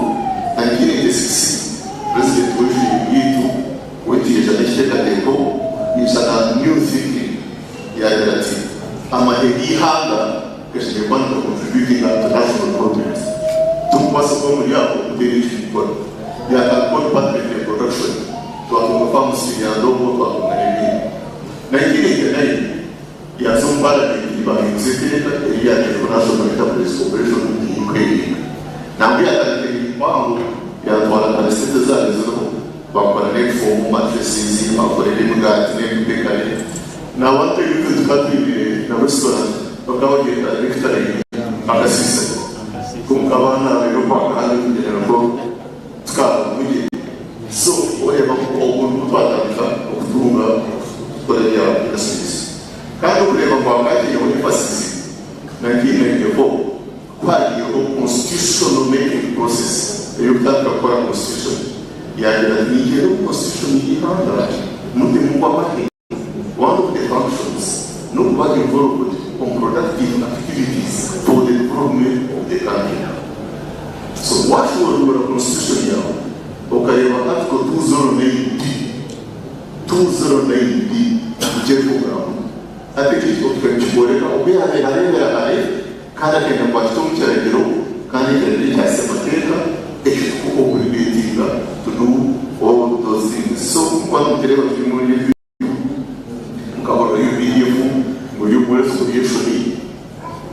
1986 President w'eishuri ryaitu w'ekiija n'ekiteekateeko yaija na new thinking yaagira ati amahe g'eihanga gashemereire kuba niga contributinga to national development timukubaasa kuba muri aho mutaine eki mukukora. Yaatandikaho department ya production twatunga farms ya Ndongo twatunga n'ebindi. 1989 Yaaza omu Paramenti baahinduza eiteeka eryateirweho National Enterprise Corporation kwerinda. Nangwa yaatandika emirimo mpango, yaatwara kare sente ezaarenzirweho, baakora n'ebifoomu, mattresses, baakora eby'emigaati n'eby'ebekare. Nangwa twebwe tukaba twine na restaurant bakaba bagyeta Nectarine akasiisa. Kwonka abaana reero kwaka handi kugira ngu tukaaba gye. So oreeba ngu obwo nibwo twatandika okutunga okukora ebya industries. Kandi okureeba ngu hakaagiireho emphasis 1994 ku haagiireho constitutional making process ey'okutandika kukora constitution, yaagira ati ningyenda omu constitution y'eihanga mutemu ngu amahe one of the functions n'okuba involved omu productive activities for the development of the country. So waashoboorora constitution yaawe okareeba article 209D, 209D nikyo erikugamba. Hati ekyo nikikworeka oku yaabaire areebera hare kandi akenda ngu akite omu kiragiro kandi ekiragiro ekya Ssemateeka ekirikuha obligatinga to do all those things. So nkuba nitureeba turi omuri ebyo nkahurira UPDF ngu eri omu wealth creation,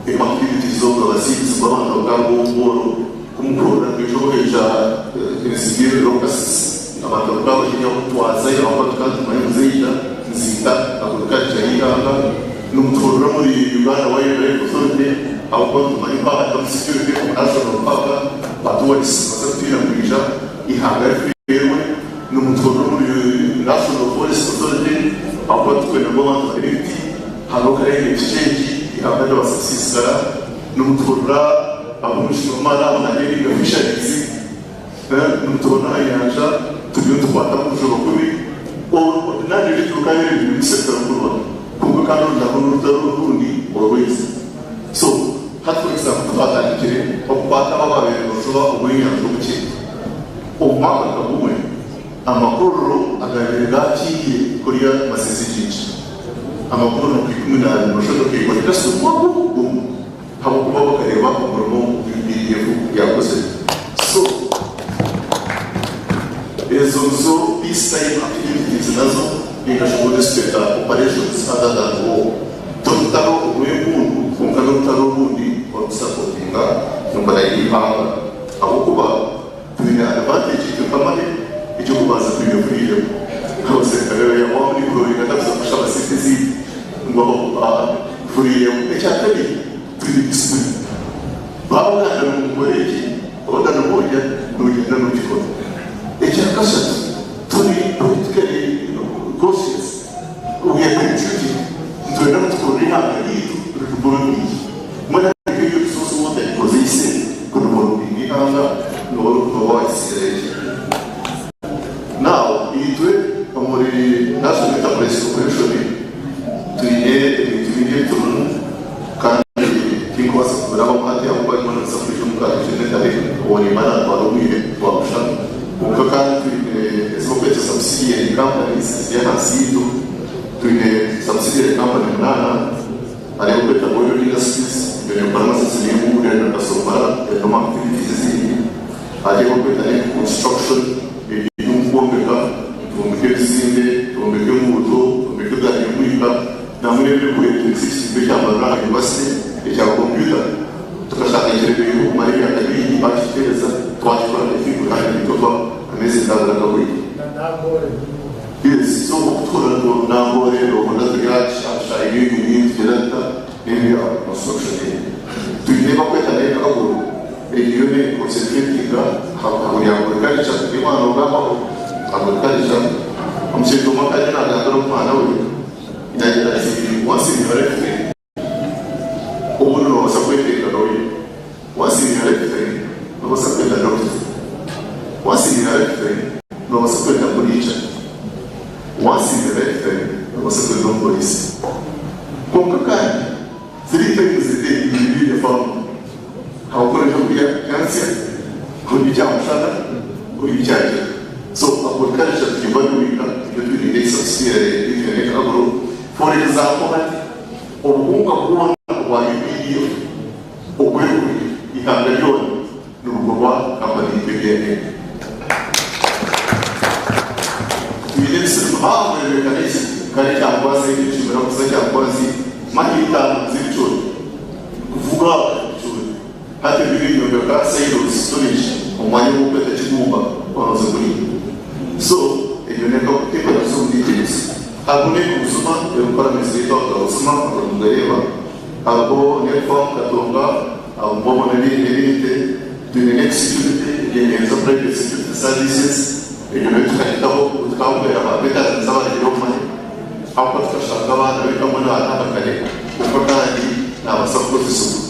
emu activities z'okugaba seeds ngu abantu bakaruga omu bworo. Ku mukuhurira nkaija omukaija ensi ye locusts abantu bakaba baine ahu twazayo ahakuba tukaba nitumanya ngu zaija niziita agriculture y'eihanga nimutuhurira omuri Uganda Wildlife Authority ahakuba nitumanya ngu haaba harimu security omu national park ba tourists nibaza kutiina kwija eihanga rifeerwe nimutuhurira omuri National Forest Authority ahakuba titukwenda ngu abantu batere ebiti hariho climate change eihanga rirabaasa kusiisikara nimutuhurira Ab'omushomara abo na Heringa Fisheries nituboona aha nyanja turiyo nitukwata okujuba kubi ordinarily turikabire biri omu sector y'okuroba kwonka kandi oru narwo n'orutaro orundi orwaizi. So hati for example kutwatandikire okukwata abo ababaire nibajuba obw'enyanja obukye omu mwaka nka gumwe amakorero agabaire gakiire kuriya Masese Jinja amakorero nka 12 noshanga gaigwa just omwaka gumwe. Ahabw'okuba bakareeba omurimo ogu UPDF yaakozire. So ezo nizo peace time activities nazo ninga shi obundi ezitweta operations other than war. Ti orutaro orw'embundu kwonka n'orutaro orundi orikusapotinga embara y'eihanga. Ahabw'okuba twine advantage itwe nk'amahe, eky'okubanza twine freedom. Abaserukare bari aho waaba ori takuza kukushaba sente ezindi ngu freedom. Ekyakabiri twine discipline. Baaba bagambire ngu mukore eki, order nibworya nogyenda nokikora. Ekyakashatu turi politically conscious, we are patriotic, nitwenda ngu tukorere eihanga ryaitu ridevelopinge. Mbwenu hati nka eyo resource waaba otagikozeise kudevelopinga eihanga nooba waagisigira ki? Now itwe omuri National Enterprise Corporation twine ebintu bingi ebi turimu kandi tinkubaasa kubirabamu hati ahabw'okuba ndimo ninza kwija omuka ngyende kare ow'orimba naatwara obwire bwa busha. Kwonka kandi twine ezi barikweta subsidiary companies eziri ahansi yaitu. Twine subsidiary company munaana. Hariho erikwetwa Royal Industries eyo neekora amasasi n'enguudo na kasombara erimu activities ezindi. Hariho erikwetwa Link Construction eri omu kwombeka, nitwombeka ebizimbe, twombeka enguudo, twombeka egaari y'omwika nangwa n'ebirikureetereza ekizimbe ekya Mbarara aha University ekya kompyuta tukashanga kiremereirwe okumara emyaka mingi baakituheereza twakikora efiirwe kandi nitutwa ameezi mukaaga gakahweire. Yes, so okutukora. N'ebya construction ebyo. Twine ebi bakweta ne agro, egyo yo ne concentratinga aha bya agriculture, niyo waaba nogambaho agriculture. Omushaija omwe akaba ariyo nagambira omwana we yagira ati once in your life obundi nobaasa kwetenga lawyer, once in your life nobaasa kwenda doctor, once in your life nobaasa kwenda preacher, once in your life nobaasa kwenda omupoliisi. Kwonka kandi three times a day you will be a farmer. Habw'okuba noija kurya nyantsya, orye kyamushana, orye kyakiro. So agriculture tugivaluinga itwe twine nk'egi subsidiary yaitu ya Neka Agro. For example hati obuhunga bwona obwa UPDF obw'ebikurya eihanga ryona nibugurwa kampani yaitu egi eya Neka. Twine emisiri mihango erebeka n'eki kare Kyangwazi ekimera kuza Kyangwazi mahi itaano kuza ebicoori kuvuga ebicoori hati ebyo ebinyombeka silos storage omu mwanya ogw'okweta kibumba wanoza kuriya so ebyo nekakuteebereza omu details hariho n'eka Buzima erikukora amaizi gaitu aga Buzima ago nimugareeba hariho n'eka Katonga aho mbwenu n'ebindi Twine n'ebi security ebyendeeza private security services ebyo nabyo tukahikaho tukahwera ba veterans abarugire omu mahe ahakuba tukashanga abaana baitu abamwe nibataaha kare kwonka kandi nabaasa kukozesibwa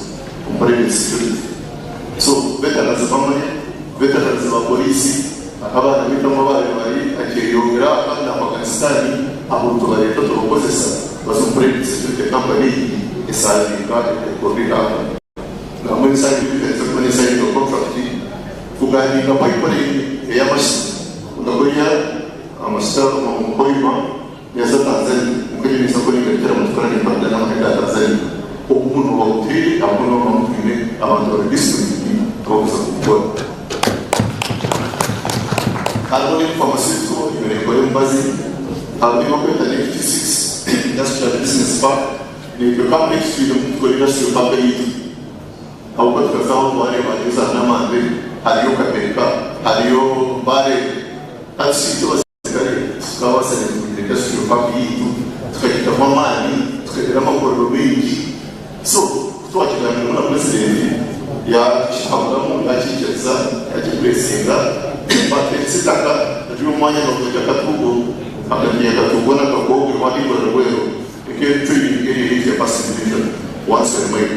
omu private security so veterans b'amahe, veterans ba police abaana baitu abamwe ababaire bari akyeyongera aha na Afghanistan abo nitubareeta tubakozesa baza omu private security company egi esavinga ekorera kampani. Nangwa ensaya ei turikwenda kuba n'ensaya ya contract kugaaniira pipeline ey'amashita kwenda kwiha amashita omu Hoima yaza Tanzania kwonka egyo neeza kuba neegarukira omu tukora n'empaka n'amahe ga Tanzania ogu muno baguteire ahabw'okuba nibo baba twine abantu bari disciplined abakuza kugukora. Hariho n'ebi pharmaceutical ebyo neekora emibazi hariho ebi bakweta Nifty 6 Industrial Business Park. Naitwe ka muri eki twine kukora industry park yaitu ahabw'okuba tukazaho twareeba hariyo za Namanve, hariyo Kapeeka, hariyo Mbale hati itwe abaserikare tukabaasa kugira industry park yaitu tukagitamu amaani tukagira amakorero maingi so kutwakigambireho na purezidenti yakihaburamu yakiikiriza yakipuresinga batuhereza eitaka riri omu mwanya nibagweta Katuugo akagenda Katuugo na Kagogo wahingura Rweru. Eke training eri eyeitu ya first division once a mile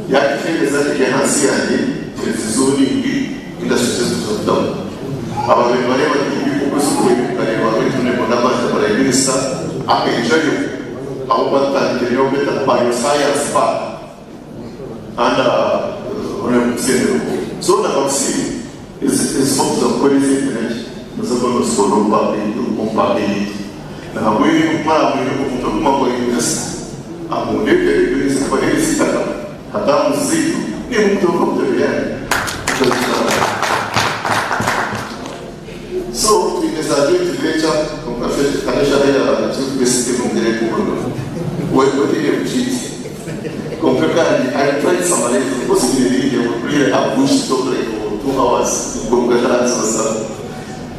yakihendeza eri ahansi yangye kyeretse zoning industries ezituza kutamu ababaire nibareeba TV okwezi okuhweire mukareeba Honourable Nabbanja Prime Minister akaijayo ahabw'okuba tutandikire ebi bakweta Bioscience Park under Honourable Musenero so na vaccine Ezi bakuza kukora ezindi naki noza kuba nozikora omu paaka omu paaka eyaitu. Nahabweki okumara hamwe omuntu orikumanya ngu ayine amundeetere ebyo nkubaheereza eitaka ha terms zaitu naimwe mutoke omu ntebe yaanyu mutazitwara. So twine za joint venture kwonka hariho eshaaha eya Chief Guest ebongire kuhurira we otaine kukiita. Kwonka kandi I tried to summarize of course nyine bingi I would really have wished to talk like for 2 hours kwonka ntaranzibasa.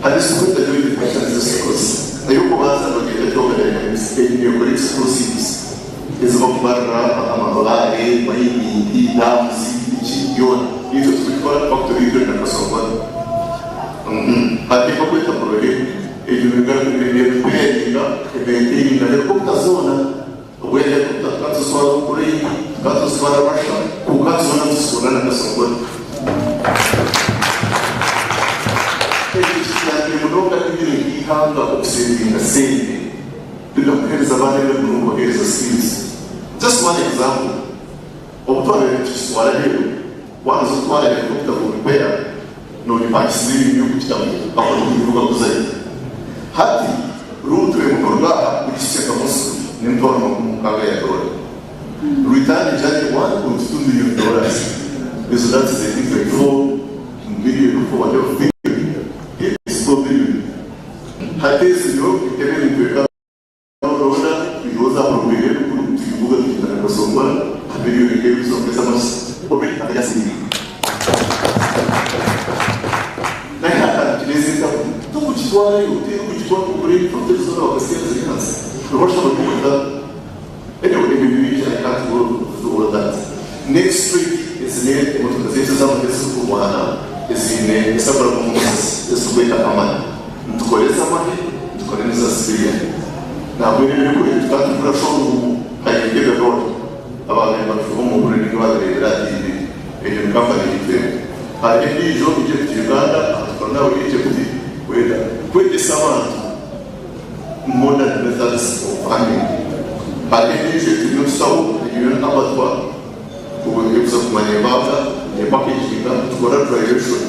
Hariho ezirikwetwa joint ventures ezirikukozesa. Ey'okubanza nibagyeta Kyoga Dynamics egi neekora explosives ezi barikubarira amabaare, mining, dams, biki byona. Itwe tubikora factory yaitu eri na Kasongola. Hariho ei barikweta Prohel egyo neeripairinga, emaintaininga helicopter zoona. Obwire helicopter tukaba tuzitwara Ukraine, tukaba tuzitwara Russia, kwonka zoona nituzikora na Kasongola. Ekyo kituyambire munonga itwe nk'eihanga okusevinga sente tukakuheereza abaana emirimo n'okubaheereza skills. Just one example, obu twabaire nitukitwara aheeru, waaheza okutwara helicopter for repair, noogipangisiza ebintu by'okugitamu bakora okugivuga kuzayo. Hati route emwe kuruga aha kugihitsya Kamoso n'emitwaro 60 ya doora. Return journey $1.2 million. Ezo that is I think like 4 million or whatever billion. Yes, 4 billion. Hati ezi nyowe entebe nintweka roda tugihoza aha rugwire rukuru tugivuga tugyenda na Kasongola ha million nk'ebiri z'okwezi amasa already akajasiinga. Naye hatandikire ezi entabo tokugitwarayo tihaine okugitwara okureeba factory zoona bakaziteera ziri ahansi nibashusha bari omu ntaro. Anyway ebyo ni bingi I can't go. Main Street ezi n'emotoka zaitu ez'amahe ezirikurwana eziine esabura omu masasi eziturikweta Armoured. Nitukora ez'amahe, nitukora n'eza civilian. Nambwenu ebirikureebeka tukaba turi kugura showroom haihi Entebbe Road. Abaabaire nibatuvuga omu hurire ninga baabireebera aha TV. Egyo ni kampani yaitu emwe. Hariho endiijo Egypt Uganda, aha tukora naabo Egypt kwenda kwegyesa abantu modern methods of farming. Hariho endiijo ei turiyo nitutaho eyo yoona abattoir erikuza kumanya embaaga ne packaging nitukora dryation.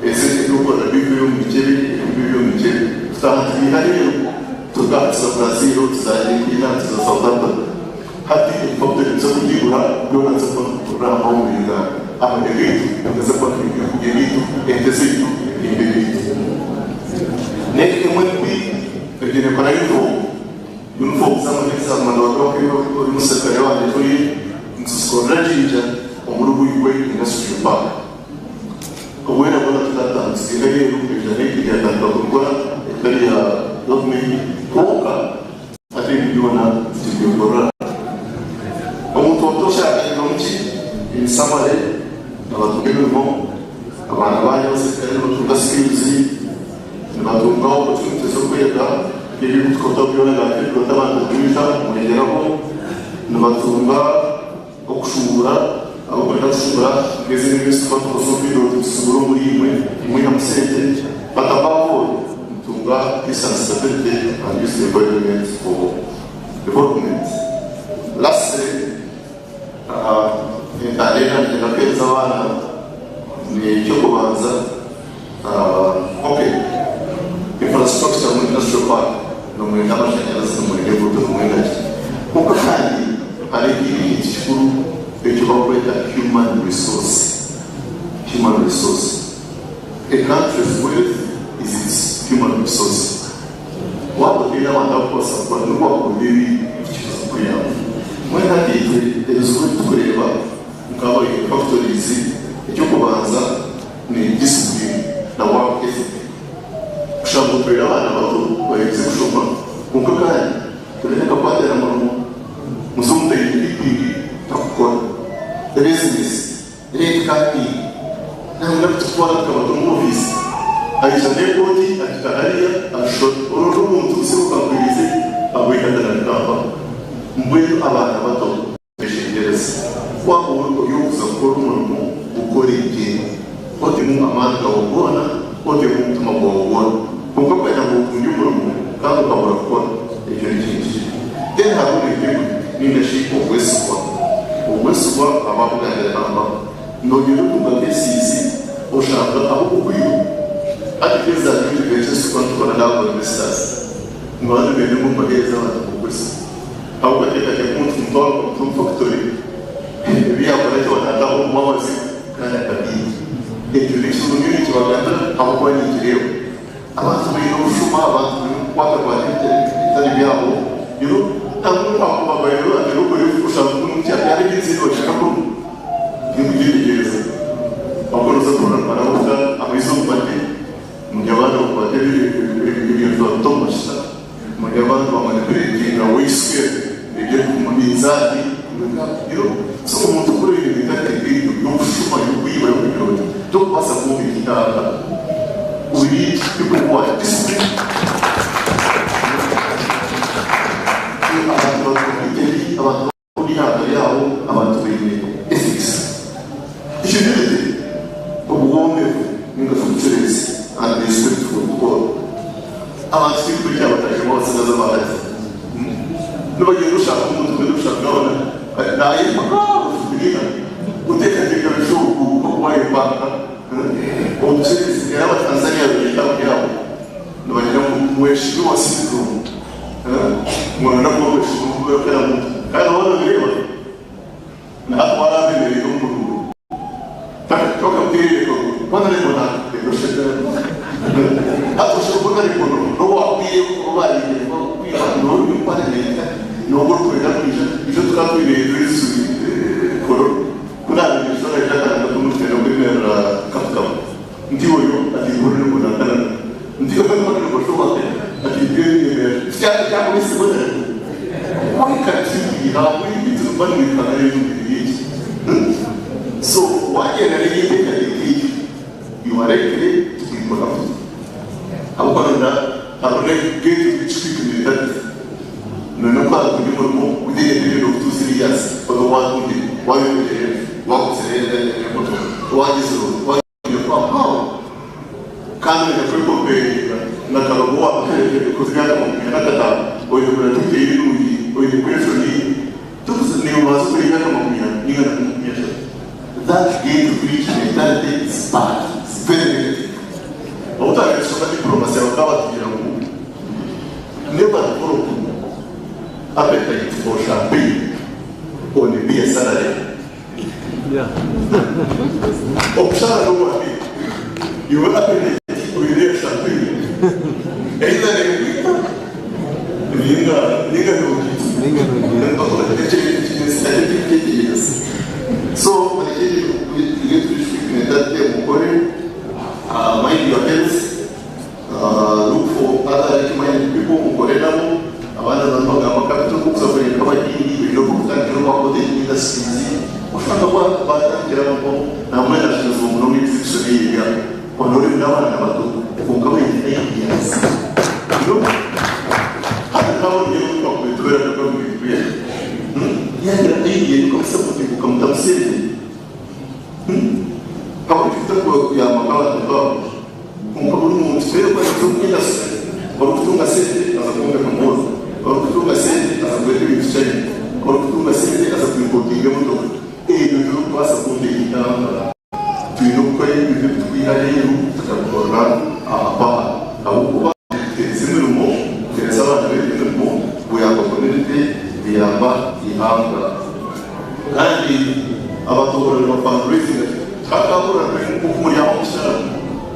Ezi eby'okukorera biveyo omu mikyebe, ebi biveyo omu mikyebe. Tutaaha tubiiha aheeru turuga aha tuza Brazil, tuza Argentina, tuza South Africa. Hati egi factory nituza kugiigura byona nituza kuba nitubikorera hamwe omuri Uganda. Amahya gaitu nigaza kuba gari ebyokurya byaitu, ente zaitu, ebihimba ebyaitu. N'emwe mbi egyo neekora uniform. Uniform z'amahe za madoadoa nk'ebi ori omuserukare wangye turi nituzikorera Jinja omuri Buikwe Industrial Park. Obwire bwona tutatandikire aheeru kwija n'eihe ryatandika kukora eritari rya gavumenti kwonka hati ebi byona nitubyekorera. Omuntu obutoosha yaatandika omuki? In summary, nibatunga emirimo, abaana banyu abaserukare nibatunga skills, nibatunga opportunities z'okwega nk'ebi byona bya TVET abantu kwija kumwegyeraho, nibatunga okushuubura, abarikwenda kushuubura nk'ezindi enimi tuba tukozire omu field tuzigura omuri imwe, mwihamu sente but above all nitunga peace and stability and use the environment for development. Lastly, nintandika niinyenda kuheereza abaana n'eky'okubanza okay infrastructure omu industrial park nimwenda amashanyarazi, nimwenda enguuto, nimwenda ki kwonka kandi hariho ekindi kintu kikuru eki barikweta human resource, human resource. A country's wealth is its human resource. Waaba otaine abantu abarikubaasa kukora n'obu waakukunda ebintu tikikuza kukuyamba. Mbwenu hati itwe ebizibu ebi turikureeba nk'abaine factories, eky'okubanza ni discipline na work ethic. Kushanga otwire abaana bato baherize kushoma kwonka kandi toine kakwate na murimo, muze omu timekeeping takukora. Laziness. Red carpet nangwa tukutwara tukaba turi omu ofiisi aija n'ekooti ahika hariya ashusha ori omuntu sebo kankwirize agwekatana nikampaho mbwenu abaana bato beshengyereza waaba ori okuza kukora omurimo gukore gye otemu amaani gawe goona otemu omutima gwawe gwona kwonka kwenda ngu otunge omurimo kandi okabura kukora ekyo n'ekintu kibi then hariho n'integrity ninga shi obwesigwa. Obwesigwa aba akugambira amba nogyenda otunga kesiisi oshanga abokukwiba hati case za nyingi benkye ezitukuba nitukora n'abo investors nibaba nibenda ngu mbahereze abantu b'obwesigwa ahabw'okuba teekateeka omuntu kumutwara okamuta omu factory ebi yakora kyona ataho omubabazi kandi akabiiba ekyo n'ekintu nyowe ninkibagambira ahabw'okuba ninkireeba. Abantu baine obushuma, abantu baine okukwatakwata ebitari byabo, you know, nangwa obu wakuba baine okore oshanga omuntu yaareka ensi nibashaka kunu tinkugyetegereza. Ahabw'okuba nooza kuhurira ngu barahuka amaizi omu mate, muri abandi bakwate ebintu babite omu mashita, muri abandi bamanipulatinga weigh scale eri omu minzaani, you know, so omuntu ku oraire mentality nk'egyo y'obushuma, y'okwiba, y'okugira oti, tokubaasa kwombeka eihanga. We need people who are disciplined. Abantu batunga ebi, abantu bakunda eihanga ryabo, abantu baine ethics. Humility, obuwombefu ninga shi obucureezi and respect for all. Abantu tibikuri abatajema abatsigazi aba hati. Nibagyenda oshanga omuntu mbwenu oshanga nayemba oteekateeka busha ogu oku wayemba. Obucureezi era Abatanzania babyeta byabo nibagira ngu Mheshimiwa syndrome ngu kuba mheshimiwa kila muntu kandi waaba nobireeba na hati waaba abemereire omu ruguuto tokamuteerera honourable hati honourable n'obu wakwiire obu bariire kwiba n'ori omu parliament n'obu orikwenda kwija itwe tukaba twine Idris Kololo Ku naabaire nshora naija akatandika kundutera kwemerera kafukafu. Nti oyo ati honourable nakarara. Nti honourable shoba ati yemerera. Tikyakomesa honourable. Why can't you be humble? Ebintu nibiba nibihikana rero biri eki. So wagyenda n'enteekateeka egyo, you are likely to be corrupt. Ahabw'okuba noona hariho ne get rich quick mentality. Noona ku hariho omurimo within a period of 2, 3 years obe watungire, wayombekire enju, waguzire emotoka, wagizire oti, wagizire oti. How? Kandi oine kwekomperinga na Karobo owakukozire emyaka 45, oine gratuity eri nungi, oine pension naiwe obaasa kukora emyaka 40 ninga na 30. That get rich mentality is bad, it's very negative. Obu twabaire nitushoma diplomacy bakaba batugira ngu never develop appetite for champagne on a mere salary. Omushahara n'ogwa biiri, iwe appetite oine eya champagne either nekwita ninga ninga nogiita. Ekyo tikyetegyereza. So murekye get rich quick mentality mukore, mind your health, look for other like minded people mukore nabo. Abandi abantu bagamba capital kuza kureka abahindi baine okutandikira okwa cottage industries, oshanga batandikira namwe nashemezibwa munonga exhibition eyebya ona ori n'abaana bato kwonka baine ideas. Hata kabone twakubetubera nabwo yagira idea ukamusupportinga, ukamutamu sente kabone ufite kuyamba nk'abantu babo. Kwonka buri muntu twebwe turi industry, orikutunga sente aza kwombeka mall, orikutunga sente aza kureta ebintu China, orikutunga sente aza kuimportinga emotoka. Ebyo turikubaasa kwombeka ihanga, twine okukora ebintu ebitukwiha aheeru tukabikorera ahapaha, ahabw'okuba tuteereza emirimo, tuteereza abantu baitu emirimo, buyamba community, buyamba ihanga. Kandi abantu ba fundraising twakangurira nk'oku muri aho omushana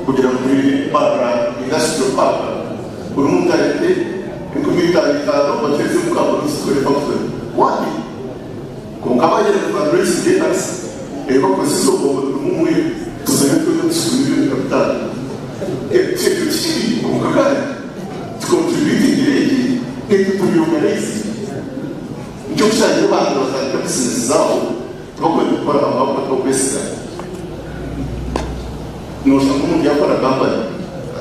kugira ngu twine Mbarara Industrial Park, buri muntu arete 5,000 bateeze omu tukore factory wani. Kwonka bagira ngu fundraising ekanisa ebakozesa obwo buri tuzayo twena tusubire 5,000,000. Ekyo kibi, kwonka kandi tucontributingire egi ekyo tubiorganize nikyo kushangira abantu batandika bizinesi zaabo tibakwenda kukora ahabw'okuba tibakwesiga. Noshanga omuntu yakora company,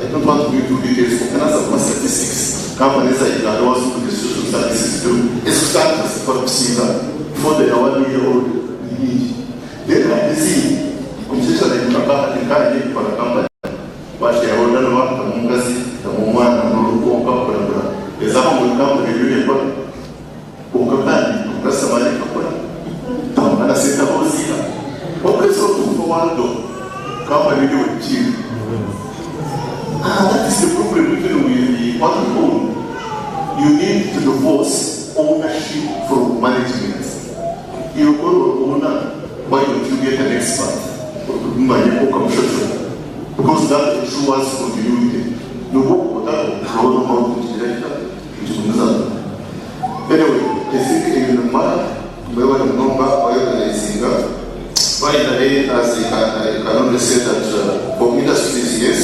I don't want to go into details, kwonka naza kuba statistics, company za Uganda waza social services ezikutandika zikora kusinga before they are 1 year old ni nyingi. Then hari ezindi omushaija naimuka nkaanye kukora company, bashareholder nibakutamu omukazi, kutamu omwana n'orukonka kuragura ezaba muri company eriyo nekora. Kwonka kandi omukazi amanye akakora tamwana sente aho oziiha okwezi okuva wando company eri wekiina. Ah, that is the problem even with the what we own. You need to divorce ownership from management. You go owner, why don't you get an expert manye ukamushashura, because that ensures continuity nubwo urabona mpamvu tugira kitugumiza. Anyway, I think in mara mwebale munonga bayorganizinga. Finally, as I can only say that for industries, yes,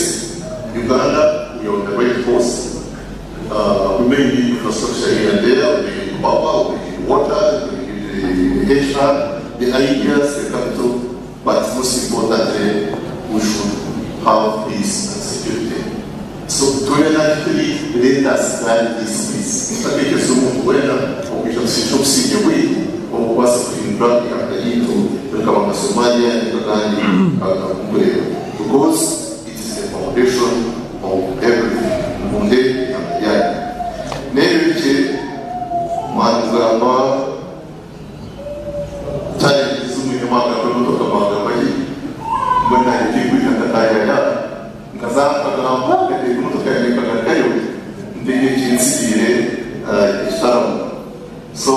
Uganda, we are on the right course. We may need infrastructure here and there, we need power, we need water, we need the HR, the ideas, the capital, but most importantly, we should have peace and security. So twenakyituri, let us guard this peace. Tutatekereza omuntu weena okwija kushiisha obusingye bwaitu obukubaasa kuhindura ihanga ryaitu rikaba nka Somalia kandi akakureeba, because it is the foundation of everything. Mukunde ihanga ryanyu. N'ebyo bikye mwatugamba challenges z'umwine mwagamba emotoka mwagamba ki mbwenu nanye tinkwija nkatayaya nkaza nkagamba nkateeka emotoka yange nkagarukayo nteine ekinsigiire ekitaramo. So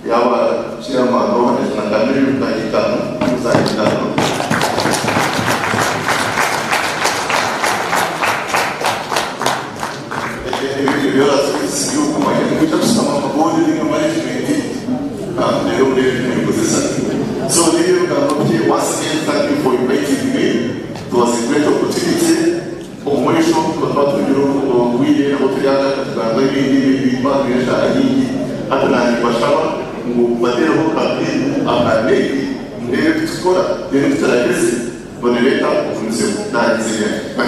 yaba chairman ohaneza na 5,000,000 zange 5. Ebyo kuja kusoma amabodi ninga management rero muri muyikozesa. So niyo bigambo bye. Once again, thank you for inviting me. It was a great opportunity. Omwisho tuba twatugira obwire nabo turyaga tugamba ibindi bimba birashaka nyingi hata nanye bashaba ngu batereho kapi akandegi ndebe. kukikora then ku turaheze bonereeta ogumizemu. Naaherize ebyangye. Bye.